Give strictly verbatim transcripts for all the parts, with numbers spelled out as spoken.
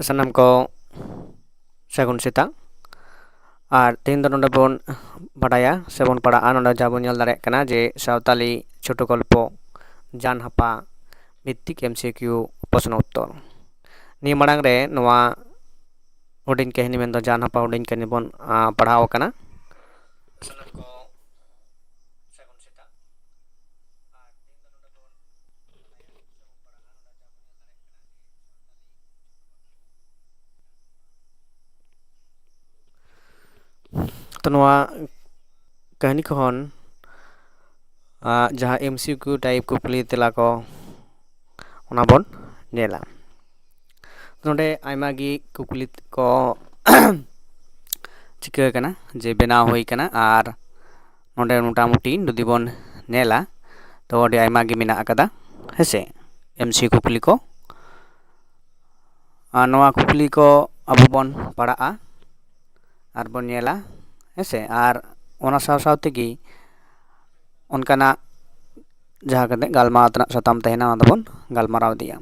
ᱥᱟᱱᱟᱢ ᱠᱚ ᱥᱟᱹᱜᱩᱱ ᱥᱮᱛᱟᱜ᱾ ᱟᱨ ᱛᱮᱦᱮᱧ ᱫᱚ ᱱᱚᱰᱮ ᱵᱚᱱ ᱵᱟᱰᱟᱭᱟ ᱥᱮᱵᱚᱱ ᱯᱟᱲᱦᱟᱜᱼᱟ, ᱱᱚᱰᱮ ᱡᱟᱦᱟᱸ ᱵᱚᱱ ᱧᱮᱞ ᱫᱟᱲᱮᱭᱟᱜ ᱠᱟᱱᱟ ᱡᱮ ᱥᱟᱶᱛᱟᱞᱤ ᱪᱷᱳᱴᱳ ᱜᱚᱞᱯᱚ ᱡᱟᱱ ᱦᱟᱯᱟ ᱵᱷᱤᱛᱛᱤᱠ ᱮᱢ ᱥᱤ ᱠᱤᱭᱩ ᱯᱨᱚᱥᱱᱚ ᱩᱛᱛᱚᱨ᱾ ᱱᱤᱭᱟᱹ ᱢᱟᱲᱟᱝ ᱨᱮ ᱱᱚᱣᱟ ᱦᱩᱰᱤᱧ ᱠᱟᱹᱦᱱᱤ ᱢᱮᱱᱫᱚ ᱡᱟᱱ ᱦᱟᱯᱟ ᱦᱩᱰᱤᱧ ᱠᱟᱹᱦᱱᱤ ᱵᱚᱱ, ᱟ, ᱯᱟᱲᱦᱟᱣ ᱟᱠᱟᱱᱟ᱾ ᱥᱟᱱᱟᱢ ᱠᱚ ᱥᱟᱹᱜᱩᱱ ᱥᱮᱛᱟᱜ᱾ ᱟᱨ ᱛᱮᱦᱮᱧ ᱫᱚ ᱱᱚᱰᱮ ᱵᱚᱱ ᱛᱚ ᱱᱚᱣᱟ ᱠᱟᱹᱦᱱᱤ ᱠᱷᱚᱱ, ᱟ, ᱡᱟᱦᱟᱸ ᱮᱢ ᱥᱤ ᱠᱤᱭᱩ ᱴᱟᱭᱤᱯ ᱠᱩᱠᱞᱤ ᱛᱮᱞᱟ ᱠᱚ, ᱚᱱᱟ ᱵᱚᱱ ᱧᱮᱞᱟ᱾ ᱱᱚᱰᱮ ᱟᱭᱢᱟ ᱜᱮ ᱠᱩᱠᱞᱤ ᱠᱚ ᱪᱤᱠᱟᱹ ᱠᱟᱱᱟ, ᱡᱮ ᱵᱮᱱᱟᱣ ᱦᱩᱭ ᱠᱟᱱᱟ᱾ ᱟᱨ ᱱᱚᱰᱮ ᱢᱚᱴᱟᱢᱩᱴᱤ ᱡᱩᱫᱤ ᱵᱚᱱ ᱧᱮᱞᱟ, ᱛᱚ ᱟᱹᱰᱤ ᱟᱭᱢᱟ ᱜᱮ ᱢᱮᱱᱟᱜ ᱟᱠᱟᱫᱟ, ᱦᱮᱸᱥᱮ, ᱮᱢ ᱥᱤ ᱠᱩᱠᱞᱤ ᱠᱚ᱾ ᱟᱨ ᱱᱚᱣᱟ ᱠᱩᱠᱞᱤ ᱠᱚ ᱟᱵᱚ ᱵᱚᱱ ᱯᱟᱲᱦᱟᱜᱼᱟ ᱟᱨ ᱵᱚᱱ ᱧᱮᱞᱟ, ᱦᱮᱸᱥᱮ᱾ ᱟᱨ ᱚᱱᱟ ᱥᱟᱶ ᱥᱟᱶ ᱛᱮᱜᱮ ᱚᱱᱠᱟᱱᱟᱜ ᱡᱟᱦᱟᱸ ᱠᱟᱛᱮ ᱜᱟᱞᱢᱟᱨᱟᱣ ᱛᱮᱱᱟᱜ ᱥᱟᱛᱟᱢ ᱛᱟᱦᱮᱱᱟ, ᱚᱱᱟ ᱫᱚᱵᱚᱱ ᱜᱟᱞᱢᱟᱨᱟᱣ ᱤᱫᱤᱭᱟ᱾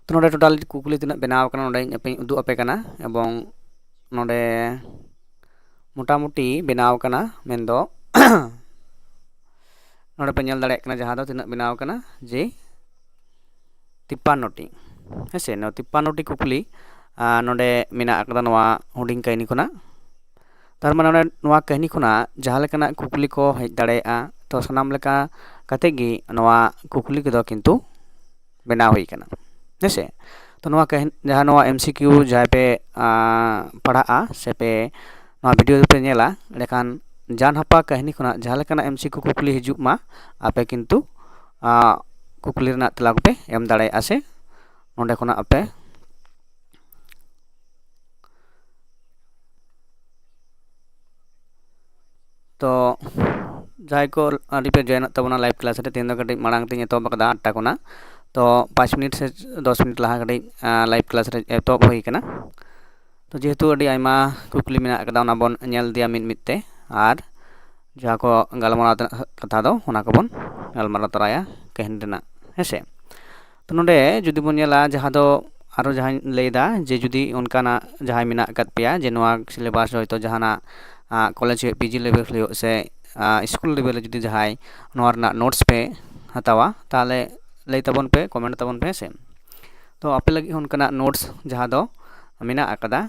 ᱛᱚ ᱱᱚᱰᱮ ᱴᱳᱴᱟᱞ ᱠᱩᱠᱞᱤ ᱛᱤᱱᱟᱹᱜ ᱵᱮᱱᱟᱣ ᱟᱠᱟᱱᱟ, ᱱᱚᱰᱮᱧ ᱟᱯᱮᱧ ᱩᱫᱩᱜ ᱟᱯᱮ ᱠᱟᱱᱟ᱾ ᱮᱵᱚᱝ ᱱᱚᱰᱮ ᱢᱚᱴᱟᱢᱩᱴᱤ ᱵᱮᱱᱟᱣ ᱟᱠᱟᱱᱟ, ᱢᱮᱱᱫᱚ ᱱᱚᱰᱮ ᱯᱮ ᱧᱮᱞ ᱫᱟᱲᱮᱭᱟᱜ ᱠᱟᱱᱟ ᱡᱟᱦᱟᱸ ᱫᱚ ᱛᱤᱱᱟᱹᱜ ᱵᱮᱱᱟᱣ ᱟᱠᱟᱱᱟ, ᱡᱮ ᱛᱤᱯᱯᱟᱱᱱᱚ ᱴᱤ, ᱦᱮᱸᱥᱮ᱾ ᱱᱚᱣᱟ ᱛᱤᱯᱯᱟᱱᱱᱚ ᱴᱤ ᱠᱩᱠᱞᱤ, ᱟᱨ ᱱᱚᱰᱮ ᱢᱮᱱᱟᱜ ᱟᱠᱟᱫᱟ ᱱᱚᱣᱟ ᱦᱩᱰᱤᱧ ᱠᱟᱹᱦᱱᱤ ᱠᱷᱚᱱᱟᱜ᱾ ᱛᱟᱨ ᱢᱟᱱᱮ ᱱᱚᱰᱮ ᱱᱚᱣᱟ ᱠᱟᱹᱦᱱᱤ ᱠᱷᱚᱱᱟᱜ ᱡᱟᱦᱟᱸ ᱞᱮᱠᱟᱱᱟᱜ ᱠᱩᱠᱞᱤ ᱠᱚ ᱦᱮᱡ ᱫᱟᱲᱮᱭᱟᱜᱼᱟ, ᱛᱚ ᱥᱟᱱᱟᱢ ᱞᱮᱠᱟ ᱠᱟᱛᱮ ᱜᱮ ᱱᱚᱣᱟ ᱠᱩᱠᱞᱤ ᱠᱚᱫᱚ ᱠᱤᱱᱛᱩ ᱵᱮᱱᱟᱣ ᱦᱩᱭ ᱠᱟᱱᱟ, ᱦᱮᱸᱥᱮ᱾ ᱛᱚ ᱱᱚᱣᱟ ᱠᱟᱹᱦᱱᱤ, ᱡᱟᱦᱟᱸ ᱱᱚᱣᱟ ᱮᱢ ᱥᱤ ᱠᱤᱭᱩ ᱡᱟᱦᱟᱸᱭ ᱯᱮ, ᱟ, ᱯᱟᱲᱦᱟᱜᱼᱟ ᱥᱮ ᱯᱮ ᱱᱚᱣᱟ ᱵᱷᱤᱰᱤᱭᱳ ᱯᱮ ᱧᱮᱞᱟ, ᱮᱸᱰᱮᱠᱷᱟᱱ ᱡᱟᱱ ᱦᱟᱯᱟ ᱠᱟᱹᱦᱱᱤ ᱠᱷᱚᱱᱟᱜ ᱡᱟᱦᱟᱸ ᱞᱮᱠᱟᱱᱟᱜ ᱮᱢ ᱥᱤ ᱠᱤᱭᱩ ᱠᱩᱠᱞᱤ ᱦᱤᱡᱩᱜ ᱢᱟ, ᱟᱯᱮ ᱠᱤᱱᱛᱩ, ᱟ, ᱠᱩᱠᱞᱤ ᱨᱮᱱᱟᱜ ᱛᱮᱞᱟ ᱠᱚᱯᱮ ᱮᱢ ᱫᱟᱲᱮᱭᱟᱜᱼᱟ ᱥᱮ ᱱᱚᱸᱰᱮ ᱠᱷᱚᱱᱟᱜ ᱟᱯᱮ᱾ ᱛᱚ ᱡᱟᱦᱟᱸᱭ ᱠᱚ ᱟᱹᱰᱤ ᱯᱮ ᱡᱚᱭᱮᱱᱚᱜ ᱛᱟᱵᱚᱱᱟ ᱞᱟᱭᱤᱵᱷ ᱠᱞᱟᱥ ᱨᱮ, ᱛᱮᱦᱮᱧ ᱫᱚ ᱠᱟᱹᱴᱤᱡ ᱢᱟᱲᱟᱝ ᱛᱤᱧ ᱮᱛᱚᱦᱚᱵ ᱟᱠᱟᱫᱟ ᱟᱴᱴᱟ ᱠᱷᱚᱱᱟᱜ᱾ ᱛᱚ ᱯᱟᱸᱪ ᱢᱤᱱᱤᱴ ᱥᱮ ᱫᱚᱥ ᱢᱤᱱᱤᱴ ᱞᱟᱦᱟ ᱠᱟᱹᱴᱤᱡ, ᱟ, ᱞᱟᱭᱤᱵᱷ ᱠᱞᱟᱥ ᱨᱮ ᱮᱛᱚᱦᱚᱵ ᱦᱩᱭ ᱠᱟᱱᱟ᱾ ᱛᱚ ᱡᱮᱦᱮᱛᱩ ᱟᱹᱰᱤ ᱟᱭᱢᱟ ᱠᱩᱠᱞᱤ ᱢᱮᱱᱟᱜ ᱟᱠᱟᱫᱟ, ᱚᱱᱟ ᱵᱚᱱ ᱧᱮᱞ ᱤᱫᱤᱭᱟ ᱢᱤᱫ ᱢᱤᱫ ᱛᱮ, ᱟᱨ ᱡᱟᱦᱟᱸ ᱠᱚ ᱜᱟᱞᱢᱟᱨᱟᱣ ᱛᱮᱱᱟᱜ ᱠᱟᱛᱷᱟ ᱫᱚ, ᱚᱱᱟ ᱠᱚᱵᱚᱱ ᱜᱟᱞᱢᱟᱨᱟᱣ ᱛᱚᱨᱟᱭᱟ ᱠᱟᱹᱦᱱᱤ ᱨᱮᱱᱟᱜ, ᱦᱮᱸᱥᱮ᱾ ᱛᱚ ᱱᱚᱰᱮ ᱡᱩᱫᱤ ᱵᱚᱱ ᱧᱮᱞᱟ, ᱡᱟᱦᱟᱸ ᱫᱚ ᱟᱨᱚ ᱡᱟᱦᱟᱸᱧ ᱞᱟᱹᱭᱫᱟ ᱡᱮ ᱡᱩᱫᱤ ᱚᱱᱠᱟᱱᱟᱜ ᱡᱟᱦᱟᱸᱭ ᱢᱮᱱᱟᱜ ᱟᱠᱟᱫ ᱯᱮᱭᱟ ᱡᱮ ᱱᱚᱣᱟ syllabus ᱦᱚᱭᱛᱳ ᱡᱟᱦᱟᱱᱟᱜ ᱠᱚᱞᱮᱡᱽ ᱦᱩᱭᱩᱜ, ᱯᱤᱡᱤ ᱞᱮᱵᱮᱞ ᱦᱩᱭᱩᱜ ᱥᱮ ᱥᱠᱩᱞ ᱞᱮᱵᱮᱞ ᱨᱮ ᱡᱩᱫᱤ ᱡᱟᱦᱟᱸᱭ ᱱᱚᱣᱟ ᱨᱮᱱᱟᱜ ᱱᱳᱴᱥ ᱯᱮ ᱦᱟᱛᱟᱣᱟ, ᱛᱟᱦᱚᱞᱮ ᱞᱟᱹᱭ ᱛᱟᱵᱚᱱ ᱯᱮ, ᱠᱚᱢᱮᱱᱴ ᱛᱟᱵᱚᱱ ᱯᱮ, ᱦᱮᱸ ᱥᱮ᱾ ᱛᱚ ᱟᱯᱮ ᱞᱟᱹᱜᱤᱫ ᱦᱚᱸ ᱚᱱᱠᱟᱱᱟᱜ ᱱᱳᱴᱥ ᱡᱟᱦᱟᱸ ᱫᱚ ᱢᱮᱱᱟᱜ ᱟᱠᱟᱫᱟ,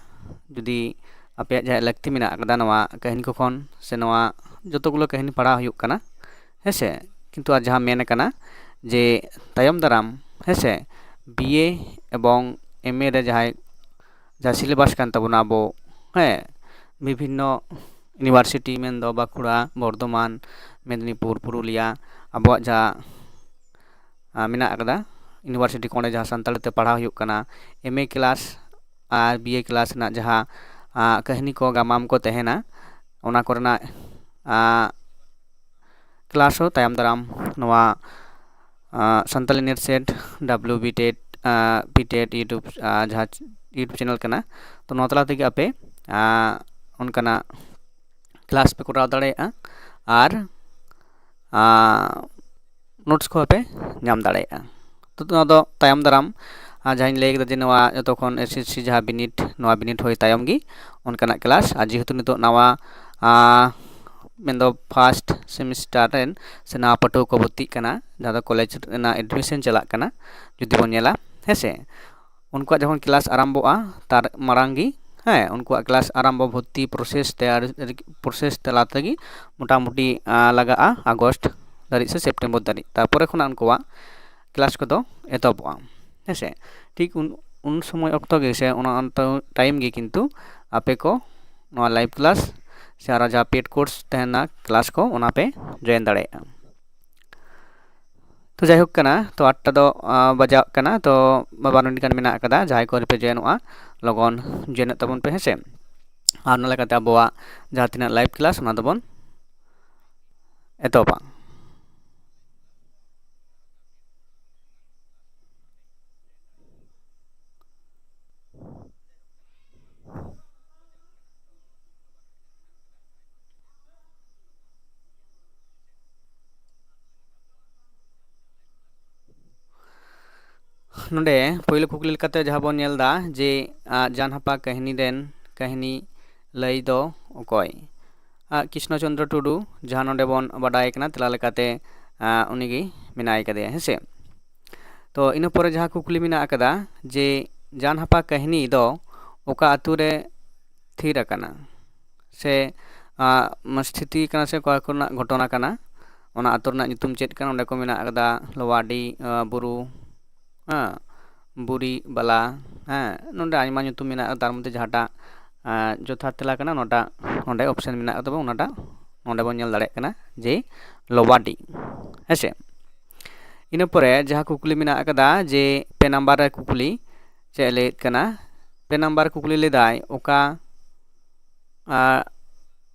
ᱡᱩᱫᱤ ᱟᱯᱮᱭᱟᱜ ᱡᱟᱦᱟᱸ ᱞᱟᱹᱠᱛᱤ ᱢᱮᱱᱟᱜ ᱟᱠᱟᱫᱟ ᱱᱚᱣᱟ ᱠᱟᱹᱦᱱᱤ ᱠᱚ ᱠᱷᱚᱱ ᱥᱮ ᱱᱚᱣᱟ ᱡᱚᱛᱚ ᱜᱩᱞᱳ ᱠᱟᱹᱦᱱᱤ ᱯᱟᱲᱦᱟᱣ ᱦᱩᱭᱩᱜ ᱠᱟᱱᱟ, ᱦᱮᱸ ᱥᱮ᱾ ᱠᱤᱱᱛᱩ ᱟᱨ ᱡᱟᱦᱟᱸ ᱢᱮᱱ ᱟᱠᱟᱱᱟ ᱡᱮ ᱛᱟᱭᱚᱢ ᱫᱟᱨᱟᱢ, ᱦᱮᱸ ᱥᱮ, ᱵᱤ ᱮ ᱮᱵᱚᱝ ᱮᱢ ᱮ ᱨᱮ ᱡᱟᱦᱟᱸᱭ, ᱡᱟᱦᱟᱸ syllabus ᱠᱟᱱ ᱛᱟᱵᱚᱱᱟ ᱟᱵᱚ, ᱦᱮᱸ, ᱵᱤᱵᱷᱤᱱᱱᱚ university ᱢᱮᱱᱫᱚ ᱵᱟᱸᱠᱩᱲᱟ, ᱵᱚᱨᱫᱷᱚᱢᱟᱱ, ᱢᱮᱫᱽᱱᱤᱯᱩᱨ, ᱯᱩᱨᱩᱞᱤᱭᱟ, ᱟᱵᱚᱣᱟᱜ ᱡᱟᱦᱟᱸ ᱟᱸ, ᱢᱮᱱᱟᱜ ᱟᱠᱟᱫᱟ university ᱠᱚ, ᱚᱸᱰᱮ ᱡᱟᱦᱟᱸ ᱥᱟᱱᱛᱟᱲᱤ ᱛᱮ ᱯᱟᱲᱦᱟᱣ ᱦᱩᱭᱩᱜ ᱠᱟᱱᱟ, ᱮᱢ ᱮ class ᱟᱨ ᱵᱤ ᱮ class ᱨᱮᱱᱟᱜ ᱡᱟᱦᱟᱸ, ᱟᱸ, ᱠᱟᱹᱦᱱᱤ ᱠᱚ, ᱜᱟᱢᱟᱢ ᱠᱚ ᱛᱟᱦᱮᱱᱟ, ᱚᱱᱟ ᱠᱚᱨᱮᱱᱟᱜ, ᱟᱸ, class ᱦᱚᱸ ᱛᱟᱭᱚᱢ ᱫᱟᱨᱟᱢ ᱱᱚᱣᱟ, ᱟᱸ, Santali NET SET, W B TET, ᱟᱸ, P TET YouTube, ᱟᱸ, ᱡᱟᱦᱟᱸ YouTube channel ᱠᱟᱱᱟ, ᱛᱚ ᱱᱚᱣᱟ ᱛᱟᱞᱟ ᱛᱮᱜᱮ ᱟᱯᱮ, ᱟᱸ, ᱚᱱᱠᱟᱱᱟᱜ class ᱯᱮ ᱠᱚᱨᱟᱣ ᱫᱟᱲᱮᱭᱟᱜᱼᱟ ᱟᱨ, ᱟᱸ, notes ᱠᱚᱦᱚᱸ ᱯᱮ ᱧᱟᱢ ᱫᱟᱲᱮᱭᱟᱜᱼᱟ᱾ ᱛᱚ ᱱᱚᱣᱟ ᱫᱚ ᱛᱟᱭᱚᱢ ᱫᱟᱨᱟᱢ, ᱟᱨ ᱡᱟᱦᱟᱸᱧ ᱞᱟᱹᱭ ᱠᱮᱫᱟ ᱡᱮ ᱱᱚᱣᱟ ᱡᱚᱛᱚ ᱠᱷᱚᱱ S S C ᱡᱟᱦᱟᱸ ᱵᱤᱱᱤᱰ, ᱱᱚᱣᱟ ᱵᱤᱱᱤᱰ ᱦᱩᱭ ᱛᱟᱭᱚᱢ ᱜᱮ ᱚᱱᱠᱟᱱᱟᱜ class᱾ ᱟᱨ ᱡᱮᱦᱮᱛᱩ ᱱᱤᱛᱚᱜ ᱱᱟᱣᱟ, ᱟᱸ, ᱢᱮᱱᱫᱚ first semester ᱨᱮᱱ ᱥᱮ ᱱᱟᱣᱟ ᱯᱟᱹᱴᱷᱩᱣᱟᱹ ᱠᱚ ᱵᱷᱚᱨᱛᱤᱜ ᱠᱟᱱᱟ, ᱡᱟᱦᱟᱸ ᱫᱚ ᱠᱚᱞᱮᱡᱽ ᱨᱮᱱᱟᱜ admission ᱪᱟᱞᱟᱜ ᱠᱟᱱᱟ, ᱡᱩᱫᱤ ᱵᱚᱱ ᱧᱮᱞᱟ, ᱦᱮᱸ ᱥᱮ, ᱩᱱᱠᱩᱣᱟᱜ ᱡᱚᱠᱷᱚᱱ class ᱟᱨᱟᱢᱵᱷᱚᱜᱼᱟ, ᱛᱟᱨ ᱢᱟᱲᱟᱝ ᱜᱮ, ᱦᱮᱸ, ᱩᱱᱠᱩᱣᱟᱜ class ᱟᱨᱟᱢᱵᱷᱚ ᱵᱷᱚᱨᱛᱤ process ᱛᱮ ᱟᱨ process ᱛᱟᱞᱟ ᱛᱮᱜᱮ ᱢᱚᱴᱟᱢᱩᱴᱤ, ᱟᱸ, ᱞᱟᱜᱟᱜᱼᱟ ᱟᱜᱚᱥᱴ ᱫᱷᱟᱹᱨᱤᱡ ᱥᱮ ᱥᱮᱯᱴᱮᱢᱵᱚᱨ ᱫᱷᱟᱹᱨᱤᱡ᱾ ᱛᱟᱨᱯᱚᱨᱮ ᱠᱷᱚᱱᱟᱜ ᱩᱱᱠᱩᱣᱟᱜ class ᱠᱚᱫᱚ ᱮᱛᱚᱦᱚᱵᱚᱜᱼᱟ, ᱦᱮᱸ ᱥᱮ᱾ ᱴᱷᱤᱠ ᱩᱱ, ᱩᱱ ᱥᱚᱢᱚᱭ ᱚᱠᱛᱚ ᱜᱮ ᱥᱮ ᱚᱱᱟ ᱚᱱᱛᱮ time ᱜᱮ ᱠᱤᱱᱛᱩ ᱟᱯᱮ ᱠᱚ ᱱᱚᱣᱟ live class ᱥᱮ ᱟᱨᱚ ᱡᱟᱦᱟᱸ paid course ᱛᱟᱦᱮᱱᱟ class ᱠᱚ, ᱚᱱᱟ ᱯᱮ join ᱫᱟᱲᱮᱭᱟᱜᱼᱟ᱾ ᱛᱚ ᱡᱟᱭᱦᱳᱠ ᱠᱟᱱᱟ, ᱛᱚ ᱟᱴᱴᱟ ᱫᱚ, ᱟᱸ, ᱵᱟᱡᱟᱜ ᱠᱟᱱᱟ, ᱛᱚ ᱵᱟᱨᱚ ᱢᱤᱱᱤᱴ ᱜᱟᱱ ᱢᱮᱱᱟᱜ ᱟᱠᱟᱫᱟ᱾ ᱡᱟᱦᱟᱸᱭ ᱠᱚ ᱟᱹᱣᱨᱤ ᱯᱮ joinᱚᱜᱼᱟ, ᱞᱚᱜᱚᱱ joinᱚᱜ ᱛᱟᱵᱚᱱ ᱯᱮ, ᱦᱮᱸ ᱥᱮ᱾ ᱟᱨ ᱚᱱᱟ ᱞᱮᱠᱟᱛᱮ ᱟᱵᱚᱣᱟᱜ ᱡᱟᱦᱟᱸ ᱛᱤᱱᱟᱹᱜ live class, ᱚᱱᱟ ᱫᱚᱵᱚᱱ ᱮᱛᱚᱦᱚᱵᱟ᱾ ᱱᱚᱰᱮ ᱯᱳᱭᱞᱳ ᱠᱩᱠᱞᱤ ᱞᱮᱠᱟᱛᱮ ᱡᱟᱦᱟᱸ ᱵᱚᱱ ᱧᱮᱞ ᱮᱫᱟ ᱡᱮ ᱟᱸ, ᱡᱟᱱᱦᱟᱯᱟ ᱠᱟᱹᱦᱱᱤ ᱨᱮᱱ ᱠᱟᱹᱦᱱᱤ ᱞᱟᱹᱭ ᱫᱚ ᱚᱠᱚᱭ? ᱟᱸ, ᱠᱨᱤᱥᱱᱚ ᱪᱚᱱᱫᱨᱚ ᱴᱩᱰᱩ, ᱡᱟᱦᱟᱸ ᱱᱚᱰᱮ ᱵᱚᱱ ᱵᱟᱰᱟᱭ ᱠᱟᱱᱟ ᱛᱮᱞᱟ ᱞᱮᱠᱟᱛᱮ ᱟᱸ, ᱩᱱᱤᱜᱮ ᱢᱮᱱᱟᱭ ᱠᱟᱫᱮᱭᱟ, ᱦᱮᱸᱥᱮ? ᱛᱚ ᱤᱱᱟᱹ ᱯᱚᱨᱮ ᱡᱟᱦᱟᱸ ᱠᱩᱠᱞᱤ ᱢᱮᱱᱟᱜ ᱟᱠᱟᱫᱟ ᱡᱮ ᱡᱟᱱᱦᱟᱯᱟ ᱠᱟᱹᱦᱱᱤ ᱫᱚ ᱚᱠᱟ ᱟᱛᱳ ᱨᱮ ᱛᱷᱤᱨ ᱟᱠᱟᱱᱟ ᱥᱮ ᱟᱸ, ᱥᱛᱷᱤᱛᱤ ᱠᱟᱱᱟ ᱥᱮ ᱚᱠᱟ ᱠᱚᱨᱮᱱᱟᱜ ᱜᱷᱚᱴᱚᱱᱟ ᱠᱟᱱᱟ, ᱚᱱᱟ ᱟᱛᱳ ᱨᱮᱱᱟᱜ ᱧᱩᱛᱩᱢ ᱪᱮᱫ ᱠᱟᱱᱟ? ᱚᱸᱰᱮ ᱠᱚ ᱢᱮᱱᱟᱜ ᱟᱠᱟᱫᱟ ᱞᱳᱣᱟᱰᱤ ᱟᱸ, ᱵᱩᱨᱩ, ᱦᱮᱸ, ᱵᱩᱨᱤ ᱵᱟᱞᱟ, ᱦᱮᱸ, ᱱᱚᱰᱮ ᱟᱭᱢᱟ ᱧᱩᱛᱩᱢ ᱢᱮᱱᱟᱜᱼᱟ, ᱛᱟᱨ ᱢᱚᱫᱽᱫᱷᱮ ᱡᱟᱦᱟᱸᱴᱟᱜ ᱟᱸ, ᱡᱚᱛᱷᱟᱛ ᱛᱮᱞᱟ ᱠᱟᱱᱟ ᱚᱱᱟᱴᱟᱜ ᱱᱚᱰᱮ ᱚᱯᱥᱮᱱ ᱢᱮᱱᱟᱜ ᱟᱠᱟᱫ ᱛᱟᱵᱚᱱᱟ, ᱚᱱᱟᱴᱟᱜ ᱱᱚᱰᱮ ᱵᱚᱱ ᱧᱮᱞ ᱫᱟᱲᱮᱭᱟᱜ ᱠᱟᱱᱟ ᱡᱮ ᱞᱳᱣᱟᱰᱤ, ᱦᱮᱸᱥᱮ? ᱤᱱᱟᱹ ᱯᱚᱨᱮ ᱡᱟᱦᱟᱸ ᱠᱩᱠᱞᱤ ᱢᱮᱱᱟᱜ ᱟᱠᱟᱫᱟ ᱡᱮ ᱯᱮ ᱱᱟᱢᱵᱟᱨ ᱨᱮ ᱠᱩᱠᱞᱤ ᱪᱮᱫ ᱮ ᱞᱟᱹᱭᱮᱫ ᱠᱟᱱᱟ? ᱯᱮ ᱱᱟᱢᱵᱟᱨ ᱠᱩᱠᱞᱤ ᱞᱮᱫᱟᱭ ᱚᱠᱟ ᱟᱸ,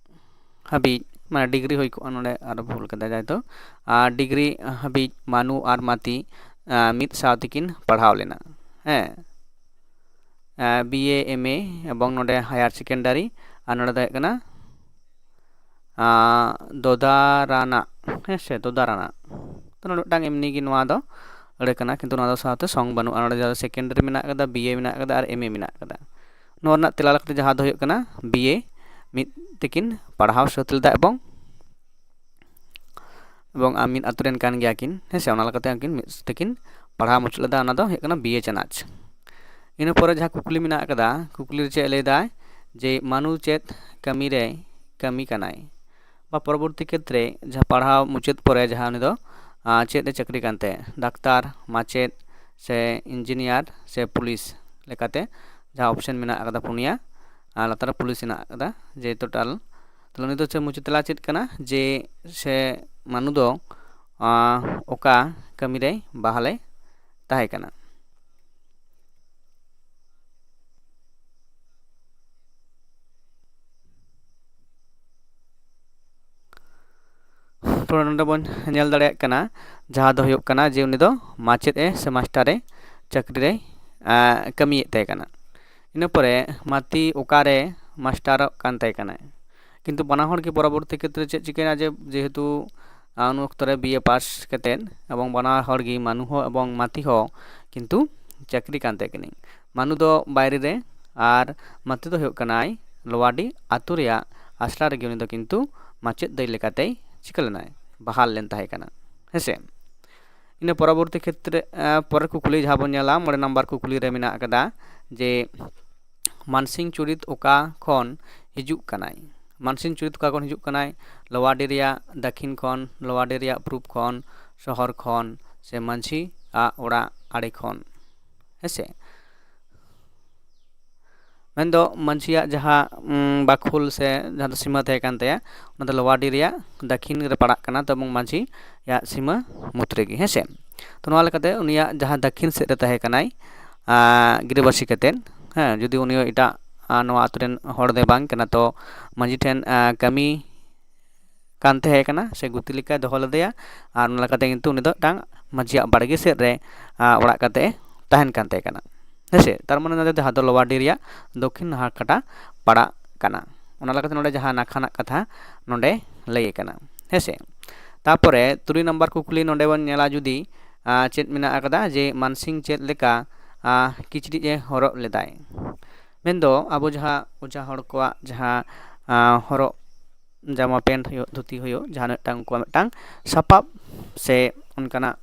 ᱦᱟᱹᱵᱤᱡ, ᱢᱟᱱᱮ ᱰᱤᱜᱽᱨᱤ ᱦᱩᱭ ᱠᱚᱜᱼᱟ, ᱱᱚᱰᱮ ᱟᱨ ᱵᱷᱩᱞ ᱠᱟᱫᱟ ᱡᱟᱭᱛᱚ, ᱟᱨ ᱰᱤᱜᱽᱨᱤ ᱦᱟᱹᱵᱤᱡ ᱢᱟᱱᱩ ᱟᱨ ᱢᱟᱹᱛᱤ ᱟᱸ, ᱢᱤᱫ ᱥᱟᱶ ᱛᱮᱠᱤᱱ ᱯᱟᱲᱦᱟᱣ ᱞᱮᱱᱟ, ᱦᱮᱸ, ᱵᱤ ᱮ, ᱮᱢ ᱮ ᱮᱵᱚᱝ ᱱᱚᱰᱮ ᱦᱟᱭᱟᱨ ᱥᱮᱠᱮᱱᱰᱟᱨᱤ, ᱟᱨ ᱱᱚᱰᱮ ᱫᱚ ᱦᱩᱭᱩᱜ ᱠᱟᱱᱟ ᱟᱸ, ᱫᱚᱫᱟᱨᱟᱱᱟᱜ, ᱦᱮᱸ ᱥᱮ, ᱫᱚᱫᱟᱨᱟᱱᱟᱜ᱾ ᱛᱚ ᱱᱚᱰᱮ ᱢᱤᱫᱴᱟᱝ ᱮᱢᱱᱤ ᱜᱮ ᱱᱚᱣᱟ ᱫᱚ ᱟᱹᱲᱟᱹ ᱠᱟᱱᱟ, ᱠᱤᱱᱛᱩ ᱱᱚᱣᱟ ᱫᱚ ᱥᱟᱶᱛᱮ ᱥᱚᱝ ᱵᱟᱹᱱᱩᱜᱼᱟ᱾ ᱱᱚᱰᱮ ᱡᱟᱦᱟᱸ ᱫᱚ ᱥᱮᱠᱮᱱᱰᱟᱨᱤ ᱢᱮᱱᱟᱜ ᱟᱠᱟᱫᱟ, ᱵᱤ ᱮ ᱢᱮᱱᱟᱜ ᱟᱠᱟᱫᱟ ᱟᱨ ᱮᱢ ᱮ ᱢᱮᱱᱟᱜ ᱟᱠᱟᱫᱟ᱾ ᱱᱚᱣᱟ ᱨᱮᱱᱟᱜ ᱛᱮᱞᱟ ᱞᱮᱠᱟᱛᱮ ᱡᱟᱦᱟᱸ ᱫᱚ ᱦᱩᱭᱩᱜ ᱠᱟᱱᱟ ᱵᱤ ᱮ ᱢᱤᱫ ᱛᱮᱠᱤᱱ ᱯᱟᱲᱦᱟᱣ ᱥᱟᱹᱛ ᱞᱮᱫᱟ ᱮᱵᱚᱝ ᱮᱵᱚᱝ ᱟᱢ ᱢᱤᱫ ᱟᱛᱳ ᱨᱮᱱ ᱠᱟᱱ ᱜᱮᱭᱟ ᱠᱤᱱ, ᱦᱮᱸ ᱥᱮ, ᱚᱱᱟ ᱞᱮᱠᱟᱛᱮ ᱩᱱᱠᱤᱱ ᱢᱤᱫ ᱛᱮᱠᱤᱱ ᱯᱟᱲᱦᱟᱣ ᱢᱩᱪᱟᱹᱫ ᱞᱮᱫᱟ, ᱚᱱᱟ ᱫᱚ ᱦᱩᱭᱩᱜ ᱠᱟᱱᱟ ᱵᱤ ᱮ ᱪᱟᱱᱟᱪ᱾ ᱤᱱᱟᱹ ᱯᱚᱨᱮ ᱡᱟᱦᱟᱸ ᱠᱩᱠᱞᱤ ᱢᱮᱱᱟᱜ ᱟᱠᱟᱫᱟ, ᱠᱩᱠᱞᱤ ᱨᱮ ᱪᱮᱫ ᱞᱟᱹᱭ ᱫᱟᱭ ᱡᱮ ᱢᱟᱱᱩ ᱪᱮᱫ ᱠᱟᱹᱢᱤ ᱨᱮ ᱠᱟᱹᱢᱤ ᱠᱟᱱᱟᱭ, ᱵᱟ ᱯᱚᱨᱚᱵᱚᱨᱛᱤ ᱠᱷᱮᱛᱨᱮ ᱡᱟᱦᱟᱸ ᱯᱟᱲᱦᱟᱣ ᱢᱩᱪᱟᱹᱫ ᱯᱚᱨᱮ ᱡᱟᱦᱟᱸ ᱩᱱᱤ ᱫᱚ ᱟᱸ, ᱪᱮᱫ ᱮ ᱪᱟᱹᱠᱨᱤ ᱠᱟᱱ ᱛᱟᱭᱟ, ᱰᱟᱠᱛᱟᱨ, ᱢᱟᱪᱮᱫ ᱥᱮ ᱤᱧᱡᱤᱱᱤᱭᱟᱨ ᱥᱮ ᱯᱩᱞᱤᱥ ᱞᱮᱠᱟᱛᱮ ᱡᱟᱦᱟᱸ ᱚᱯᱥᱮᱱ ᱢᱮᱱᱟᱜ ᱟᱠᱟᱫᱟ ᱯᱩᱱᱭᱟ, ᱟᱨ ᱞᱟᱛᱟᱨ ᱨᱮ ᱯᱩᱞᱤᱥ ᱦᱮᱱᱟᱜ ᱟᱠᱟᱫᱟ ᱡᱮ ᱴᱳᱴᱟᱞ᱾ ᱛᱟᱦᱞᱮ ᱩᱱᱤ ᱫᱚ ᱪᱮᱫ ᱢᱩᱪᱟᱹᱫ ᱛᱮᱞᱟ ᱪᱮᱫ ᱠᱟᱱᱟ ᱡᱮ ᱥᱮ ᱢᱟᱱᱩ ᱫᱚ ᱟᱸ, ᱚᱠᱟ ᱠᱟᱹᱢᱤ ᱨᱮ ᱵᱟᱦᱟᱞᱮ ᱛᱟᱦᱮᱸ ᱠᱟᱱᱟ? ᱛᱷᱚᱲᱟ ᱱᱚᱰᱮ ᱵᱚᱱ ᱧᱮᱞ ᱫᱟᱲᱮᱭᱟᱜ ᱠᱟᱱᱟ, ᱡᱟᱦᱟᱸ ᱫᱚ ᱦᱩᱭᱩᱜ ᱠᱟᱱᱟ ᱡᱮ ᱩᱱᱤ ᱫᱚ ᱢᱟᱪᱮᱫ ᱮ ᱥᱮ ᱢᱟᱥᱴᱟᱨ ᱮ ᱪᱟᱹᱠᱨᱤ ᱨᱮ ᱟᱸ, ᱠᱟᱹᱢᱤᱭᱮᱫ ᱛᱟᱦᱮᱸ ᱠᱟᱱᱟ᱾ ᱤᱱᱟᱹ ᱯᱚᱨᱮ ᱢᱟᱹᱛᱤ ᱚᱠᱟᱨᱮ ᱢᱟᱥᱴᱟᱨᱚᱜ ᱠᱟᱱ ᱛᱟᱦᱮᱸ ᱠᱟᱱᱟᱭ, ᱠᱤᱱᱛᱩ ᱵᱟᱱᱟ ᱦᱚᱲ ᱜᱮ ᱯᱚᱨᱚᱵᱚᱨᱛᱤ ᱠᱷᱮᱛᱨᱮ ᱪᱮᱫ ᱪᱤᱠᱟᱹᱭᱮᱱᱟ ᱡᱮ ᱡᱮᱦᱮᱛᱩ ᱟᱸ, ᱩᱱ ᱚᱠᱛᱚ ᱨᱮ ᱵᱤ ᱮ ᱯᱟᱥ ᱠᱟᱛᱮᱫ ᱮᱵᱚᱝ ᱵᱟᱱᱟ ᱦᱚᱲ ᱜᱮ ᱢᱟᱱᱩ ᱦᱚᱸ ᱮᱵᱚᱝ ᱢᱟᱹᱛᱤ ᱦᱚᱸ ᱠᱤᱱᱛᱩ ᱪᱟᱹᱠᱨᱤ ᱠᱟᱱ ᱛᱟᱭᱟ ᱠᱤᱱᱤᱝ᱾ ᱢᱟᱱᱩ ᱫᱚ ᱵᱟᱭᱨᱮ ᱨᱮ, ᱟᱨ ᱢᱟᱛᱩ ᱫᱚ ᱦᱩᱭᱩᱜ ᱠᱟᱱᱟᱭ ᱞᱳᱣᱟᱰᱤ ᱟᱛᱳ ᱨᱮᱭᱟᱜ ᱟᱥᱲᱟ ᱨᱮᱜᱮ ᱩᱱᱤ ᱫᱚ ᱠᱤᱱᱛᱩ ᱢᱟᱪᱮᱫ ᱫᱟᱹᱭ ᱞᱮᱠᱟᱛᱮᱭ ᱪᱤᱠᱟᱹ ᱞᱮᱱᱟᱭ, ᱵᱟᱦᱟᱞ ᱞᱮᱱ ᱛᱟᱦᱮᱸ ᱠᱟᱱᱟ᱾ ᱦᱮᱸᱥᱮ? ᱤᱱᱟᱹ ᱯᱚᱨᱚᱵᱚᱨᱛᱤ ᱠᱷᱮᱛᱨᱮ, ᱟᱸ, ᱯᱚᱨᱮᱨ ᱠᱩᱠᱞᱤ ᱡᱟᱦᱟᱸ ᱵᱚᱱ ᱧᱮᱞᱟ, ᱢᱚᱬᱮ ᱱᱟᱢᱵᱟᱨ ᱠᱩᱠᱞᱤ ᱨᱮ ᱢᱮᱱᱟᱜ ᱟᱠᱟᱫᱟ ᱡᱮ ᱢᱟᱱᱥᱤᱝ ᱪᱩᱨᱤᱛ ᱚᱠᱟ ᱠᱷᱚᱱ ᱦᱤᱡᱩᱜ ᱠᱟᱱᱟᱭ? ᱢᱟᱱᱥᱤᱝ ᱪᱩᱨᱤᱛ ᱚᱠᱟ ᱠᱷᱚᱱ ᱦᱤᱡᱩᱜ ᱠᱟᱱᱟᱭ? ᱞᱳᱣᱟᱰᱤ ᱨᱮᱭᱟᱜ ᱫᱟᱹᱠᱷᱤᱱ ᱠᱷᱚᱱ, ᱞᱳᱣᱟᱰᱤ ᱨᱮᱭᱟᱜ ᱯᱩᱨᱩᱵ ᱠᱷᱚᱱ, ᱥᱚᱦᱚᱨ ᱠᱷᱚᱱ, ᱥᱮ ᱢᱟᱹᱡᱷᱤ ᱟᱜ ᱚᱲᱟᱜ ᱟᱲᱮ ᱠᱷᱚᱱ? ᱦᱮᱸᱥᱮ? ᱢᱮᱱᱫᱚ ᱢᱟᱹᱡᱷᱤᱭᱟᱜ ᱡᱟᱦᱟᱸ, ᱩᱢ, ᱵᱟᱠᱷᱳᱞ ᱥᱮ ᱡᱟᱦᱟᱸ ᱫᱚ ᱥᱤᱢᱟᱹ ᱛᱟᱦᱮᱸ ᱠᱟᱱ ᱛᱟᱭᱟ, ᱚᱱᱟ ᱫᱚ ᱞᱳᱣᱟᱰᱤ ᱨᱮᱭᱟᱜ ᱫᱟᱹᱠᱷᱤᱱ ᱨᱮ ᱯᱟᱲᱟᱜ ᱠᱟᱱᱟ, ᱛᱚ ᱮᱵᱚᱝ ᱢᱟᱹᱡᱷᱤᱭᱟᱜ ᱥᱤᱢᱟᱹ ᱢᱩᱫᱽ ᱨᱮᱜᱮ, ᱦᱮᱸᱥᱮ? ᱛᱚ ᱱᱚᱣᱟ ᱞᱮᱠᱟᱛᱮ ᱩᱱᱤᱭᱟᱜ ᱡᱟᱦᱟᱸ ᱫᱟᱹᱠᱷᱤᱱ ᱥᱮᱫ ᱨᱮ ᱛᱟᱦᱮᱸ ᱠᱟᱱᱟᱭ, ᱟᱸ, ᱜᱤᱨᱟᱹᱵᱟᱹᱥᱤ ᱠᱟᱛᱮᱫ, ᱦᱮᱸ, ᱡᱩᱫᱤ ᱩᱱᱤ ᱮᱴᱟᱜ, ᱟᱸ, ᱱᱚᱣᱟ ᱟᱛᱳ ᱨᱮᱱ ᱦᱚᱲ ᱫᱚᱭ ᱵᱟᱝ ᱠᱟᱱᱟ, ᱛᱚ ᱢᱟᱹᱡᱷᱤ ᱴᱷᱮᱱ, ᱟᱸ, ᱠᱟᱹᱢᱤ ᱠᱟᱱ ᱛᱟᱦᱮᱸ ᱠᱟᱱᱟ ᱥᱮ ᱜᱩᱛᱤ ᱞᱮᱠᱟᱭ ᱫᱚᱦᱚ ᱞᱮᱫᱮᱭᱟ, ᱟᱨ ᱚᱱᱟ ᱞᱮᱠᱟᱛᱮ ᱠᱤᱱᱛᱩ ᱩᱱᱤ ᱫᱚ ᱢᱤᱫᱴᱟᱝ ᱢᱟᱹᱡᱷᱤᱭᱟᱜ ᱵᱟᱲᱜᱮ ᱥᱮᱫ ᱨᱮ, ᱟᱸ, ᱚᱲᱟᱜ ᱠᱟᱛᱮ ᱛᱟᱦᱮᱱ ᱠᱟᱱ ᱛᱟᱦᱮᱸ ᱠᱟᱱᱟ᱾ ᱦᱮᱸᱥᱮ? ᱛᱟᱨ ᱢᱟᱱᱮ ᱱᱚᱰᱮ ᱡᱟᱦᱟᱸ ᱫᱚ ᱞᱳᱣᱟᱰᱤ ᱨᱮᱭᱟᱜ ᱫᱚᱠᱷᱤᱱ ᱱᱟᱠᱷᱟ ᱠᱟᱴᱟ ᱯᱟᱲᱟᱜ ᱠᱟᱱᱟ᱾ ᱚᱱᱟ ᱞᱮᱠᱟᱛᱮ ᱱᱚᱰᱮ ᱡᱟᱦᱟᱸ ᱱᱟᱠᱷᱟ ᱨᱮᱱᱟᱜ ᱠᱟᱛᱷᱟ ᱱᱚᱰᱮ ᱞᱟᱹᱭ ᱠᱟᱱᱟ᱾ ᱦᱮᱸᱥᱮ? ᱛᱟᱯᱚᱨᱮ ᱛᱩᱨᱩᱭ ᱱᱟᱢᱵᱟᱨ ᱠᱩᱠᱞᱤ ᱱᱚᱰᱮ ᱵᱚᱱ ᱧᱮᱞᱟ ᱡᱩᱫᱤ, ᱟᱸ, ᱪᱮᱫ ᱢᱮᱱᱟᱜ ᱟᱠᱟᱫᱟ ᱡᱮ ᱢᱟᱱᱥᱤᱝ ᱪᱮᱫ ᱞᱮᱠᱟ, ᱟᱸ, ᱠᱤᱪᱨᱤᱡ ᱮ ᱦᱚᱨᱚᱜ ᱞᱮᱫᱟᱭ? ᱢᱮᱱᱫᱚ ᱟᱵᱚ ᱡᱟᱦᱟᱸ ᱚᱡᱷᱟ ᱦᱚᱲ ᱠᱚᱣᱟᱜ ᱡᱟᱦᱟᱸ, ᱟᱸ, ᱦᱚᱨᱚᱜ ᱡᱟᱢᱟ ᱯᱮᱱᱴ ᱦᱩᱭᱩᱜ, ᱫᱷᱩᱛᱤ ᱦᱩᱭᱩᱜ, ᱡᱟᱦᱟᱸ ᱢᱤᱫᱴᱟᱝ ᱩᱱᱠᱩᱣᱟᱜ ᱢᱤᱫᱴᱟᱝ ᱥᱟᱯᱟᱵ ᱥᱮ ᱚᱱᱠᱟᱱᱟᱜ,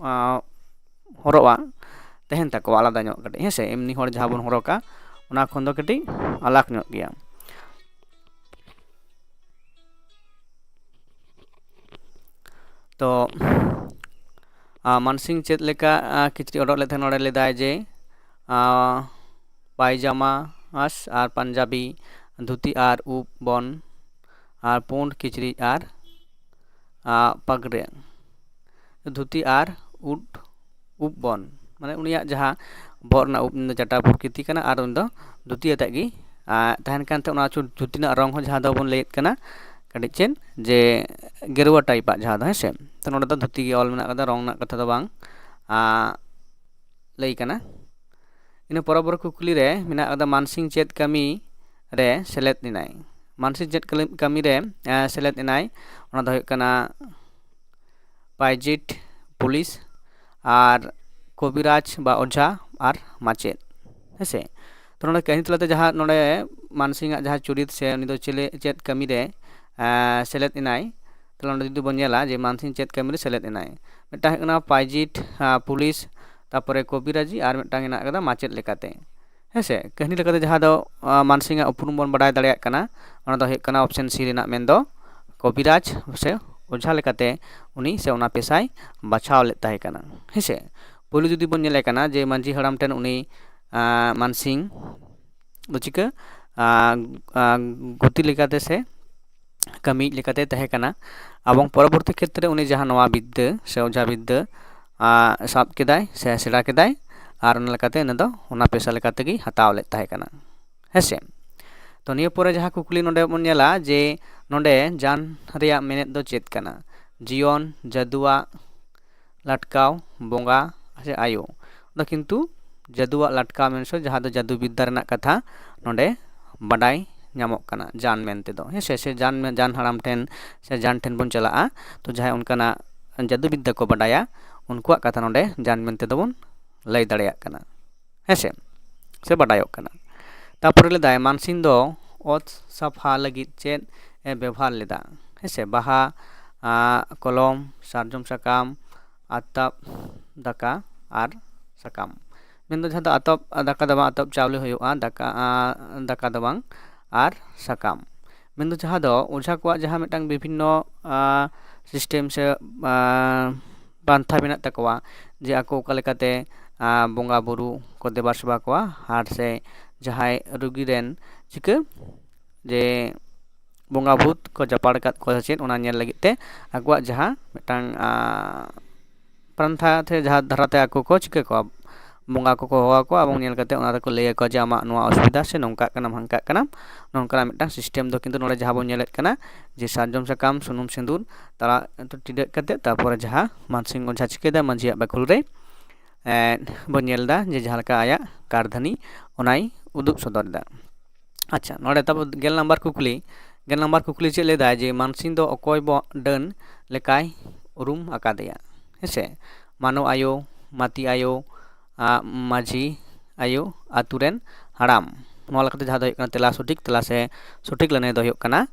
ᱟᱸ, ᱦᱚᱨᱚᱜᱼᱟ ᱛᱟᱦᱮᱱ ᱛᱟᱠᱚᱣᱟ ᱟᱞᱟᱫᱟ ᱧᱚᱜ ᱠᱟᱹᱴᱤᱡ, ᱦᱮᱸ ᱥᱮ? ᱮᱢᱱᱤ ᱦᱚᱲ ᱡᱟᱦᱟᱸ ᱵᱚᱱ ᱦᱚᱨᱚᱜᱟ ᱚᱱᱟ ᱠᱷᱚᱱ ᱫᱚ ᱠᱟᱹᱴᱤᱡ ᱟᱞᱟᱜᱽ ᱧᱚᱜ ᱜᱮᱭᱟ᱾ ᱛᱚ, ᱟᱸ, ᱢᱟᱱᱥᱤᱝ ᱪᱮᱫ ᱞᱮᱠᱟ, ᱟᱸ, ᱠᱤᱪᱨᱤᱡ ᱦᱚᱨᱚᱜ ᱞᱮᱫ ᱛᱟᱦᱮᱸ? ᱱᱚᱰᱮ ᱞᱮᱫᱟᱭ ᱡᱮ, ᱟᱸ, ᱯᱟᱭᱡᱟᱢᱟ ᱟᱥ ᱟᱨ ᱯᱟᱧᱡᱟᱵᱤ, ᱫᱷᱩᱛᱤ ᱟᱨ ᱩᱵ ᱵᱚᱱ, ᱟᱨ ᱯᱩᱸᱰ ᱠᱤᱪᱨᱤᱡ ᱟᱨ, ᱟᱸ, ᱯᱟᱜᱽᱨᱟᱹ᱾ ᱫᱷᱩᱛᱤ ᱟᱨ ᱩᱰ, ᱩᱵ ᱵᱚᱱ, ᱢᱟᱱᱮ ᱩᱱᱤᱭᱟᱜ ᱡᱟᱦᱟᱸ ᱵᱚᱦᱚᱜ ᱨᱮᱱᱟᱜ ᱩᱵ ᱫᱚ ᱪᱟᱴᱟ ᱯᱨᱚᱠᱨᱤᱛᱤ ᱠᱟᱱᱟ, ᱟᱨ ᱩᱱᱤ ᱫᱚ ᱫᱷᱩᱛᱤ ᱟᱛᱮᱫ ᱜᱮ, ᱟᱸ, ᱛᱟᱦᱮᱱ ᱠᱟᱱ ᱛᱟᱦᱮᱸᱫ᱾ ᱚᱱᱟ ᱪᱩ-, ᱫᱷᱩᱛᱤ ᱨᱮᱱᱟᱜ ᱨᱚᱝ ᱦᱚᱸ ᱡᱟᱦᱟᱸ ᱫᱚᱵᱚᱱ ᱞᱟᱹᱭᱮᱫ ᱠᱟᱱᱟ ᱠᱟᱹᱴᱤᱡ ᱪᱮᱫ, ᱡᱮ ᱜᱮᱨᱩᱣᱟ ᱴᱟᱭᱤᱯᱟᱜ ᱡᱟᱦᱟᱸ ᱫᱚ, ᱦᱮᱸ ᱥᱮ? ᱛᱚ ᱱᱚᱰᱮ ᱫᱚ ᱫᱷᱩᱛᱤ ᱜᱮ ᱚᱞ ᱢᱮᱱᱟᱜ ᱠᱟᱫᱟ, ᱨᱚᱝ ᱨᱮᱱᱟᱜ ᱠᱟᱛᱷᱟ ᱫᱚ ᱵᱟᱝ, ᱟᱸ, ᱞᱟᱹᱭ ᱠᱟᱱᱟ᱾ ᱤᱱᱟᱹ ᱯᱚᱨᱚᱵᱚᱨ ᱠᱩᱠᱞᱤ ᱨᱮ ᱢᱮᱱᱟᱜ ᱟᱠᱟᱫᱟ, ᱢᱟᱱᱥᱤᱝ ᱪᱮᱫ ᱠᱟᱹᱢᱤ ᱨᱮ ᱥᱮᱞᱮᱫ ᱮᱱᱟᱭ? ᱢᱟᱱᱥᱤᱝ ᱪᱮᱫ ᱠᱟᱹᱞᱤ-, ᱠᱟᱹᱢᱤ ᱨᱮ, ᱮᱸ, ᱥᱮᱞᱮᱫ ᱮᱱᱟᱭ? ᱚᱱᱟ ᱫᱚ ᱦᱩᱭᱩᱜ ᱠᱟᱱᱟ ᱯᱟᱭᱡᱮᱴ ᱯᱩᱞᱤᱥ ᱟᱨ ᱠᱚᱵᱤᱨᱟᱡᱽ ᱵᱟ ᱚᱡᱷᱟ ᱟᱨ ᱢᱟᱪᱮᱫ᱾ ᱦᱮᱸᱥᱮ? ᱛᱚ ᱱᱚᱰᱮ ᱠᱟᱹᱦᱱᱤ ᱛᱟᱞᱟᱛᱮ ᱡᱟᱦᱟᱸ ᱱᱚᱰᱮ ᱢᱟᱱᱥᱤᱝ ᱟᱜ ᱡᱟᱦᱟᱸ ᱪᱩᱨᱤᱛ ᱥᱮ ᱩᱱᱤ ᱫᱚ ᱪᱮᱞᱮ ᱪᱮᱫ ᱠᱟᱹᱢᱤ ᱨᱮ ᱥᱮᱞᱮᱫ ᱮᱱᱟᱭ, ᱛᱟᱦᱞᱮ ᱱᱚᱰᱮ ᱡᱩᱫᱤ ᱵᱚᱱ ᱧᱮᱞᱟ ᱡᱮ ᱢᱟᱱᱥᱤᱝ ᱪᱮᱫ ᱠᱟᱹᱢᱤ ᱨᱮ ᱥᱮᱞᱮᱫ ᱮᱱᱟᱭ, ᱢᱤᱫᱴᱟᱝ ᱦᱩᱭᱩᱜ ᱠᱟᱱᱟ ᱯᱟᱭᱡᱤᱴ, ᱯᱩᱞᱤᱥ, ᱛᱟᱨᱯᱚᱨᱮ ᱠᱚᱵᱤᱨᱟᱡᱤ ᱟᱨ ᱢᱤᱫᱴᱟᱝ ᱦᱮᱱᱟᱜ ᱟᱠᱟᱫᱟ ᱢᱟᱪᱮᱫ ᱞᱮᱠᱟᱛᱮ᱾ ᱦᱮᱸᱥᱮ? ᱠᱟᱹᱦᱱᱤ ᱞᱮᱠᱟᱛᱮ ᱡᱟᱦᱟᱸ ᱫᱚ ᱢᱟᱱᱥᱤᱝ ᱟᱜ ᱩᱯᱨᱩᱢ ᱵᱚᱱ ᱵᱟᱰᱟᱭ ᱫᱟᱲᱮᱭᱟᱜ ᱠᱟᱱᱟ, ᱚᱱᱟ ᱫᱚ ᱦᱩᱭᱩᱜ ᱠᱟᱱᱟ ᱚᱯᱥᱮᱱ ᱥᱤ ᱨᱮᱱᱟᱜ, ᱢᱮᱱᱫᱚ ᱠᱚᱵᱤᱨᱟᱡᱽ ᱥᱮ ᱚᱡᱷᱟ ᱞᱮᱠᱟᱛᱮ ᱩᱱᱤ ᱥᱮ ᱚᱱᱟ ᱯᱮᱥᱟᱭ ᱵᱟᱪᱷᱟᱣ ᱞᱮᱫ ᱛᱟᱦᱮᱸ ᱠᱟᱱᱟ᱾ ᱦᱮᱸᱥᱮ? ᱯᱳᱭᱞᱳ ᱡᱩᱫᱤ ᱵᱚᱱ ᱧᱮᱞᱮ ᱠᱟᱱᱟ ᱡᱮ ᱢᱟᱹᱡᱷᱤ ᱦᱟᱲᱟᱢ ᱴᱷᱮᱱ ᱩᱱᱤ ᱢᱟᱱᱥᱤᱝ ᱫᱚ ᱪᱤᱠᱟᱹ ᱜᱩᱛᱤ ᱞᱮᱠᱟᱛᱮ ᱥᱮ ᱠᱟᱹᱢᱤᱭᱤᱡ ᱞᱮᱠᱟᱛᱮ ᱛᱟᱦᱮᱸ ᱠᱟᱱᱟ᱾ ᱮᱵᱚᱝ ᱯᱚᱨᱚᱵᱚᱨᱛᱤ ᱠᱷᱮᱛᱨᱮ ᱩᱱᱤ ᱡᱟᱦᱟᱸ ᱱᱚᱣᱟ ᱵᱤᱫᱽᱫᱟᱹ ᱥᱮ ᱚᱡᱷᱟ ᱵᱤᱫᱽᱫᱟᱹ ᱥᱟᱵ ᱠᱮᱫᱟᱭ ᱥᱮ ᱥᱮᱬᱟ ᱠᱮᱫᱟᱭ, ᱟᱨ ᱚᱱᱟ ᱞᱮᱠᱟᱛᱮ ᱤᱱᱟᱹ ᱫᱚ ᱚᱱᱟ ᱯᱮᱥᱟ ᱞᱮᱠᱟ ᱛᱮᱜᱮ ᱦᱟᱛᱟᱣ ᱞᱮᱫ ᱛᱟᱦᱮᱸ ᱠᱟᱱᱟ᱾ ᱦᱮᱸᱥᱮ? ᱛᱚ ᱱᱤᱭᱟᱹ ᱯᱚᱨᱮ ᱡᱟᱦᱟᱸ ᱠᱩᱠᱞᱤ ᱱᱚᱰᱮ ᱵᱚᱱ ᱧᱮᱞᱟ ᱡᱮ ᱱᱚᱰᱮ ᱡᱟᱱ ᱨᱮᱭᱟᱜ ᱢᱮᱱᱮᱫ ᱫᱚ ᱪᱮᱫ ᱠᱟᱱᱟ? ᱡᱤᱭᱚᱱ, ᱡᱟᱹᱫᱩᱣᱟᱜ, ᱞᱟᱴᱠᱟᱣ, ᱵᱚᱸᱜᱟ ᱥᱮ ᱟᱭᱳ᱾ ᱫᱚ ᱠᱤᱱᱛᱩ ᱡᱟᱹᱫᱩᱣᱟᱜ ᱞᱟᱴᱠᱟᱣ ᱢᱮᱱᱥᱮ ᱡᱟᱦᱟᱸ ᱫᱚ ᱡᱟᱹᱫᱩ ᱵᱤᱫᱽᱫᱟ ᱨᱮᱱᱟᱜ ᱠᱟᱛᱷᱟ ᱱᱚᱰᱮ ᱵᱟᱰᱟᱭ ᱧᱟᱢᱚᱜ ᱠᱟᱱᱟ ᱡᱟᱱ ᱢᱮᱱᱛᱮ ᱫᱚ᱾ ᱦᱮᱸ ᱥᱮ? ᱥᱮ ᱡᱟᱱ ᱢᱮ-, ᱡᱟᱱ ᱦᱟᱲᱟᱢ ᱴᱷᱮᱱ ᱥᱮ ᱡᱟᱱ ᱴᱷᱮᱱ ᱵᱚᱱ ᱪᱟᱞᱟᱜᱼᱟ, ᱛᱚ ᱡᱟᱦᱟᱸᱭ ᱚᱱᱠᱟᱱᱟᱜ ᱡᱟᱹᱫᱩ ᱵᱤᱫᱽᱫᱟ ᱠᱚ ᱵᱟᱰᱟᱭᱟ, ᱩᱱᱠᱩᱣᱟᱜ ᱠᱟᱛᱷᱟ ᱱᱚᱰᱮ ᱡᱟᱱ ᱢᱮᱱᱛᱮ ᱫᱚᱵᱚᱱ ᱞᱟᱹᱭ ᱫᱟᱲᱮᱭᱟᱜ ᱠᱟᱱᱟ᱾ ᱦᱮᱸ ᱥᱮ? ᱥᱮ ᱵᱟᱰᱟᱭᱚᱜ ᱠᱟᱱᱟ᱾ ᱛᱟᱨᱯᱚᱨᱮ ᱞᱟᱹᱭᱫᱟᱭ, ᱢᱟᱱᱥᱤᱝ ᱫᱚ ᱚᱛ ᱥᱟᱯᱷᱟ ᱞᱟᱹᱜᱤᱫ ᱪᱮᱫ ᱮ ᱵᱮᱵᱚᱦᱟᱨ ᱞᱮᱫᱟ? ᱦᱮᱸ ᱥᱮ? ᱵᱟᱦᱟ, ᱟᱸ, ᱠᱚᱞᱚᱢ, ᱥᱟᱨᱡᱚᱢ ᱥᱟᱠᱟᱢ, ᱟᱛᱟᱯ ᱫᱟᱠᱟ ᱟᱨ ᱥᱟᱠᱟᱢ᱾ ᱢᱮᱱᱫᱚ ᱡᱟᱦᱟᱸ ᱫᱚ ᱟᱛᱚᱯ ᱫᱟᱠᱟ ᱫᱚ ᱵᱟᱝ, ᱟᱛᱚᱯ ᱪᱟᱣᱞᱮ ᱦᱩᱭᱩᱜᱼᱟ, ᱫᱟᱠᱟ, ᱟᱸ, ᱫᱟᱠᱟ ᱫᱚ ᱵᱟᱝ, ᱟᱨ ᱥᱟᱠᱟᱢ᱾ ᱢᱮᱱᱫᱚ ᱡᱟᱦᱟᱸ ᱫᱚ ᱚᱡᱷᱟ ᱠᱚᱣᱟᱜ ᱡᱟᱦᱟᱸ ᱢᱤᱫᱴᱟᱝ ᱵᱤᱵᱷᱤᱱᱱᱚ, ᱟᱸ, ᱥᱤᱥᱴᱮᱢ ᱥᱮ, ᱟᱸ, ᱯᱟᱱᱛᱷᱟ ᱢᱮᱱᱟᱜ ᱛᱟᱠᱚᱣᱟ, ᱡᱮ ᱟᱠᱚ ᱚᱠᱟ ᱞᱮᱠᱟᱛᱮ, ᱟᱸ, ᱵᱚᱸᱜᱟ ᱵᱩᱨᱩ ᱠᱚ ᱫᱮᱵᱟ ᱥᱮᱵᱟ ᱠᱚᱣᱟ, ᱟᱨ ᱥᱮ ᱡᱟᱦᱟᱸᱭ ᱨᱩᱜᱤ ᱨᱮᱱ ᱪᱤᱠᱟᱹ ᱡᱮ ᱵᱚᱸᱜᱟ ᱵᱷᱩᱛ ᱠᱚ ᱡᱟᱯᱟᱲ ᱟᱠᱟᱫ ᱠᱚᱣᱟ ᱥᱮ ᱪᱮᱫ, ᱚᱱᱟ ᱧᱮᱞ ᱞᱟᱹᱜᱤᱫ ᱛᱮ ᱟᱠᱚᱣᱟᱜ ᱡᱟᱦᱟᱸ ᱢᱤᱫᱴᱟᱝ, ᱟᱸ, ᱯᱟᱱᱛᱷᱟ ᱛᱮ ᱡᱟᱦᱟᱸ ᱫᱷᱟᱨᱟᱛᱮ ᱟᱠᱚ ᱠᱚ ᱪᱤᱠᱟᱹ ᱠᱚᱣᱟ, ᱵᱚᱸᱜᱟ ᱠᱚᱠᱚ ᱦᱚᱦᱚ ᱟᱠᱚᱣᱟ ᱮᱵᱚᱝ ᱧᱮᱞ ᱠᱟᱛᱮ ᱚᱱᱟ ᱨᱮᱠᱚ ᱞᱟᱹᱭ ᱟᱠᱚᱣᱟ ᱡᱮ ᱟᱢᱟᱜ ᱱᱚᱣᱟ ᱚᱥᱩᱵᱤᱫᱷᱟ ᱥᱮ ᱱᱚᱝᱠᱟᱜ ᱠᱟᱱᱟ ᱦᱟᱝᱠᱟᱜ ᱠᱟᱱᱟ᱾ ᱱᱚᱝᱠᱟᱱᱟᱜ ᱢᱤᱫᱴᱟᱝ ᱥᱤᱥᱴᱮᱢ ᱫᱚ ᱠᱤᱱᱛᱩ ᱱᱚᱰᱮ ᱡᱟᱦᱟᱸ ᱵᱚᱱ ᱧᱮᱞᱮᱫ ᱠᱟᱱᱟ ᱡᱮ ᱥᱟᱨᱡᱚᱢ ᱥᱟᱠᱟᱢ, ᱥᱩᱱᱩᱢ, ᱥᱤᱸᱫᱩᱨ ᱛᱟᱞᱟ ᱴᱤᱰᱟᱹᱜ ᱠᱟᱛᱮ, ᱛᱟᱨᱯᱚᱨᱮ ᱡᱟᱦᱟᱸ ᱢᱟᱱᱥᱤᱝ ᱚᱡᱷᱟ ᱪᱤᱠᱟᱹᱭᱮᱫᱟ ᱢᱟᱹᱡᱷᱤᱭᱟᱜ ᱵᱟᱠᱷᱳᱞ ᱨᱮ, ᱮᱸ, ᱵᱚᱱ ᱧᱮᱞ ᱮᱫᱟ ᱡᱮ ᱡᱟᱦᱟᱸ ᱞᱮᱠᱟ ᱟᱭᱟᱜ ᱠᱟᱨᱫᱷᱟᱹᱱᱤ ᱚᱱᱟᱭ ᱩᱫᱩᱜ ᱥᱚᱫᱚᱨ ᱮᱫᱟ᱾ ᱟᱪᱪᱷᱟ, ᱱᱚᱰᱮ ᱛᱟᱵᱚ ᱜᱮᱞ ᱱᱟᱢᱵᱟᱨ ᱠᱩᱠᱞᱤ, ᱜᱮᱞ ᱱᱟᱢᱵᱟᱨ ᱠᱩᱠᱞᱤ ᱪᱮᱫ ᱞᱟᱹᱭᱫᱟᱭ ᱡᱮ ᱢᱟᱱᱥᱤᱝ ᱫᱚ ᱚᱠᱚᱭ ᱵᱚ ᱰᱟᱹᱱ ᱞᱮᱠᱟᱭ ᱩᱨᱩᱢ ᱟᱠᱟᱫᱮᱭᱟ? ᱦᱮᱸᱥᱮ? ᱢᱟᱱᱚ ᱟᱭᱳ, ᱢᱟᱹᱛᱤ ᱟᱭᱳ, ᱟᱜ, ᱢᱟᱹᱡᱷᱤ ᱟᱭᱳ, ᱟᱹᱛᱩ ᱨᱮᱱ ᱦᱟᱲᱟᱢ᱾ ᱱᱚᱣᱟ ᱞᱮᱠᱟᱛᱮ ᱡᱟᱦᱟᱸ ᱫᱚ ᱦᱩᱭᱩᱜ ᱠᱟᱱᱟ ᱛᱮᱞᱟ ᱥᱚᱴᱷᱤᱠ ᱛᱮᱞᱟ ᱥᱮ ᱥᱚᱴᱷᱤᱠ ᱞᱟᱹᱱᱟᱹᱭ ᱫᱚ ᱦᱩᱭᱩᱜ ᱠᱟᱱᱟ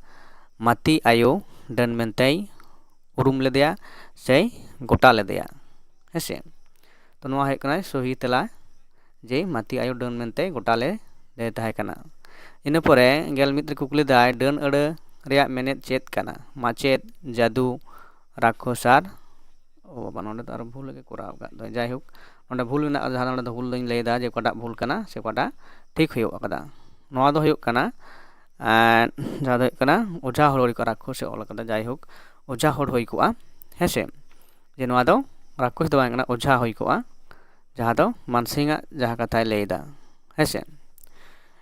ᱢᱟᱹᱛᱤ ᱟᱭᱳ ᱰᱟᱹᱱ ᱢᱮᱱᱛᱮᱭ ᱩᱨᱩᱢ ᱞᱮᱫᱮᱭᱟ ᱥᱮᱭ ᱜᱚᱴᱟ ᱞᱮᱫᱮᱭᱟ᱾ ᱦᱮᱸᱥᱮ? ᱛᱚ ᱱᱚᱣᱟ ᱦᱩᱭᱩᱜ ᱠᱟᱱᱟ ᱥᱚᱦᱤ ᱛᱮᱞᱟ, ᱡᱮ ᱢᱟᱹᱛᱤ ᱟᱭᱳ ᱰᱟᱹᱱ ᱢᱮᱱᱛᱮ ᱜᱚᱴᱟ ᱞᱮ ᱞᱮ ᱛᱟᱦᱮᱸ ᱠᱟᱱᱟ᱾ ᱤᱱᱟᱹ ᱯᱚᱨᱮ ᱜᱮᱞ ᱢᱤᱫ ᱨᱮ ᱠᱩᱠᱞᱤ ᱫᱟᱭ, ᱰᱟᱹᱱ ᱟᱹᱲᱟᱹ ᱨᱮᱭᱟᱜ ᱢᱮᱱᱮᱫ ᱪᱮᱫ ᱠᱟᱱᱟ? ᱢᱟᱪᱮᱫ, ᱡᱟᱫᱩ, ᱨᱟᱠᱠᱷᱚᱥ ᱟᱨ, ᱳ ᱵᱟᱵᱟ, ᱱᱚᱰᱮ ᱫᱚ ᱟᱨ ᱵᱷᱩᱞ ᱜᱮ ᱠᱚᱨᱟᱣ ᱟᱠᱟᱫ ᱫᱚ᱾ ᱡᱟᱭᱦᱳᱠ, ᱱᱚᱰᱮ ᱵᱷᱩᱞ ᱢᱮᱱᱟᱜᱼᱟ, ᱡᱟᱦᱟᱸ ᱱᱚᱰᱮ ᱫᱚ ᱵᱷᱩᱞ ᱫᱚᱧ ᱞᱟᱹᱭᱫᱟ ᱡᱮ ᱚᱠᱟᱴᱟᱜ ᱵᱷᱩᱞ ᱠᱟᱱᱟ ᱥᱮ ᱚᱠᱟᱴᱟᱜ ᱴᱷᱤᱠ ᱦᱩᱭᱩᱜ ᱠᱟᱫᱟ᱾ ᱱᱚᱣᱟ ᱫᱚ ᱦᱩᱭᱩᱜ ᱠᱟᱱᱟ, ᱮᱸ, ᱡᱟᱦᱟᱸ ᱫᱚ ᱦᱩᱭᱩᱜ ᱠᱟᱱᱟ ᱳᱡᱷᱟ ᱦᱚᱲ ᱦᱚᱲ ᱠᱚ ᱨᱟᱠᱠᱷᱚᱥ ᱮ ᱚᱞ ᱠᱟᱫᱟ᱾ ᱡᱟᱭᱦᱳᱠ, ᱳᱡᱷᱟ ᱦᱚᱲ ᱦᱩᱭ ᱠᱚᱜᱼᱟ, ᱦᱮᱸᱥᱮ? ᱡᱮ ᱱᱚᱣᱟ ᱫᱚ ᱨᱟᱠᱠᱷᱚᱥ ᱫᱚ ᱵᱟᱝ ᱠᱟᱱᱟ, ᱳᱡᱷᱟ ᱦᱩᱭ ᱠᱚᱜᱼᱟ, ᱡᱟᱦᱟᱸ ᱫᱚ ᱢᱟᱱᱥᱤᱝ ᱟᱜ ᱡᱟᱦᱟᱸ ᱠᱟᱛᱷᱟᱭ ᱞᱟᱹᱭᱫᱟ, ᱦᱮᱸᱥᱮ?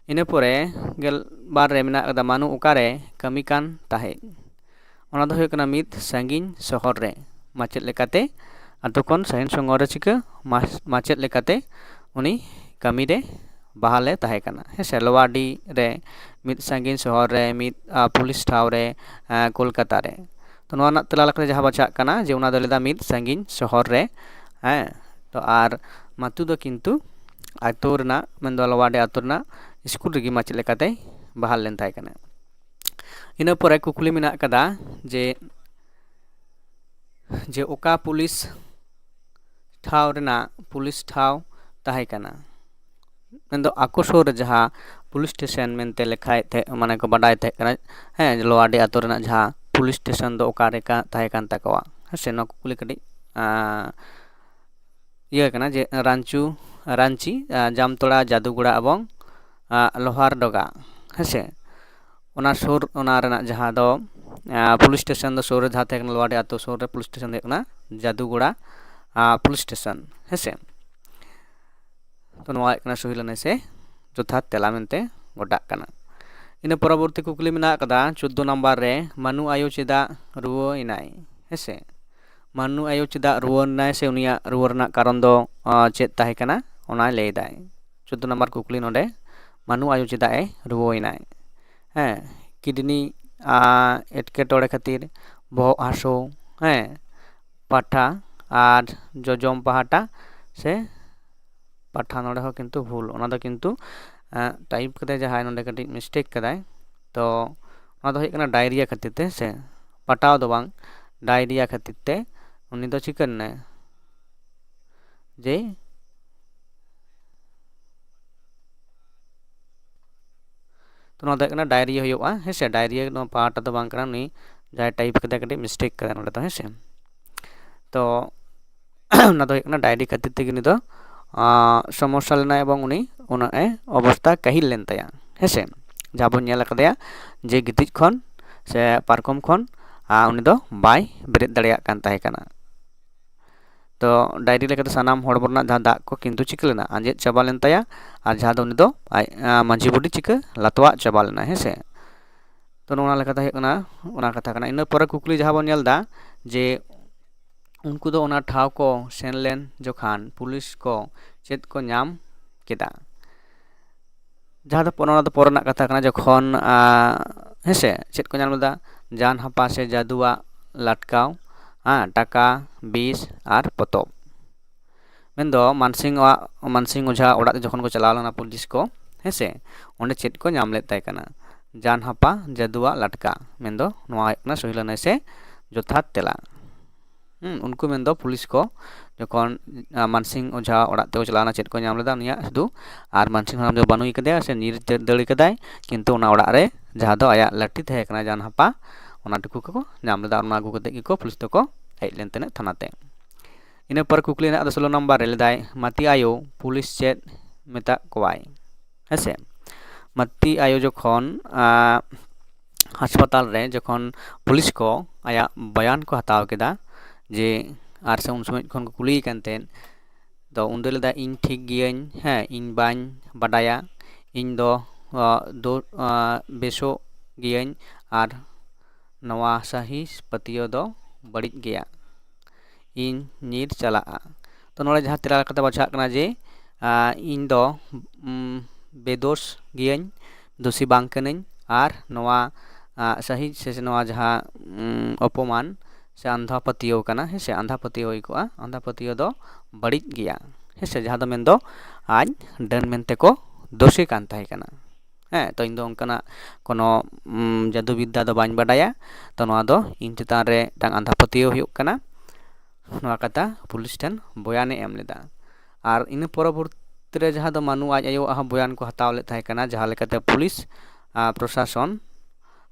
ᱤᱱᱟᱹ ᱯᱚᱨᱮ ᱜᱮᱞ ᱵᱟᱨ ᱨᱮ ᱢᱮᱱᱟᱜ ᱠᱟᱫᱟ, ᱢᱟᱱᱩ ᱚᱠᱟᱨᱮ ᱠᱟᱹᱢᱤ ᱠᱟᱱ ᱛᱟᱦᱮᱸᱫ? ᱚᱱᱟ ᱫᱚ ᱦᱩᱭᱩᱜ ᱠᱟᱱᱟ ᱢᱤᱫ ᱥᱟᱺᱜᱤᱧ ᱥᱚᱦᱚᱨ ᱨᱮ ᱢᱟᱪᱮᱫ ᱞᱮᱠᱟᱛᱮ, ᱟᱛᱳ ᱠᱷᱚᱱ ᱥᱟᱺᱜᱤᱧ ᱥᱚᱦᱚᱨ ᱨᱮ ᱪᱤᱠᱟᱹ ᱢᱟ-, ᱢᱟᱪᱮᱫ ᱞᱮᱠᱟᱛᱮ ᱩᱱᱤ ᱠᱟᱹᱢᱤ ᱨᱮ ᱵᱟᱦᱟᱞᱮ ᱛᱟᱦᱮᱸ ᱠᱟᱱᱟ, ᱦᱮᱸ ᱥᱮ? ᱞᱳᱣᱟᱰᱤ ᱨᱮ, ᱢᱤᱫ ᱥᱟᱺᱜᱤᱧ ᱥᱚᱦᱚᱨ ᱨᱮ, ᱢᱤᱫ, ᱟ, ᱯᱩᱞᱤᱥ ᱴᱷᱟᱶ ᱨᱮ, ᱟ, ᱠᱳᱞᱠᱟᱛᱟ ᱨᱮ᱾ ᱛᱚ ᱱᱚᱣᱟ ᱨᱮᱱᱟᱜ ᱛᱮᱞᱟ ᱞᱮᱠᱟᱛᱮ ᱡᱟᱦᱟᱸ ᱵᱟᱪᱷᱟᱜ ᱠᱟᱱᱟ ᱡᱮ ᱚᱱᱟ ᱫᱚ ᱞᱟᱹᱭᱫᱟ ᱢᱤᱫ ᱥᱟᱺᱜᱤᱧ ᱥᱚᱦᱚᱨ ᱨᱮ, ᱦᱮᱸ᱾ ᱛᱚ ᱟᱨ ᱢᱟᱛᱩ ᱫᱚ ᱠᱤᱱᱛᱩ ᱟᱛᱳ ᱨᱮᱱᱟᱜ, ᱢᱮᱱᱫᱚ ᱞᱳᱣᱟᱰᱤ ᱟᱛᱳ ᱨᱮᱱᱟᱜ ᱥᱠᱩᱞ ᱨᱮᱜᱮ ᱢᱟᱪᱮᱫ ᱞᱮᱠᱟᱛᱮᱭ ᱵᱟᱦᱟᱞ ᱞᱮᱱ ᱛᱟᱦᱮᱸ ᱠᱟᱱᱟ᱾ ᱤᱱᱟᱹ ᱯᱚᱨᱮ ᱠᱩᱠᱞᱤ ᱢᱮᱱᱟᱜ ᱠᱟᱫᱟ ᱡᱮ, ᱡᱮ ᱚᱠᱟ ᱯᱩᱞᱤᱥ ᱴᱷᱟᱶ ᱨᱮᱱᱟᱜ ᱯᱩᱞᱤᱥ ᱴᱷᱟᱶ ᱛᱟᱦᱮᱸ ᱠᱟᱱᱟ? ᱢᱮᱱᱫᱚ ᱟᱠᱚ ᱥᱩᱨ ᱨᱮ ᱡᱟᱦᱟᱸ ᱯᱩᱞᱤᱥ ᱥᱴᱮᱥᱚᱱ ᱢᱮᱱᱛᱮ ᱞᱮᱠᱷᱟᱭᱮᱫ ᱛᱟᱦᱮᱸ, ᱢᱟᱱᱮ ᱠᱚ ᱵᱟᱰᱟᱭ ᱛᱟᱦᱮᱸ ᱠᱟᱱᱟ, ᱦᱮᱸ, ᱞᱳᱣᱟᱰᱤ ᱟᱛᱳ ᱨᱮᱱᱟᱜ ᱡᱟᱦᱟᱸ ᱯᱩᱞᱤᱥ ᱥᱴᱮᱥᱚᱱ ᱫᱚ ᱚᱠᱟᱨᱮ ᱠᱟ-, ᱛᱟᱦᱮᱸ ᱠᱟᱱ ᱛᱟᱠᱚᱣᱟ, ᱦᱮᱸ ᱥᱮ? ᱱᱚᱣᱟ ᱠᱩᱠᱞᱤ ᱠᱟᱹᱴᱤᱡ, ᱟᱸ, ᱤᱭᱟᱹ ᱠᱟᱱᱟ ᱡᱮ ᱨᱟᱸᱪᱩ, ᱨᱟᱸᱪᱤ, ᱟᱸ, ᱡᱟᱢᱛᱚᱲᱟ, ᱡᱟᱫᱩᱜᱚᱲᱟ ᱮᱵᱚᱝ, ᱟᱸ, ᱞᱳᱦᱟᱨᱰᱚᱜᱟ, ᱦᱮᱸ ᱥᱮ? ᱚᱱᱟ ᱥᱩᱨ, ᱚᱱᱟ ᱨᱮᱱᱟᱜ ᱡᱟᱦᱟᱸ ᱫᱚ, ᱟᱸ, ᱯᱩᱞᱤᱥ ᱥᱴᱮᱥᱚᱱ ᱫᱚ ᱥᱩᱨ ᱨᱮ ᱡᱟᱦᱟᱸ ᱛᱟᱦᱮᱸ ᱠᱟᱱᱟ, ᱞᱳᱣᱟᱰᱤ ᱟᱛᱳ ᱥᱩᱨ ᱨᱮ ᱯᱩᱞᱤᱥ ᱥᱴᱮᱥᱚᱱ ᱫᱚ ᱦᱩᱭᱩᱜ ᱠᱟᱱᱟ ᱡᱟᱫᱩᱜᱚᱲᱟ, ᱟᱸ, ᱯᱩᱞᱤᱥ ᱥᱴᱮᱥᱚᱱ, ᱦᱮᱸ ᱥᱮ? ᱛᱚ ᱱᱚᱣᱟ ᱦᱩᱭᱩᱜ ᱠᱟᱱᱟ ᱥᱚᱦᱤ ᱞᱟᱹᱱᱟᱹᱭ ᱥᱮ ᱡᱚᱛᱷᱟᱛ ᱛᱮᱞᱟ ᱢᱮᱱᱛᱮ ᱜᱚᱴᱟᱜ ᱠᱟᱱᱟ᱾ ᱤᱱᱟᱹ ᱯᱚᱨᱚᱵᱚᱨᱛᱤ ᱠᱩᱠᱞᱤ ᱢᱮᱱᱟᱜ ᱟᱠᱟᱫᱟ ᱪᱳᱫᱫᱳ ᱱᱟᱢᱵᱟᱨ ᱨᱮ, ᱢᱟᱱᱩ ᱟᱭᱳ ᱪᱮᱫᱟᱜ ᱨᱩᱣᱟᱹᱭᱮᱱᱟᱭ? ᱦᱮᱸ ᱥᱮ? ᱢᱟᱱᱩ ᱟᱭᱳ ᱪᱮᱫᱟᱜ ᱨᱩᱣᱟᱹᱭᱮᱱᱟᱭ ᱥᱮ ᱩᱱᱤᱭᱟᱜ ᱨᱩᱣᱟᱹ ᱨᱮᱱᱟᱜ ᱠᱟᱨᱚᱱ ᱫᱚ, ᱟᱸ, ᱪᱮᱫ ᱛᱟᱦᱮᱸ ᱠᱟᱱᱟ, ᱚᱱᱟᱭ ᱞᱟᱹᱭᱫᱟᱭ᱾ ᱪᱳᱫᱫᱳ ᱱᱟᱢᱵᱟᱨ ᱠᱩᱠᱞᱤ ᱱᱚᱰᱮ, ᱢᱟᱱᱩ ᱟᱭᱳ ᱪᱮᱫᱟᱜ ᱮ ᱨᱩᱣᱟᱹᱭᱮᱱᱟᱭ? ᱦᱮᱸ, ᱠᱤᱰᱱᱤ, ᱟᱸ, ᱮᱴᱠᱮᱴᱚᱬᱮ ᱠᱷᱟᱹᱛᱤᱨ, ᱵᱚᱦᱚᱜ ᱦᱟᱹᱥᱩ, ᱦᱮᱸ, ᱯᱟᱴᱷᱟ ᱟᱨ ᱡᱚᱡᱚᱢ ᱯᱟᱦᱴᱟ ᱥᱮ ᱯᱟᱴᱷᱟ, ᱱᱚᱰᱮ ᱦᱚᱸ ᱠᱤᱱᱛᱩ ᱵᱷᱩᱞ, ᱚᱱᱟ ᱫᱚ ᱠᱤᱱᱛᱩ ᱴᱟᱭᱤᱯ ᱠᱟᱫᱟᱭ ᱡᱟᱦᱟᱸᱭ, ᱱᱚᱰᱮ ᱠᱟᱹᱴᱤᱡ ᱢᱤᱥᱴᱮᱠ ᱠᱟᱫᱟᱭ᱾ ᱛᱚ ᱚᱱᱟ ᱫᱚ ᱦᱩᱭᱩᱜ ᱠᱟᱱᱟ ᱰᱟᱭᱨᱤᱭᱟ ᱠᱷᱟᱹᱛᱤᱨ ᱛᱮ, ᱦᱮᱸ ᱥᱮ, ᱯᱟᱴᱟᱣ ᱫᱚ ᱵᱟᱝ, ᱰᱟᱭᱨᱤᱭᱟ ᱠᱷᱟᱹᱛᱤᱨ ᱛᱮ ᱩᱱᱤ ᱫᱚ ᱪᱤᱠᱟᱹ ᱞᱮᱱᱟᱭ ᱡᱮ ᱛᱚ ᱱᱚᱣᱟ ᱫᱚ ᱦᱩᱭᱩᱜ ᱠᱟᱱᱟ ᱰᱟᱭᱨᱤᱭᱟ ᱦᱩᱭᱩᱜᱼᱟ, ᱦᱮᱸ ᱥᱮ᱾ ᱰᱟᱭᱨᱤᱭᱟ ᱱᱚᱣᱟ ᱯᱟᱦᱴᱟ ᱫᱚ ᱵᱟᱝ ᱠᱟᱱᱟ, ᱩᱱᱤ ᱡᱟᱦᱟᱸᱭ ᱴᱟᱭᱤᱯ ᱠᱟᱫᱟᱭ ᱠᱟᱹᱴᱤᱡ ᱢᱤᱥᱴᱮᱠ ᱠᱟᱫᱟᱭ ᱱᱚᱰᱮ ᱫᱚ, ᱦᱮᱸ ᱥᱮ᱾ ᱛᱚ ᱚᱱᱟ ᱫᱚ ᱦᱩᱭᱩᱜ ᱠᱟᱱᱟ ᱰᱟᱭᱨᱤ ᱠᱷᱟᱹᱛᱤᱨ ᱛᱮᱜᱮ ᱩᱱᱤ ᱫᱚ ᱟᱸ, ᱥᱚᱢᱚᱥᱥᱟ ᱞᱮᱱᱟᱭ ᱮᱵᱚᱝ ᱩᱱᱤ ᱩᱱᱟᱹᱜ ᱮ ᱚᱵᱚᱥᱛᱟ ᱠᱟᱹᱦᱤᱞ ᱞᱮᱱ ᱛᱟᱭᱟ, ᱦᱮᱸ ᱥᱮ᱾ ᱡᱟᱦᱟᱸ ᱵᱚᱱ ᱧᱮᱞ ᱟᱠᱟᱫᱮᱭᱟ ᱡᱮ ᱜᱤᱛᱤᱡ ᱠᱷᱚᱱ ᱥᱮ ᱯᱟᱨᱠᱚᱢ ᱠᱷᱚᱱ ᱟᱸ, ᱩᱱᱤ ᱫᱚ ᱵᱟᱭ ᱵᱮᱨᱮᱫ ᱫᱟᱲᱮᱭᱟᱜ ᱠᱟᱱ ᱛᱟᱦᱮᱸ ᱠᱟᱱᱟ᱾ ᱛᱚ ᱰᱟᱭᱨᱤ ᱞᱮᱠᱟᱛᱮ ᱥᱟᱱᱟᱢ ᱦᱚᱲᱢᱚ ᱨᱮᱱᱟᱜ ᱡᱟᱦᱟᱸ ᱫᱟᱜ ᱠᱚ ᱠᱤᱱᱛᱩ ᱪᱤᱠᱟᱹ ᱞᱮᱱᱟ, ᱟᱸᱡᱮᱫ ᱪᱟᱵᱟ ᱞᱮᱱ ᱛᱟᱭᱟ, ᱟᱨ ᱡᱟᱦᱟᱸ ᱫᱚ ᱩᱱᱤ ᱫᱚ ᱟᱡ ᱟᱸ, ᱢᱟᱹᱡᱷᱤ ᱵᱩᱰᱷᱤ ᱪᱤᱠᱟᱹ ᱞᱟᱛᱣᱟᱜ ᱪᱟᱵᱟ ᱞᱮᱱᱟ, ᱦᱮᱸ ᱥᱮ᱾ ᱛᱚ ᱱᱚᱣᱟ ᱞᱮᱠᱟᱛᱮ ᱦᱩᱭᱩᱜ ᱠᱟᱱᱟ, ᱚᱱᱟ ᱠᱟᱛᱷᱟ ᱠᱟᱱᱟ᱾ ᱤᱱᱟᱹ ᱯᱚᱨᱮ ᱠᱩᱠᱞᱤ ᱡᱟᱦᱟᱸ ᱵᱚᱱ ᱧᱮᱞ ᱮᱫᱟ ᱡᱮ ᱩᱱᱠᱩ ᱫᱚ ᱚᱱᱟ ᱴᱷᱟᱶ ᱠᱚ ᱥᱮᱱ ᱞᱮᱱ ᱡᱚᱠᱷᱟᱱ ᱯᱩᱞᱤᱥ ᱠᱚ ᱪᱮᱫ ᱠᱚ ᱧᱟᱢ ᱠᱮᱫᱟ? ᱡᱟᱦᱟᱸ ᱫᱚ ᱯᱚ-, ᱚᱱᱟ ᱫᱚ ᱯᱚᱨᱮ ᱨᱮᱱᱟᱜ ᱠᱟᱛᱷᱟ ᱠᱟᱱᱟ, ᱡᱚᱠᱷᱚᱱ, ᱟᱸ, ᱦᱮᱸ ᱥᱮ, ᱪᱮᱫ ᱠᱚ ᱧᱟᱢ ᱞᱮᱫᱟ? ᱡᱟᱱ ᱦᱟᱯᱟ ᱥᱮ ᱡᱟᱹᱫᱩᱣᱟᱜ ᱞᱟᱴᱠᱟᱣ, ᱦᱮᱸ, ᱴᱟᱠᱟ, ᱵᱤᱥ ᱟᱨ ᱯᱚᱛᱚᱵ᱾ ᱢᱮᱱᱫᱚ ᱢᱟᱱᱥᱤᱝ ᱚᱲᱟᱜ, ᱢᱟᱱᱥᱤᱝ ᱚᱡᱷᱟ ᱚᱲᱟᱜ ᱛᱮ ᱡᱚᱠᱷᱚᱱ ᱠᱚ ᱪᱟᱞᱟᱣ ᱞᱮᱱᱟ ᱯᱩᱞᱤᱥ ᱠᱚ, ᱦᱮᱸ ᱥᱮ, ᱚᱸᱰᱮ ᱪᱮᱫ ᱠᱚ ᱧᱟᱢ ᱞᱮᱫ ᱛᱟᱭ ᱠᱟᱱᱟ? ᱡᱟᱱ ᱦᱟᱯᱟ, ᱡᱟᱹᱫᱩᱣᱟᱜ ᱞᱟᱴᱠᱟ᱾ ᱢᱮᱱᱫᱚ ᱱᱚᱣᱟ ᱦᱩᱭᱩᱜ ᱠᱟᱱᱟ ᱥᱚᱦᱤ ᱞᱟᱹᱱᱟᱹᱭ ᱥᱮ ᱡᱚᱛᱷᱟᱛ ᱛᱮᱞᱟ᱾ ᱦᱩᱸ, ᱩᱱᱠᱩ ᱢᱮᱱᱫᱚ ᱯᱩᱞᱤᱥ ᱠᱚ ᱡᱚᱠᱷᱚᱱ, ᱟᱸ, ᱢᱟᱱᱥᱤᱝ ᱚᱡᱷᱟ ᱚᱲᱟᱜ ᱛᱮᱠᱚ ᱪᱟᱞᱟᱣ ᱞᱮᱱᱟ, ᱪᱮᱫ ᱠᱚ ᱧᱟᱢ ᱞᱮᱫᱟ ᱩᱱᱤᱭᱟᱜ ᱥᱩᱫᱷᱩ, ᱟᱨ ᱢᱟᱱᱥᱤᱝ ᱦᱟᱲᱟᱢ ᱫᱚ ᱵᱟᱹᱱᱩᱭ ᱠᱟᱫᱮᱭᱟ ᱥᱮ ᱧᱤᱨ ᱫᱟᱹᱲ ᱠᱟᱫᱟᱭ, ᱠᱤᱱᱛᱩ ᱚᱱᱟ ᱚᱲᱟᱜ ᱨᱮ ᱡᱟᱦᱟᱸ ᱫᱚ ᱟᱭᱟᱜ ᱞᱟᱹᱴᱷᱤ ᱛᱟᱦᱮᱸ ᱠᱟᱱᱟ ᱡᱟᱱ ᱦᱟᱯᱟ, ᱚᱱᱟ ᱴᱩᱠᱩ ᱠᱚ ᱧᱟᱢ ᱞᱮᱫᱟ᱾ ᱚᱱᱟ ᱟᱹᱜᱩ ᱠᱟᱛᱮ ᱜᱮᱠᱚ ᱯᱩᱞᱤᱥ ᱫᱚᱠᱚ ᱦᱮᱡ ᱞᱮᱱ ᱛᱟᱦᱮᱸᱫ ᱛᱷᱟᱱᱟ ᱛᱮ᱾ ᱤᱱᱟᱹ ᱯᱚᱨ ᱠᱩᱠᱞᱤ ᱦᱮᱱᱟᱜ ᱫᱚ ᱥᱳᱞᱳ ᱱᱟᱢᱵᱟᱨ ᱨᱮ, ᱞᱟᱹᱭᱫᱟᱭ, ᱢᱟᱹᱛᱤ ᱟᱭᱳ ᱯᱩᱞᱤᱥ ᱪᱮᱫ ᱢᱮᱛᱟᱜ ᱠᱚᱣᱟᱭ? ᱦᱮᱸᱥᱮ, ᱢᱟᱹᱛᱤ ᱟᱭᱳ ᱡᱚᱠᱷᱚᱱ, ᱟᱸ, ᱦᱟᱥᱯᱟᱛᱟᱞ ᱨᱮ ᱡᱚᱠᱷᱚᱱ ᱯᱩᱞᱤᱥ ᱠᱚ ᱟᱭᱟᱜ ᱵᱚᱭᱟᱱ ᱠᱚ ᱦᱟᱛᱟᱣ ᱠᱮᱫᱟ ᱡᱮ, ᱟᱨ ᱥᱮ ᱩᱱ ᱥᱚᱢᱚᱭ ᱠᱷᱚᱱ ᱠᱚ ᱠᱩᱞᱤᱭᱮ ᱠᱟᱱ ᱛᱟᱦᱮᱸᱫ, ᱛᱚ ᱩᱱ ᱫᱚᱭ ᱞᱟᱹᱭᱫᱟ, "ᱤᱧ ᱴᱷᱤᱠ ᱜᱤᱭᱟᱹᱧ, ᱦᱮᱸ, ᱤᱧ ᱵᱟᱹᱧ ᱵᱟᱰᱟᱭᱟ, ᱤᱧ ᱫᱚ, ᱟᱸ, ᱫᱚ, ᱟᱸ, ᱵᱮᱥᱚᱜ ᱜᱤᱭᱟᱹᱧ, ᱟᱨ ᱱᱚᱣᱟ ᱥᱟᱹᱦᱤ ᱯᱟᱹᱛᱭᱟᱹᱣ ᱫᱚ ᱵᱟᱹᱲᱤᱡ ᱜᱮᱭᱟ, ᱤᱧ ᱧᱤᱨ ᱪᱟᱞᱟᱜᱼᱟ᱾" ᱛᱚ ᱱᱚᱰᱮ ᱡᱟᱦᱟᱸ ᱛᱮᱞᱟ ᱞᱮᱠᱟᱛᱮ ᱵᱟᱪᱷᱟᱜ ᱠᱟᱱᱟ ᱡᱮ, ᱟᱸ, ᱤᱧ ᱫᱚ, ᱩᱢ, ᱵᱮᱫᱳᱥ ᱜᱤᱭᱟᱹᱧ, ᱫᱳᱥᱤ ᱵᱟᱝ ᱠᱟᱹᱱᱟᱹᱧ, ᱟᱨ ᱱᱚᱣᱟ, ᱟᱸ, ᱥᱟᱹᱦᱤ ᱥᱮ ᱱᱚᱣᱟ ᱡᱟᱦᱟᱸ, ᱩᱢ, ᱚᱯᱚᱢᱟᱱ ᱥᱮ ᱟᱸᱫᱷᱟ ᱯᱟᱹᱛᱭᱟᱹᱣ ᱠᱟᱱᱟ, ᱦᱮᱸ ᱥᱮ, ᱟᱸᱫᱷᱟ ᱯᱟᱹᱛᱭᱟᱹᱣ ᱦᱩᱭ ᱠᱚᱜᱼᱟ, ᱟᱸᱫᱷᱟ ᱯᱟᱹᱛᱭᱟᱹᱣ ᱫᱚ ᱵᱟᱹᱲᱤᱡ ᱜᱮᱭᱟ, ᱦᱮᱸ ᱥᱮ, ᱡᱟᱦᱟᱸ ᱫᱚ ᱢᱮᱱᱫᱚ ᱟᱡ ᱰᱟᱹᱱ ᱢᱮᱱᱛᱮ ᱠᱚ ᱫᱳᱥᱮ ᱠᱟᱱ ᱛᱟᱦᱮᱸ ᱠᱟᱱᱟ᱾ ᱦᱮᱸ, ᱛᱚ ᱤᱧ ᱫᱚ ᱚᱱᱠᱟᱱᱟᱜ ᱠᱳᱱᱳ, ᱩᱢ, ᱡᱟᱹᱫᱩ ᱵᱤᱫᱽᱫᱟ ᱫᱚ ᱵᱟᱹᱧ ᱵᱟᱰᱟᱭᱟ, ᱛᱚ ᱱᱚᱣᱟ ᱫᱚ ᱤᱧ ᱪᱮᱛᱟᱱ ᱨᱮ ᱢᱤᱫᱴᱟᱝ ᱟᱸᱫᱷᱟ ᱯᱟᱹᱛᱭᱟᱹᱣ ᱦᱩᱭᱩᱜ ᱠᱟᱱᱟ᱾ ᱱᱚᱣᱟ ᱠᱟᱛᱷᱟ ᱯᱩᱞᱤᱥ ᱴᱷᱮᱱ ᱵᱚᱭᱟᱱᱮ ᱮᱢ ᱞᱮᱫᱟ᱾ ᱟᱨ ᱤᱱᱟᱹ ᱯᱚᱨᱚᱵᱚᱨᱛᱤ ᱨᱮ ᱡᱟᱦᱟᱸ ᱫᱚ ᱢᱟᱹᱱᱩ ᱟᱡ ᱟᱭᱳᱣᱟᱜ ᱦᱚᱸ ᱵᱚᱭᱟᱱ ᱠᱚ ᱦᱟᱛᱟᱣ ᱞᱮᱫ ᱛᱟᱦᱮᱸ ᱠᱟᱱᱟ, ᱡᱟᱦᱟᱸ ᱞᱮᱠᱟᱛᱮ ᱯᱩᱞᱤᱥ, ᱟᱨ ᱯᱨᱚᱥᱟᱥᱚᱱ,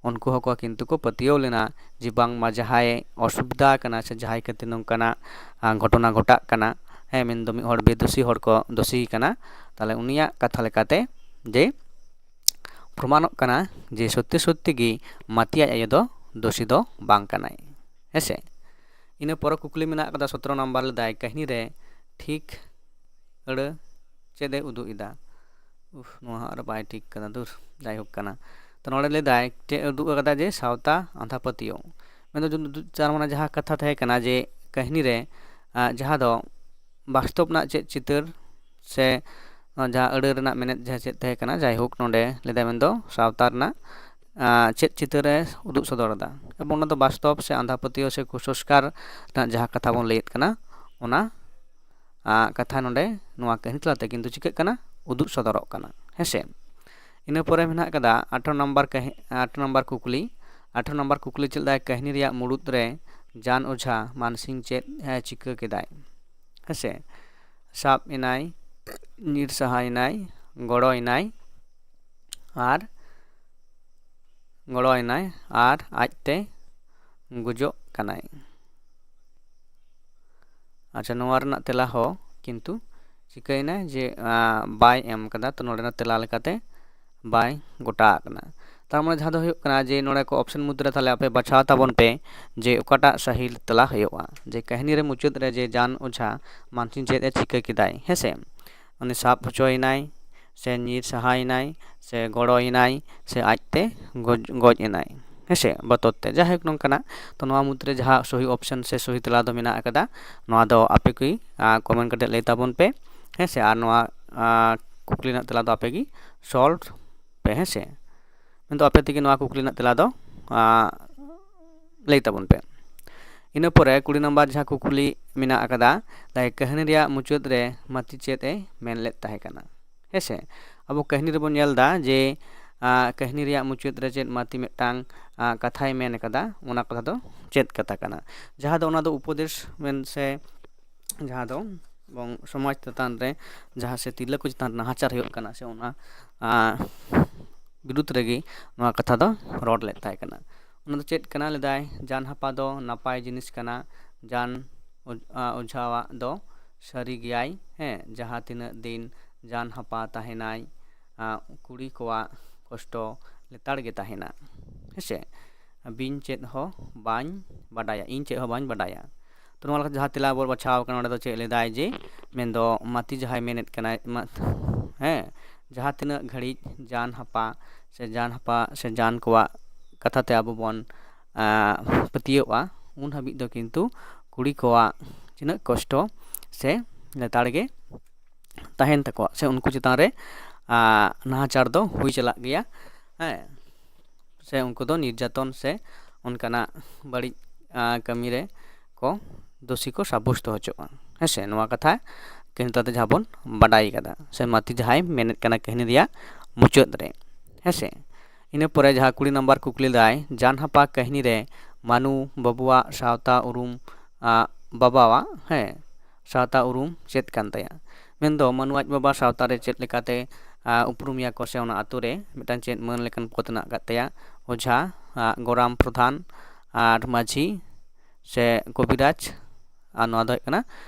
ᱩᱱᱠᱩ ᱦᱚᱸᱠᱚ ᱠᱤᱱᱛᱩ ᱠᱚ ᱯᱟᱹᱛᱭᱟᱹᱣ ᱞᱮᱱᱟ ᱡᱮ ᱵᱟᱝᱢᱟ ᱡᱟᱦᱟᱸᱭ ᱚᱥᱩᱵᱤᱫᱷᱟ ᱠᱟᱱᱟ ᱥᱮ ᱡᱟᱦᱟᱸᱭ ᱠᱷᱟᱹᱛᱤᱨ ᱱᱚᱝᱠᱟᱱᱟᱜ, ᱟᱸ, ᱜᱷᱚᱴᱚᱱᱟ ᱜᱷᱚᱴᱟᱜ ᱠᱟᱱᱟ, ᱦᱮᱸ, ᱢᱮᱱᱫᱚ ᱢᱤᱫ ᱦᱚᱲ ᱵᱮᱫᱳᱥᱤ ᱦᱚᱲ ᱠᱚ ᱫᱳᱥᱤ ᱠᱟᱱᱟ, ᱛᱟᱦᱚᱞᱮ ᱩᱱᱤᱭᱟᱜ ᱠᱟᱛᱷᱟ ᱞᱮᱠᱟᱛᱮ ᱡᱮ ᱯᱨᱚᱢᱟᱱᱚᱜ ᱠᱟᱱᱟ ᱡᱮ ᱥᱚᱛᱭᱚ ᱥᱚᱛᱭᱚ ᱜᱮ ᱢᱟᱹᱛᱤ ᱟᱡ ᱟᱭᱳ ᱫᱚ ᱫᱳᱥᱤ ᱫᱚ ᱵᱟᱝ ᱠᱟᱱᱟᱭ, ᱦᱮᱸᱥᱮ᱾ ᱤᱱᱟᱹ ᱯᱚᱨᱮ ᱠᱩᱠᱞᱤ ᱢᱮᱱᱟᱜ ᱠᱟᱫᱟ ᱥᱚᱛᱨᱚ ᱱᱟᱢᱵᱟᱨ, ᱞᱮᱫᱟᱭ ᱠᱟᱹᱦᱱᱤ ᱨᱮ ᱴᱷᱤᱠ ᱟᱹᱲᱟᱹ ᱪᱮᱫ ᱮ ᱩᱫᱩᱜ ᱮᱫᱟ? ᱩᱯᱷ, ᱱᱚᱣᱟ ᱦᱚᱸ ᱟᱨ ᱵᱟᱭ ᱴᱷᱤᱠ ᱠᱟᱫᱟ, ᱫᱩᱨ, ᱡᱟᱭᱦᱳᱠ ᱠᱟᱱᱟ᱾ ᱛᱚ ᱱᱚᱰᱮ ᱞᱟᱹᱭᱫᱟᱭ ᱪᱮᱫ ᱩᱫᱩᱜ ᱟᱠᱟᱫᱟ ᱡᱮ ᱥᱟᱶᱛᱟ ᱟᱸᱫᱷᱟ ᱯᱟᱹᱛᱭᱟᱹᱣ, ᱢᱮᱱᱫᱚ ᱡᱩᱫᱤ ᱩᱫᱩᱜ ᱪᱟᱨ ᱢᱟᱱᱮ ᱡᱟᱦᱟᱸ ᱠᱟᱛᱷᱟ ᱛᱟᱦᱮᱸ ᱠᱟᱱᱟ ᱡᱮ ᱠᱟᱹᱦᱱᱤ ᱨᱮ, ᱟᱸ, ᱡᱟᱦᱟᱸ ᱫᱚ ᱵᱟᱥᱛᱚᱵ ᱨᱮᱱᱟᱜ ᱪᱮᱫ ᱪᱤᱛᱟᱹᱨ ᱥᱮ ᱱᱚᱣᱟ ᱡᱟᱦᱟᱸ ᱟᱹᱲᱟᱹ ᱨᱮᱱᱟᱜ ᱢᱮᱱᱮᱫ ᱡᱟᱦᱟᱸ ᱪᱮᱫ ᱛᱟᱦᱮᱸ ᱠᱟᱱᱟ, ᱡᱟᱭᱦᱳᱠ ᱱᱚᱰᱮ ᱞᱟᱹᱭᱫᱟᱭ ᱢᱮᱱᱫᱚ ᱥᱟᱶᱛᱟ ᱨᱮᱱᱟᱜ, ᱟᱸ, ᱪᱮᱫ ᱪᱤᱛᱟᱹᱨ ᱮ ᱩᱫᱩᱜ ᱥᱚᱫᱚᱨ ᱮᱫᱟ, ᱮᱵᱚᱝ ᱚᱱᱟ ᱫᱚ ᱵᱟᱥᱛᱚᱵ ᱥᱮ ᱟᱸᱫᱷᱟ ᱯᱟᱹᱛᱭᱟᱹᱣ ᱥᱮ ᱠᱩᱥᱚᱝᱥᱠᱟᱨ ᱨᱮᱱᱟᱜ ᱡᱟᱦᱟᱸ ᱠᱟᱛᱷᱟ ᱵᱚᱱ ᱞᱟᱹᱭᱮᱫ ᱠᱟᱱᱟ, ᱚᱱᱟ, ᱟᱸ, ᱠᱟᱛᱷᱟ ᱱᱚᱰᱮ ᱱᱚᱣᱟ ᱠᱟᱹᱦᱱᱤ ᱛᱟᱞᱟᱛᱮ ᱠᱤᱱᱛᱩ ᱪᱤᱠᱟᱹᱜ ᱠᱟᱱᱟ? ᱩᱫᱩᱜ ᱥᱚᱫᱚᱨᱚᱜ ᱠᱟᱱᱟ, ᱦᱮᱸᱥᱮ᱾ ᱤᱱᱟᱹ ᱯᱚᱨᱮ ᱢᱮᱱᱟᱜ ᱠᱟᱫᱟ ᱟᱴᱷᱨᱚ ᱱᱟᱢᱵᱟᱨ ᱠᱟᱹᱦᱤ-, ᱟᱴᱷᱨᱚ ᱱᱟᱢᱵᱟᱨ ᱠᱩᱠᱞᱤ᱾ ᱟᱴᱷᱨᱚ ᱱᱟᱢᱵᱟᱨ ᱠᱩᱠᱞᱤ ᱪᱮᱫ ᱞᱮᱠᱟ? ᱠᱟᱹᱦᱱᱤ ᱨᱮᱭᱟᱜ ᱢᱩᱲᱩᱫ ᱨᱮ ᱡᱟᱱ ᱚᱡᱷᱟ ᱢᱟᱱᱥᱤᱝ ᱪᱮᱫ ᱮ ᱪᱤᱠᱟᱹ ᱠᱮᱫᱟᱭ? ᱦᱮᱸᱥᱮ, ᱥᱟᱵ ᱮᱱᱟᱭ, ᱧᱤᱨ ᱥᱟᱦᱟᱭᱮᱱᱟᱭ, ᱜᱚᱲᱚᱭᱮᱱᱟᱭ, ᱟᱨ ᱜᱚᱲᱚᱭᱮᱱᱟᱭ, ᱟᱨ ᱟᱡᱛᱮ ᱜᱩᱡᱩᱜ ᱠᱟᱱᱟᱭ᱾ ᱟᱪᱪᱷᱟ, ᱱᱚᱣᱟ ᱨᱮᱱᱟᱜ ᱛᱮᱞᱟ ᱦᱚᱸ ᱠᱤᱱᱛᱩ ᱪᱤᱠᱟᱹᱭᱮᱱᱟ ᱡᱮ, ᱟᱸ, ᱵᱟᱭ ᱮᱢ ᱠᱟᱫᱟ, ᱛᱚ ᱱᱚᱰᱮᱱᱟᱜ ᱛᱮᱞᱟ ᱞᱮᱠᱟᱛᱮ ᱵᱟᱭ ᱜᱚᱴᱟ ᱟᱠᱟᱱᱟ᱾ ᱛᱟᱨ ᱢᱟᱱᱮ ᱡᱟᱦᱟᱸ ᱫᱚ ᱦᱩᱭᱩᱜ ᱠᱟᱱᱟ ᱡᱮ ᱱᱚᱰᱮ ᱠᱚ option ᱢᱩᱫᱽᱨᱮ ᱛᱟᱦᱞᱮ ᱟᱯᱮ ᱵᱟᱪᱷᱟᱣ ᱛᱟᱵᱚᱱ ᱯᱮ ᱡᱮ ᱚᱠᱟᱴᱟᱜ ᱥᱟᱹᱦᱤ ᱛᱮᱞᱟ ᱦᱩᱭᱩᱜᱼᱟ, ᱡᱮ ᱠᱟᱹᱦᱱᱤ ᱨᱮ ᱢᱩᱪᱟᱹᱫ ᱨᱮ ᱡᱮ ᱡᱟᱱ ᱚᱡᱷᱟ ᱢᱟᱱᱥᱤᱝ ᱪᱮᱫ ᱮ ᱪᱤᱠᱟᱹ ᱠᱮᱫᱟᱭ, ᱦᱮᱸᱥᱮ, ᱩᱱᱤ ᱥᱟᱵ ᱦᱚᱪᱚᱭᱮᱱᱟᱭ, ᱥᱮ ᱧᱤᱨ ᱥᱟᱦᱟᱭᱮᱱᱟᱭ, ᱥᱮ ᱜᱚᱲᱚᱭᱮᱱᱟᱭ, ᱥᱮ ᱟᱡᱛᱮ ᱜᱚᱡ, ᱜᱚᱡ ᱮᱱᱟᱭ, ᱦᱮᱸᱥᱮ, ᱵᱚᱛᱚᱨ ᱛᱮ᱾ ᱡᱟᱭᱦᱳᱠ, ᱱᱚᱝᱠᱟᱱᱟᱜ᱾ ᱛᱚ ᱱᱚᱣᱟ ᱢᱩᱫᱽᱨᱮ ᱡᱟᱦᱟᱸ ᱥᱚᱦᱤ option ᱥᱮ ᱥᱚᱦᱤ ᱛᱮᱞᱟ ᱫᱚ ᱢᱮᱱᱟᱜ ᱟᱠᱟᱫᱟ, ᱱᱚᱣᱟ ᱫᱚ ᱟᱯᱮ ᱠᱚ, ᱟᱸ, comment ᱠᱟᱛᱮ ᱞᱟᱹᱭ ᱛᱟᱵᱚᱱ ᱯᱮ, ᱦᱮᱸᱥᱮ, ᱟᱨ ᱱᱚᱣᱟ, ᱟᱸ, ᱠᱩᱠᱞᱤ ᱨᱮᱱᱟᱜ ᱛᱮᱞᱟ ᱫᱚ ᱟᱯᱮ ᱜᱮ solve ᱯᱮ, ᱦᱮᱸᱥᱮ᱾ ᱢᱮᱱᱫᱚ ᱟᱯᱮ ᱛᱮᱜᱮ ᱱᱚᱣᱟ ᱠᱩᱠᱞᱤ ᱨᱮᱱᱟᱜ ᱛᱮᱞᱟ ᱫᱚ, ᱟᱸ, ᱞᱟᱹᱭ ᱛᱟᱵᱚᱱ ᱯᱮ᱾ ᱤᱱᱟᱹ ᱯᱚᱨᱮ ᱠᱩᱲᱤ ᱱᱟᱢᱵᱟᱨ ᱡᱟᱦᱟᱸ ᱠᱩᱠᱞᱤ ᱢᱮᱱᱟᱜ ᱟᱠᱟᱫᱟ, ᱛᱟᱭ ᱠᱟᱹᱦᱱᱤ ᱨᱮᱭᱟᱜ ᱢᱩᱪᱟᱹᱫ ᱨᱮ ᱢᱟᱹᱛᱤ ᱪᱮᱫ ᱮ ᱢᱮᱱ ᱞᱮᱫ ᱛᱟᱦᱮᱸ ᱠᱟᱱᱟ? ᱦᱮᱸ ᱥᱮ, ᱟᱵᱚ ᱠᱟᱹᱦᱱᱤ ᱨᱮᱵᱚᱱ ᱧᱮᱞ ᱮᱫᱟ ᱡᱮ ᱟᱸ, ᱠᱟᱹᱦᱱᱤ ᱨᱮᱭᱟᱜ ᱢᱩᱪᱟᱹᱫ ᱨᱮ ᱪᱮᱫ ᱢᱟᱹᱛᱤ ᱢᱤᱫᱴᱟᱝ ᱟᱸ, ᱠᱟᱛᱷᱟᱭ ᱢᱮᱱ ᱟᱠᱟᱫᱟ, ᱚᱱᱟ ᱠᱟᱛᱷᱟ ᱫᱚ ᱪᱮᱫ ᱠᱟᱛᱷᱟ ᱠᱟᱱᱟ? ᱡᱟᱦᱟᱸ ᱫᱚ ᱚᱱᱟ ᱫᱚ ᱩᱯᱚᱫᱮᱥ ᱢᱮᱱ ᱥᱮ ᱡᱟᱦᱟᱸ ᱫᱚ ᱵᱚᱝ ᱥᱚᱢᱟᱡᱽ ᱪᱮᱛᱟᱱ ᱨᱮ ᱡᱟᱦᱟᱸ ᱥᱮ ᱛᱤᱨᱞᱟᱹ ᱠᱚ ᱪᱮᱛᱟᱱ ᱨᱮ ᱱᱟᱦᱟᱪᱟᱨ ᱦᱩᱭᱩᱜ ᱠᱟᱱᱟ ᱥᱮ ᱚᱱᱟ ᱟᱸ, ᱵᱤᱨᱩᱫᱽ ᱨᱮᱜᱮ ᱱᱚᱣᱟ ᱠᱟᱛᱷᱟ ᱫᱚ ᱨᱚᱲ ᱞᱮᱫ ᱛᱟᱦᱮᱸ ᱠᱟᱱᱟ᱾ ᱚᱱᱟ ᱫᱚ ᱪᱮᱫ ᱠᱟᱱᱟ? ᱞᱮᱫᱟᱭ, ᱡᱟᱱᱦᱟᱯᱟ ᱫᱚ ᱱᱟᱯᱟᱭ ᱡᱤᱱᱤᱥ ᱠᱟᱱᱟ, ᱡᱟᱱ ᱚᱡ-, ᱟ, ᱚᱡᱷᱟᱣᱟᱜ ᱫᱚ ᱥᱟᱹᱨᱤ ᱜᱮᱭᱟᱭ, ᱦᱮᱸ, ᱡᱟᱦᱟᱸ ᱛᱤᱱᱟᱹᱜ ᱫᱤᱱ ᱡᱟᱱᱦᱟᱯᱟ ᱛᱟᱦᱮᱱᱟᱭ, ᱟ, ᱠᱩᱲᱤ ᱠᱚᱣᱟᱜ ᱠᱚᱥᱴᱚ ᱞᱮᱛᱟᱲ ᱜᱮ ᱛᱟᱦᱮᱱᱟ, ᱦᱮᱸᱥᱮ? ᱵᱤᱧ ᱪᱮᱫ ᱦᱚᱸ ᱵᱟᱹᱧ ᱵᱟᱰᱟᱭᱟ, ᱤᱧ ᱪᱮᱫ ᱦᱚᱸ ᱵᱟᱹᱧ ᱵᱟᱰᱟᱭᱟ᱾ ᱛᱚ ᱱᱚᱣᱟ ᱞᱮᱠᱟᱛᱮ ᱡᱟᱦᱟᱸ ᱛᱮᱞᱟ ᱵᱚᱱ ᱵᱟᱪᱷᱟᱣ ᱠᱟᱱᱟ, ᱚᱸᱰᱮ ᱫᱚ ᱪᱮᱫ ᱞᱮᱫᱟᱭ ᱡᱮ, ᱢᱮᱱᱫᱚ ᱢᱟᱹᱛᱤ ᱡᱟᱦᱟᱸᱭ ᱢᱮᱱᱮᱫ ᱠᱟᱱᱟᱭ, ᱢᱟ-, ᱦᱮᱸ, ᱡᱟᱦᱟᱸ ᱛᱤᱱᱟᱹᱜ ᱜᱷᱟᱹᱲᱤᱡ ᱡᱟᱱᱦᱟᱯᱟ ᱥᱮ ᱡᱟᱱᱦᱟᱯᱟ ᱥᱮ ᱡᱟᱱ ᱠᱚᱣᱟᱜ ᱠᱟᱛᱷᱟ ᱛᱮ ᱟᱵᱚ ᱵᱚᱱ, ᱟ, ᱯᱟᱹᱛᱭᱟᱹᱣᱚᱜᱼᱟ, ᱩᱱ ᱦᱟᱹᱵᱤᱡ ᱫᱚ ᱠᱤᱱᱛᱩ ᱠᱩᱲᱤ ᱠᱚᱣᱟᱜ ᱛᱤᱱᱟᱹᱜ ᱠᱚᱥᱴᱚ ᱥᱮ ᱞᱮᱛᱟᱲ ᱜᱮ ᱛᱟᱦᱮᱱ ᱛᱟᱠᱚᱣᱟ, ᱥᱮ ᱩᱱᱠᱩ ᱪᱮᱛᱟᱱ ᱨᱮ, ᱟ, ᱱᱟᱦᱟᱪᱟᱨ ᱫᱚ ᱦᱩᱭ ᱪᱟᱞᱟᱜ ᱜᱮᱭᱟ, ᱦᱮᱸ, ᱥᱮ ᱩᱱᱠᱩ ᱫᱚ ᱱᱤᱨᱡᱟᱛᱚᱱ ᱥᱮ ᱚᱱᱠᱟᱱᱟᱜ ᱵᱟᱹᱲᱤᱡ, ᱟ, ᱠᱟᱹᱢᱤ ᱨᱮ ᱠᱚ ᱫᱳᱥᱤ ᱠᱚ ᱥᱟᱵᱵᱚᱥᱛᱚ ᱦᱚᱪᱚᱜᱼᱟ, ᱦᱮᱸ ᱥᱮ? ᱱᱚᱣᱟ ᱠᱟᱛᱷᱟ ᱠᱤᱱᱛᱩ ᱛᱟᱛᱮ ᱡᱟᱦᱟᱸ ᱵᱚᱱ ᱵᱟᱰᱟᱭ ᱠᱟᱫᱟ, ᱥᱮ ᱢᱟᱹᱛᱤ ᱡᱟᱦᱟᱸᱭ ᱢᱮᱱᱮᱫ ᱠᱟᱱᱟ ᱠᱟᱹᱦᱱᱤ ᱨᱮᱭᱟᱜ ᱢᱩᱪᱟᱹᱫ ᱨᱮ, ᱦᱮᱸ ᱥᱮ? ᱤᱱᱟᱹ ᱯᱚᱨᱮ ᱡᱟᱦᱟᱸ ᱠᱩᱲᱤ ᱱᱟᱢᱵᱟᱨ ᱠᱩᱠᱞᱤ ᱞᱮᱫᱟᱭ, ᱡᱟᱱᱦᱟᱯᱟ ᱠᱟᱹᱦᱱᱤ ᱨᱮ ᱢᱟᱱᱩ ᱵᱟᱹᱵᱩᱣᱟᱜ ᱥᱟᱶᱛᱟ ᱩᱨᱩᱢ, ᱟ, ᱵᱟᱵᱟᱣᱟᱜ, ᱦᱮᱸ, ᱥᱟᱶᱛᱟ ᱩᱨᱩᱢ ᱪᱮᱫ ᱠᱟᱱ ᱛᱟᱭᱟ? ᱢᱮᱱᱫᱚ ᱢᱟᱱᱩ ᱟᱡ ᱵᱟᱵᱟ ᱥᱟᱶᱛᱟ ᱨᱮ ᱪᱮᱫ ᱞᱮᱠᱟᱛᱮ, ᱟ, ᱩᱯᱨᱩᱢᱮᱭᱟ ᱠᱚ ᱥᱮ ᱚᱱᱟ ᱟᱛᱳ ᱨᱮ ᱢᱤᱫᱴᱟᱝ ᱪᱮᱫ ᱢᱟᱹᱱ ᱞᱮᱠᱟᱱ ᱯᱚᱫ ᱢᱮᱱᱟᱜ ᱟᱠᱟᱫ ᱛᱟᱭᱟ? ᱚᱡᱷᱟ, ᱟ, ᱜᱚᱨᱟᱢ ᱯᱨᱚᱫᱷᱟᱱ ᱟᱨ ᱢᱟᱹᱡᱷᱤ ᱥᱮ ᱠᱚᱵᱤᱨᱟᱡᱽ, ᱟᱨ ᱱᱚᱣᱟ ᱫᱚ ᱦᱩᱭᱩᱜ ᱠᱟᱱᱟ,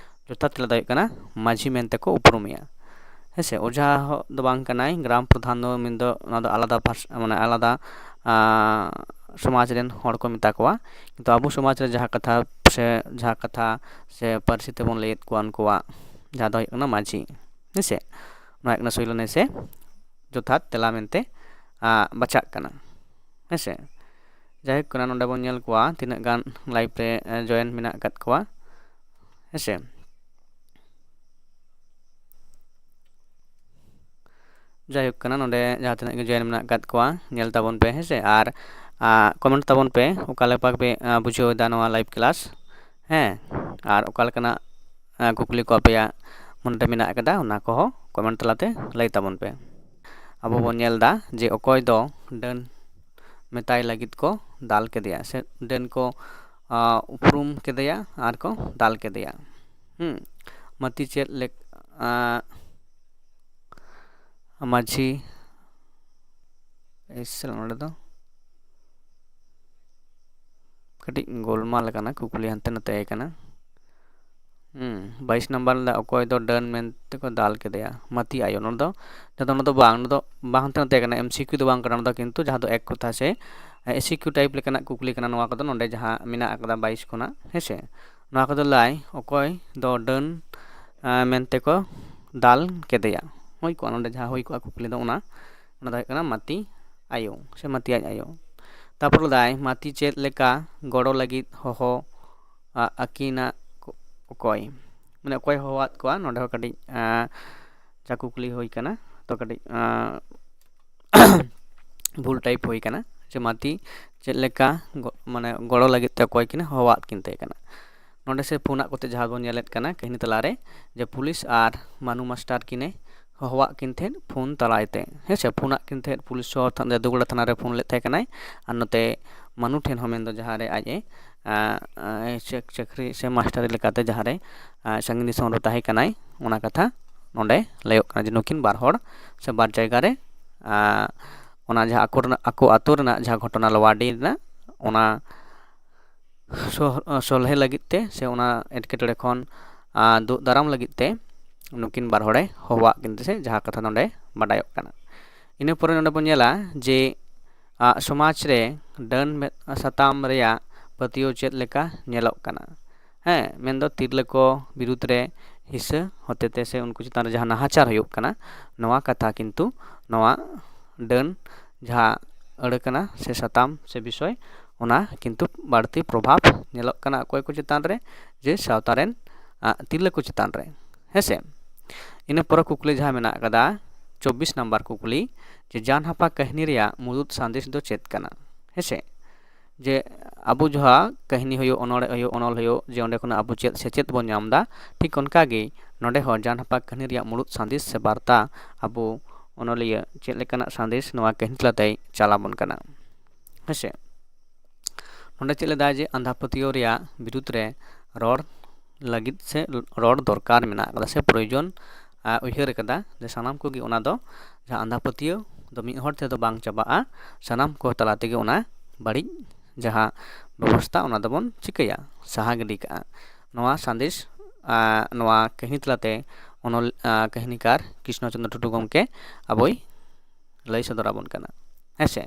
ᱡᱚᱛᱷᱟᱛ ᱛᱮᱞᱟ ᱫᱚ ᱦᱩᱭᱩᱜ ᱠᱟᱱᱟ ᱢᱟᱹᱡᱷᱤ ᱢᱮᱱᱛᱮ ᱠᱚ ᱩᱯᱨᱩᱢᱮᱭᱟ᱾ ᱦᱮᱸ ᱥᱮ, ᱚᱡᱷᱟ ᱦᱚᱸ ᱫᱚ ᱵᱟᱝ ᱠᱟᱱᱟᱭ, ᱜᱨᱟᱢ ᱯᱨᱚᱫᱷᱟᱱ ᱫᱚ ᱢᱮᱱᱫᱚ ᱚᱱᱟ ᱫᱚ ᱟᱞᱟᱫᱟ ᱵᱷᱟᱥ-, ᱢᱟᱱᱮ ᱟᱞᱟᱫᱟ, ᱟ, ᱥᱚᱢᱟᱡᱽ ᱨᱮᱱ ᱦᱚᱲ ᱠᱚ ᱢᱮᱛᱟ ᱠᱚᱣᱟ᱾ ᱠᱤᱱᱛᱩ ᱟᱵᱚ ᱥᱚᱢᱟᱡᱽ ᱨᱮ ᱡᱟᱦᱟᱸ ᱠᱟᱛᱷᱟ ᱥᱮ, ᱡᱟᱦᱟᱸ ᱠᱟᱛᱷᱟ ᱥᱮ ᱯᱟᱹᱨᱥᱤ ᱛᱮᱵᱚᱱ ᱞᱟᱹᱭᱮᱫ ᱠᱚᱣᱟ ᱩᱱᱠᱩᱣᱟᱜ, ᱡᱟᱦᱟᱸ ᱫᱚ ᱦᱩᱭᱩᱜ ᱠᱟᱱᱟ ᱢᱟᱹᱡᱷᱤ, ᱦᱮᱸ ᱥᱮ, ᱱᱚᱣᱟ ᱦᱩᱭᱩᱜ ᱠᱟᱱᱟ ᱥᱩᱭᱞᱟᱹᱱᱤ ᱥᱮ ᱡᱚᱛᱷᱟᱛ ᱛᱮᱞᱟ ᱢᱮᱱᱛᱮ, ᱟ, ᱵᱟᱪᱷᱟᱜ ᱠᱟᱱᱟ, ᱦᱮᱸ ᱥᱮ᱾ ᱡᱟᱭᱦᱳᱠ ᱠᱟᱱᱟ, ᱱᱚᱰᱮ ᱵᱚᱱ ᱧᱮᱞ ᱠᱚᱣᱟ ᱛᱤᱱᱟᱹᱜ ᱜᱟᱱ live ᱨᱮ, ᱮ, join ᱢᱮᱱᱟᱜ ᱟᱠᱟᱫ ᱠᱚᱣᱟ, ᱦᱮᱸ ᱥᱮ᱾ ᱡᱟᱭᱦᱳᱠ ᱠᱟᱱᱟ, ᱱᱚᱰᱮ ᱡᱟᱦᱟᱸ ᱛᱤᱱᱟᱹᱜ ᱜᱮ join ᱢᱮᱱᱟᱜ ᱟᱠᱟᱫ ᱠᱚᱣᱟ, ᱧᱮᱞ ᱛᱟᱵᱚᱱ ᱯᱮ, ᱦᱮᱸ ᱥᱮ᱾ ᱟᱨ ᱠᱚᱢᱮᱱᱴ ᱛᱟᱵᱚᱱ ᱯᱮ, ᱚᱠᱟ ᱞᱮᱠᱟ ᱯᱮ ᱵᱩᱡᱷᱟᱹᱣ ᱮᱫᱟ ᱱᱚᱣᱟ ᱞᱟᱭᱤᱵᱷ ᱠᱞᱟᱥ᱾ ᱦᱮᱸ, ᱟᱨ ᱚᱠᱟ ᱞᱮᱠᱟᱱᱟᱜ ᱠᱩᱠᱞᱤ ᱠᱚ ᱟᱯᱮᱭᱟᱜ ᱢᱚᱱᱮᱨᱮ ᱢᱮᱱᱟᱜ ᱟᱠᱟᱫᱟ, ᱚᱱᱟ ᱠᱚᱦᱚᱸ ᱠᱚᱢᱮᱱᱴ ᱛᱟᱞᱟᱛᱮ ᱞᱟᱹᱭ ᱛᱟᱵᱚᱱ ᱯᱮ᱾ ᱟᱵᱚ ᱵᱚᱱ ᱧᱮᱞ ᱮᱫᱟ ᱡᱮ ᱚᱠᱚᱭ ᱫᱚ ᱰᱟᱹᱱ ᱢᱮᱛᱟᱭ ᱞᱟᱹᱜᱤᱫ ᱠᱚ ᱫᱟᱞ ᱠᱮᱫᱮᱭᱟ, ᱥᱮ ᱰᱟᱹᱱ ᱠᱚ ᱩᱯᱨᱩᱢ ᱠᱮᱫᱮᱭᱟ ᱟᱨ ᱠᱚ ᱫᱟᱞ ᱠᱮᱫᱮᱭᱟ᱾ ᱦᱩᱸ, ᱢᱟᱹᱛᱤ ᱪᱮᱫ ᱞᱮᱠᱟ ᱢᱟᱹᱡᱷᱤ ᱮᱥᱮᱞ ᱱᱚᱰᱮ ᱫᱚ ᱠᱟᱹᱴᱤᱡ ᱜᱳᱞᱢᱟᱞ ᱟᱠᱟᱱᱟ, ᱠᱩᱠᱞᱤ ᱦᱟᱱᱛᱮ ᱱᱟᱛᱮ ᱟᱠᱟᱱᱟ᱾ ᱦᱩᱸ, ᱵᱟᱭᱤᱥ ᱱᱟᱢᱵᱟᱨ ᱨᱮ ᱚᱠᱚᱭ ᱫᱚ ᱰᱟᱹᱱ ᱢᱮᱱᱛᱮ ᱠᱚ ᱫᱟᱞ ᱠᱮᱫᱮᱭᱟ? ᱢᱟᱹᱛᱤ ᱟᱭᱳ᱾ ᱱᱚᱰᱮ ᱫᱚ ᱡᱟᱦᱟᱸ ᱫᱚ ᱱᱚᱰᱮ ᱫᱚ ᱵᱟᱝ, ᱱᱚᱰᱮ ᱫᱚ ᱵᱟᱝ ᱦᱟᱱᱛᱮ ᱱᱟᱛᱮ ᱟᱠᱟᱱᱟ, ᱮᱢᱥᱤᱠᱤᱭᱩ ᱫᱚ ᱵᱟᱝ ᱠᱟᱱᱟ, ᱱᱚᱰᱮ ᱫᱚ ᱠᱤᱱᱛᱩ ᱡᱟᱦᱟᱸ ᱫᱚ ᱮᱠ ᱠᱟᱛᱷᱟ ᱥᱮ ᱮᱥᱤᱠᱤᱭᱩ ᱴᱟᱭᱤᱯ ᱞᱮᱠᱟᱱᱟᱜ ᱠᱩᱠᱞᱤ ᱠᱟᱱᱟ᱾ ᱱᱚᱣᱟ ᱠᱚᱫᱚ ᱱᱚᱰᱮ ᱡᱟᱦᱟᱸ ᱢᱮᱱᱟᱜ ᱟᱠᱟᱫᱟ ᱵᱟᱭᱤᱥ ᱠᱷᱚᱱᱟᱜ, ᱦᱮᱸ ᱥᱮ, ᱱᱚᱣᱟ ᱠᱚᱫᱚ ᱞᱟᱹᱭ ᱚᱠᱚᱭ ᱫᱚ ᱰᱟᱹᱱ ᱢᱮᱱᱛᱮ ᱠᱚ ᱫᱟᱞ ᱠᱮᱫᱮᱭᱟ᱾ ᱦᱩᱭ ᱠᱚᱜᱼᱟ, ᱱᱚᱰᱮ ᱡᱟᱦᱟᱸ ᱦᱩᱭ ᱠᱚᱜᱼᱟ ᱠᱩᱠᱞᱤ ᱫᱚ ᱚᱱᱟ, ᱚᱱᱟ ᱫᱚ ᱦᱩᱭᱩᱜ ᱠᱟᱱᱟ ᱢᱟᱹᱛᱤ ᱟᱭᱳ ᱥᱮ ᱢᱟᱹᱛᱤ ᱟᱡ ᱟᱭᱳ᱾ ᱛᱟᱨᱯᱚᱨ ᱞᱟᱹᱭ ᱫᱟᱭ, ᱢᱟᱹᱛᱤ ᱪᱮᱫ ᱞᱮᱠᱟ ᱜᱚᱲᱚ ᱞᱟᱹᱜᱤᱫ ᱦᱚᱦᱚ ᱟᱹᱠᱤᱱᱟ ᱚᱠᱚᱭ? ᱢᱟᱱᱮ ᱚᱠᱚᱭ ᱦᱚᱦᱚᱣᱟᱫ ᱠᱚᱣᱟ? ᱱᱚᱰᱮ ᱦᱚᱸ ᱠᱟᱹᱴᱤᱡ ᱡᱟ ᱠᱩᱠᱞᱤ ᱦᱩᱭ ᱠᱟᱱᱟ, ᱛᱚ ᱠᱟᱹᱴᱤᱡ ᱵᱷᱩᱞ ᱴᱟᱭᱤᱯ ᱦᱩᱭ ᱠᱟᱱᱟ᱾ ᱡᱮ ᱢᱟᱹᱛᱤ ᱪᱮᱫ ᱞᱮᱠᱟ ᱢᱟᱱᱮ ᱜᱚᱲᱚ ᱞᱟᱹᱜᱤᱫ ᱛᱮ ᱚᱠᱚᱭ ᱠᱤᱱ ᱦᱚᱦᱚᱣᱟᱫ ᱠᱤᱱ ᱛᱟᱦᱮᱸ ᱠᱟᱱᱟ? ᱱᱚᱰᱮ ᱥᱮ ᱯᱷᱳᱱᱟᱜ ᱠᱚᱛᱮ ᱡᱟᱦᱟᱸ ᱵᱚᱱ ᱧᱮᱞᱮᱫ ᱠᱟᱱᱟ ᱠᱟᱹᱦᱱᱤ ᱛᱟᱞᱟᱨᱮ, ᱡᱮ ᱯᱩᱞᱤᱥ ᱟᱨ ᱢᱟᱱᱩ ᱢᱟᱥᱴᱟᱨ ᱠᱤᱱᱮ ᱦᱚᱦᱚᱣᱟᱜ ᱠᱤᱱ ᱛᱟᱦᱮᱸᱫ ᱯᱷᱳᱱ ᱛᱟᱞᱟᱭ ᱛᱮ, ᱦᱮᱸ ᱥᱮ, ᱯᱷᱳᱱᱟᱜ ᱠᱤᱱ ᱛᱟᱦᱮᱸᱫ ᱯᱩᱞᱤᱥ ᱥᱚᱦᱚᱨ ᱛᱷᱟᱱᱟ, ᱡᱟᱫᱩᱜᱚᱲᱟ ᱛᱷᱟᱱᱟ ᱨᱮ ᱯᱷᱳᱱ ᱞᱮᱫ ᱛᱟᱦᱮᱸ ᱠᱟᱱᱟᱭ᱾ ᱟᱨ ᱱᱚᱛᱮ ᱢᱟᱱᱩ ᱴᱷᱮᱱ ᱦᱚᱸ, ᱢᱮᱱᱫᱚ ᱡᱟᱦᱟᱸ ᱨᱮ ᱟᱡ ᱮ ᱪᱟᱹᱠᱨᱤ ᱥᱮ ᱢᱟᱥᱴᱟᱨᱤ ᱞᱮᱠᱟᱛᱮ ᱡᱟᱦᱟᱸ ᱨᱮ ᱥᱟᱺᱜᱤᱧ ᱫᱤᱥᱚᱢ ᱨᱮ ᱛᱟᱦᱮᱸ ᱠᱟᱱᱟᱭ, ᱚᱱᱟ ᱠᱟᱛᱷᱟ ᱱᱚᱰᱮ ᱞᱟᱹᱭᱚᱜ ᱠᱟᱱᱟ ᱡᱮ ᱱᱩᱠᱤᱱ ᱵᱟᱨ ᱦᱚᱲ ᱥᱮ ᱵᱟᱨ ᱡᱟᱭᱜᱟ ᱨᱮ ᱚᱱᱟ ᱡᱟᱦᱟᱸ ᱟᱠᱚ ᱨᱮᱱᱟᱜ, ᱟᱠᱚ ᱟᱛᱳ ᱨᱮᱱᱟᱜ ᱡᱟᱦᱟᱸ ᱜᱷᱚᱴᱚᱱᱟ ᱞᱚᱣᱟᱰᱤ ᱨᱮᱱᱟᱜ, ᱚᱱᱟ ᱥᱚᱞᱦᱮ ᱞᱟᱹᱜᱤᱫ ᱛᱮ ᱥᱮ ᱚᱱᱟ ᱮᱴᱠᱮᱴᱚᱬᱮ ᱠᱷᱚᱱ ᱫᱩᱜ ᱫᱟᱨᱟᱢ ᱞᱟᱹᱜᱤᱫ ᱛᱮ ᱱᱩᱠᱤᱱ ᱵᱟᱨ ᱦᱚᱲᱮ ᱦᱚᱦᱚᱣᱟᱜ ᱠᱤᱱ ᱛᱮ, ᱥᱮ ᱡᱟᱦᱟᱸ ᱠᱟᱛᱷᱟ ᱱᱚᱰᱮ ᱵᱟᱰᱟᱭᱚᱜ ᱠᱟᱱᱟ᱾ ᱤᱱᱟᱹ ᱯᱚᱨᱮ ᱱᱚᱰᱮ ᱵᱚᱱ ᱧᱮᱞᱟ ᱡᱮ ᱥᱚᱢᱟᱡᱽ ᱨᱮ ᱰᱟᱹᱱ ᱥᱟᱛᱟᱢ ᱨᱮᱭᱟᱜ ᱯᱟᱹᱛᱭᱟᱹᱣ ᱪᱮᱫ ᱞᱮᱠᱟ ᱧᱮᱞᱚᱜ ᱠᱟᱱᱟ? ᱦᱮᱸ, ᱢᱮᱱᱫᱚ ᱛᱤᱨᱞᱟᱹ ᱠᱚ ᱵᱤᱨᱩᱫᱽ ᱨᱮ ᱦᱤᱸᱥᱟᱹ ᱦᱚᱛᱮᱛᱮ ᱥᱮ ᱩᱱᱠᱩ ᱪᱮᱛᱟᱱ ᱨᱮ ᱡᱟᱦᱟᱸ ᱱᱟᱦᱟᱪᱟᱨ ᱦᱩᱭᱩᱜ ᱠᱟᱱᱟ, ᱱᱚᱣᱟ ᱠᱟᱛᱷᱟ ᱠᱤᱱᱛᱩ ᱱᱚᱣᱟ ᱰᱟᱹᱱ ᱡᱟᱦᱟᱸ ᱟᱹᱲᱟᱹ ᱠᱟᱱᱟ ᱥᱮ ᱥᱟᱛᱟᱢ ᱥᱮ ᱵᱤᱥᱚᱭ, ᱚᱱᱟ ᱠᱤᱱᱛᱩ ᱵᱟᱹᱲᱛᱤ ᱯᱨᱚᱵᱷᱟᱵᱽ ᱧᱮᱞᱚᱜ ᱠᱟᱱᱟ ᱚᱠᱚᱭ ᱠᱚ ᱪᱮᱛᱟᱱ ᱨᱮ, ᱡᱮ ᱥᱟᱶᱛᱟ ᱨᱮᱱ ᱛᱤᱨᱞᱟᱹ ᱠᱚ ᱪᱮᱛᱟᱱ ᱨᱮ, ᱦᱮᱸ ᱥᱮ᱾ ᱤᱱᱟᱹ ᱯᱚᱨᱮ ᱠᱩᱠᱞᱤ ᱡᱟᱦᱟᱸ ᱢᱮᱱᱟᱜ ᱟᱠᱟᱫᱟ, ᱪᱚᱵᱵᱤᱥ ᱱᱟᱢᱵᱟᱨ ᱠᱩᱠᱞᱤ, ᱡᱮ ᱡᱟᱱᱦᱟᱯᱟ ᱠᱟᱹᱦᱱᱤ ᱨᱮᱭᱟᱜ ᱢᱩᱲᱩᱫ ᱥᱟᱸᱫᱮᱥ ᱫᱚ ᱪᱮᱫ ᱠᱟᱱᱟ? ᱦᱮᱸᱥᱮ? ᱡᱮ ᱟᱵᱚ ᱡᱟᱦᱟᱸ ᱠᱟᱹᱦᱱᱤ ᱦᱩᱭᱩᱜ, ᱚᱱᱚᱬᱦᱮ ᱦᱩᱭᱩᱜ, ᱚᱱᱚᱞ ᱦᱩᱭᱩᱜ, ᱡᱮ ᱚᱸᱰᱮ ᱠᱷᱚᱱᱟᱜ ᱟᱵᱚ ᱪᱮᱫ ᱥᱮᱪᱮᱫ ᱵᱚᱱ ᱧᱟᱢ ᱮᱫᱟ, ᱴᱷᱤᱠ ᱚᱱᱠᱟ ᱜᱮ ᱱᱚᱰᱮ ᱦᱚᱸ ᱡᱟᱱᱦᱟᱯᱟ ᱠᱟᱹᱦᱱᱤ ᱨᱮᱭᱟᱜ ᱢᱩᱲᱩᱫ ᱥᱟᱸᱫᱮᱥ ᱥᱮ ᱵᱟᱨᱛᱟ ᱟᱵᱚ ᱚᱱᱚᱞᱤᱭᱟᱹ ᱪᱮᱫ ᱞᱮᱠᱟᱱᱟᱜ ᱥᱟᱸᱫᱮᱥ ᱱᱚᱣᱟ ᱠᱟᱹᱦᱱᱤ ᱛᱟᱞᱟᱛᱮᱭ ᱪᱟᱞ ᱟᱵᱚᱱ ᱠᱟᱱᱟ᱾ ᱦᱮᱸᱥᱮ? ᱱᱚᱰᱮ ᱪᱮᱫ ᱞᱮᱫᱟᱭ ᱡᱮ ᱟᱸᱫᱷᱟ ᱯᱟᱹᱛᱭᱟᱹᱣ ᱨᱮᱭᱟᱜ ᱵᱤᱨᱩᱫᱽ ᱨᱮ ᱨᱚᱲ ᱞᱟᱹᱜᱤᱫ ᱥᱮ ᱨᱚᱲ ᱫᱚᱨᱠᱟᱨ ᱢᱮᱱᱟᱜ ᱟᱠᱟᱫᱟ ᱥᱮ ᱯᱨᱚᱭᱳᱡᱚᱱ ᱩᱭᱦᱟᱹᱨ ᱟᱠᱟᱫᱟ, ᱡᱮ ᱥᱟᱱᱟᱢ ᱠᱚᱜᱮ ᱚᱱᱟ ᱫᱚ ᱡᱟᱦᱟᱸ ᱟᱸᱫᱷᱟ ᱯᱟᱹᱛᱭᱟᱹᱣ ᱫᱚ ᱢᱤᱫ ᱦᱚᱲ ᱛᱮᱫᱚ ᱵᱟᱝ ᱪᱟᱵᱟᱜᱼᱟ, ᱥᱟᱱᱟᱢ ᱠᱚ ᱛᱟᱞᱟ ᱛᱮᱜᱮ ᱚᱱᱟ ᱵᱟᱹᱲᱤᱡ ᱡᱟᱦᱟᱸ ᱵᱮᱵᱚᱥᱛᱷᱟ ᱚᱱᱟ ᱫᱚᱵᱚᱱ ᱪᱤᱠᱟᱹᱭᱟ, ᱥᱟᱦᱟ ᱜᱤᱰᱤ ᱠᱟᱜᱼᱟ᱾ ᱱᱚᱣᱟ ᱥᱟᱸᱫᱮᱥ ᱱᱚᱣᱟ ᱠᱟᱹᱦᱱᱤ ᱛᱟᱞᱟᱛᱮ ᱚᱱᱚᱞ ᱠᱟᱹᱦᱱᱤᱠᱟᱨ ᱠᱨᱤᱥᱱᱚ ᱪᱚᱸᱫᱽᱨᱚ ᱴᱩᱰᱩ ᱜᱚᱢᱠᱮ ᱟᱵᱚᱭ ᱞᱟᱹᱭ ᱥᱚᱫᱚᱨ ᱟᱵᱚᱱ ᱠᱟᱱᱟ᱾ ᱦᱮᱸᱥᱮ?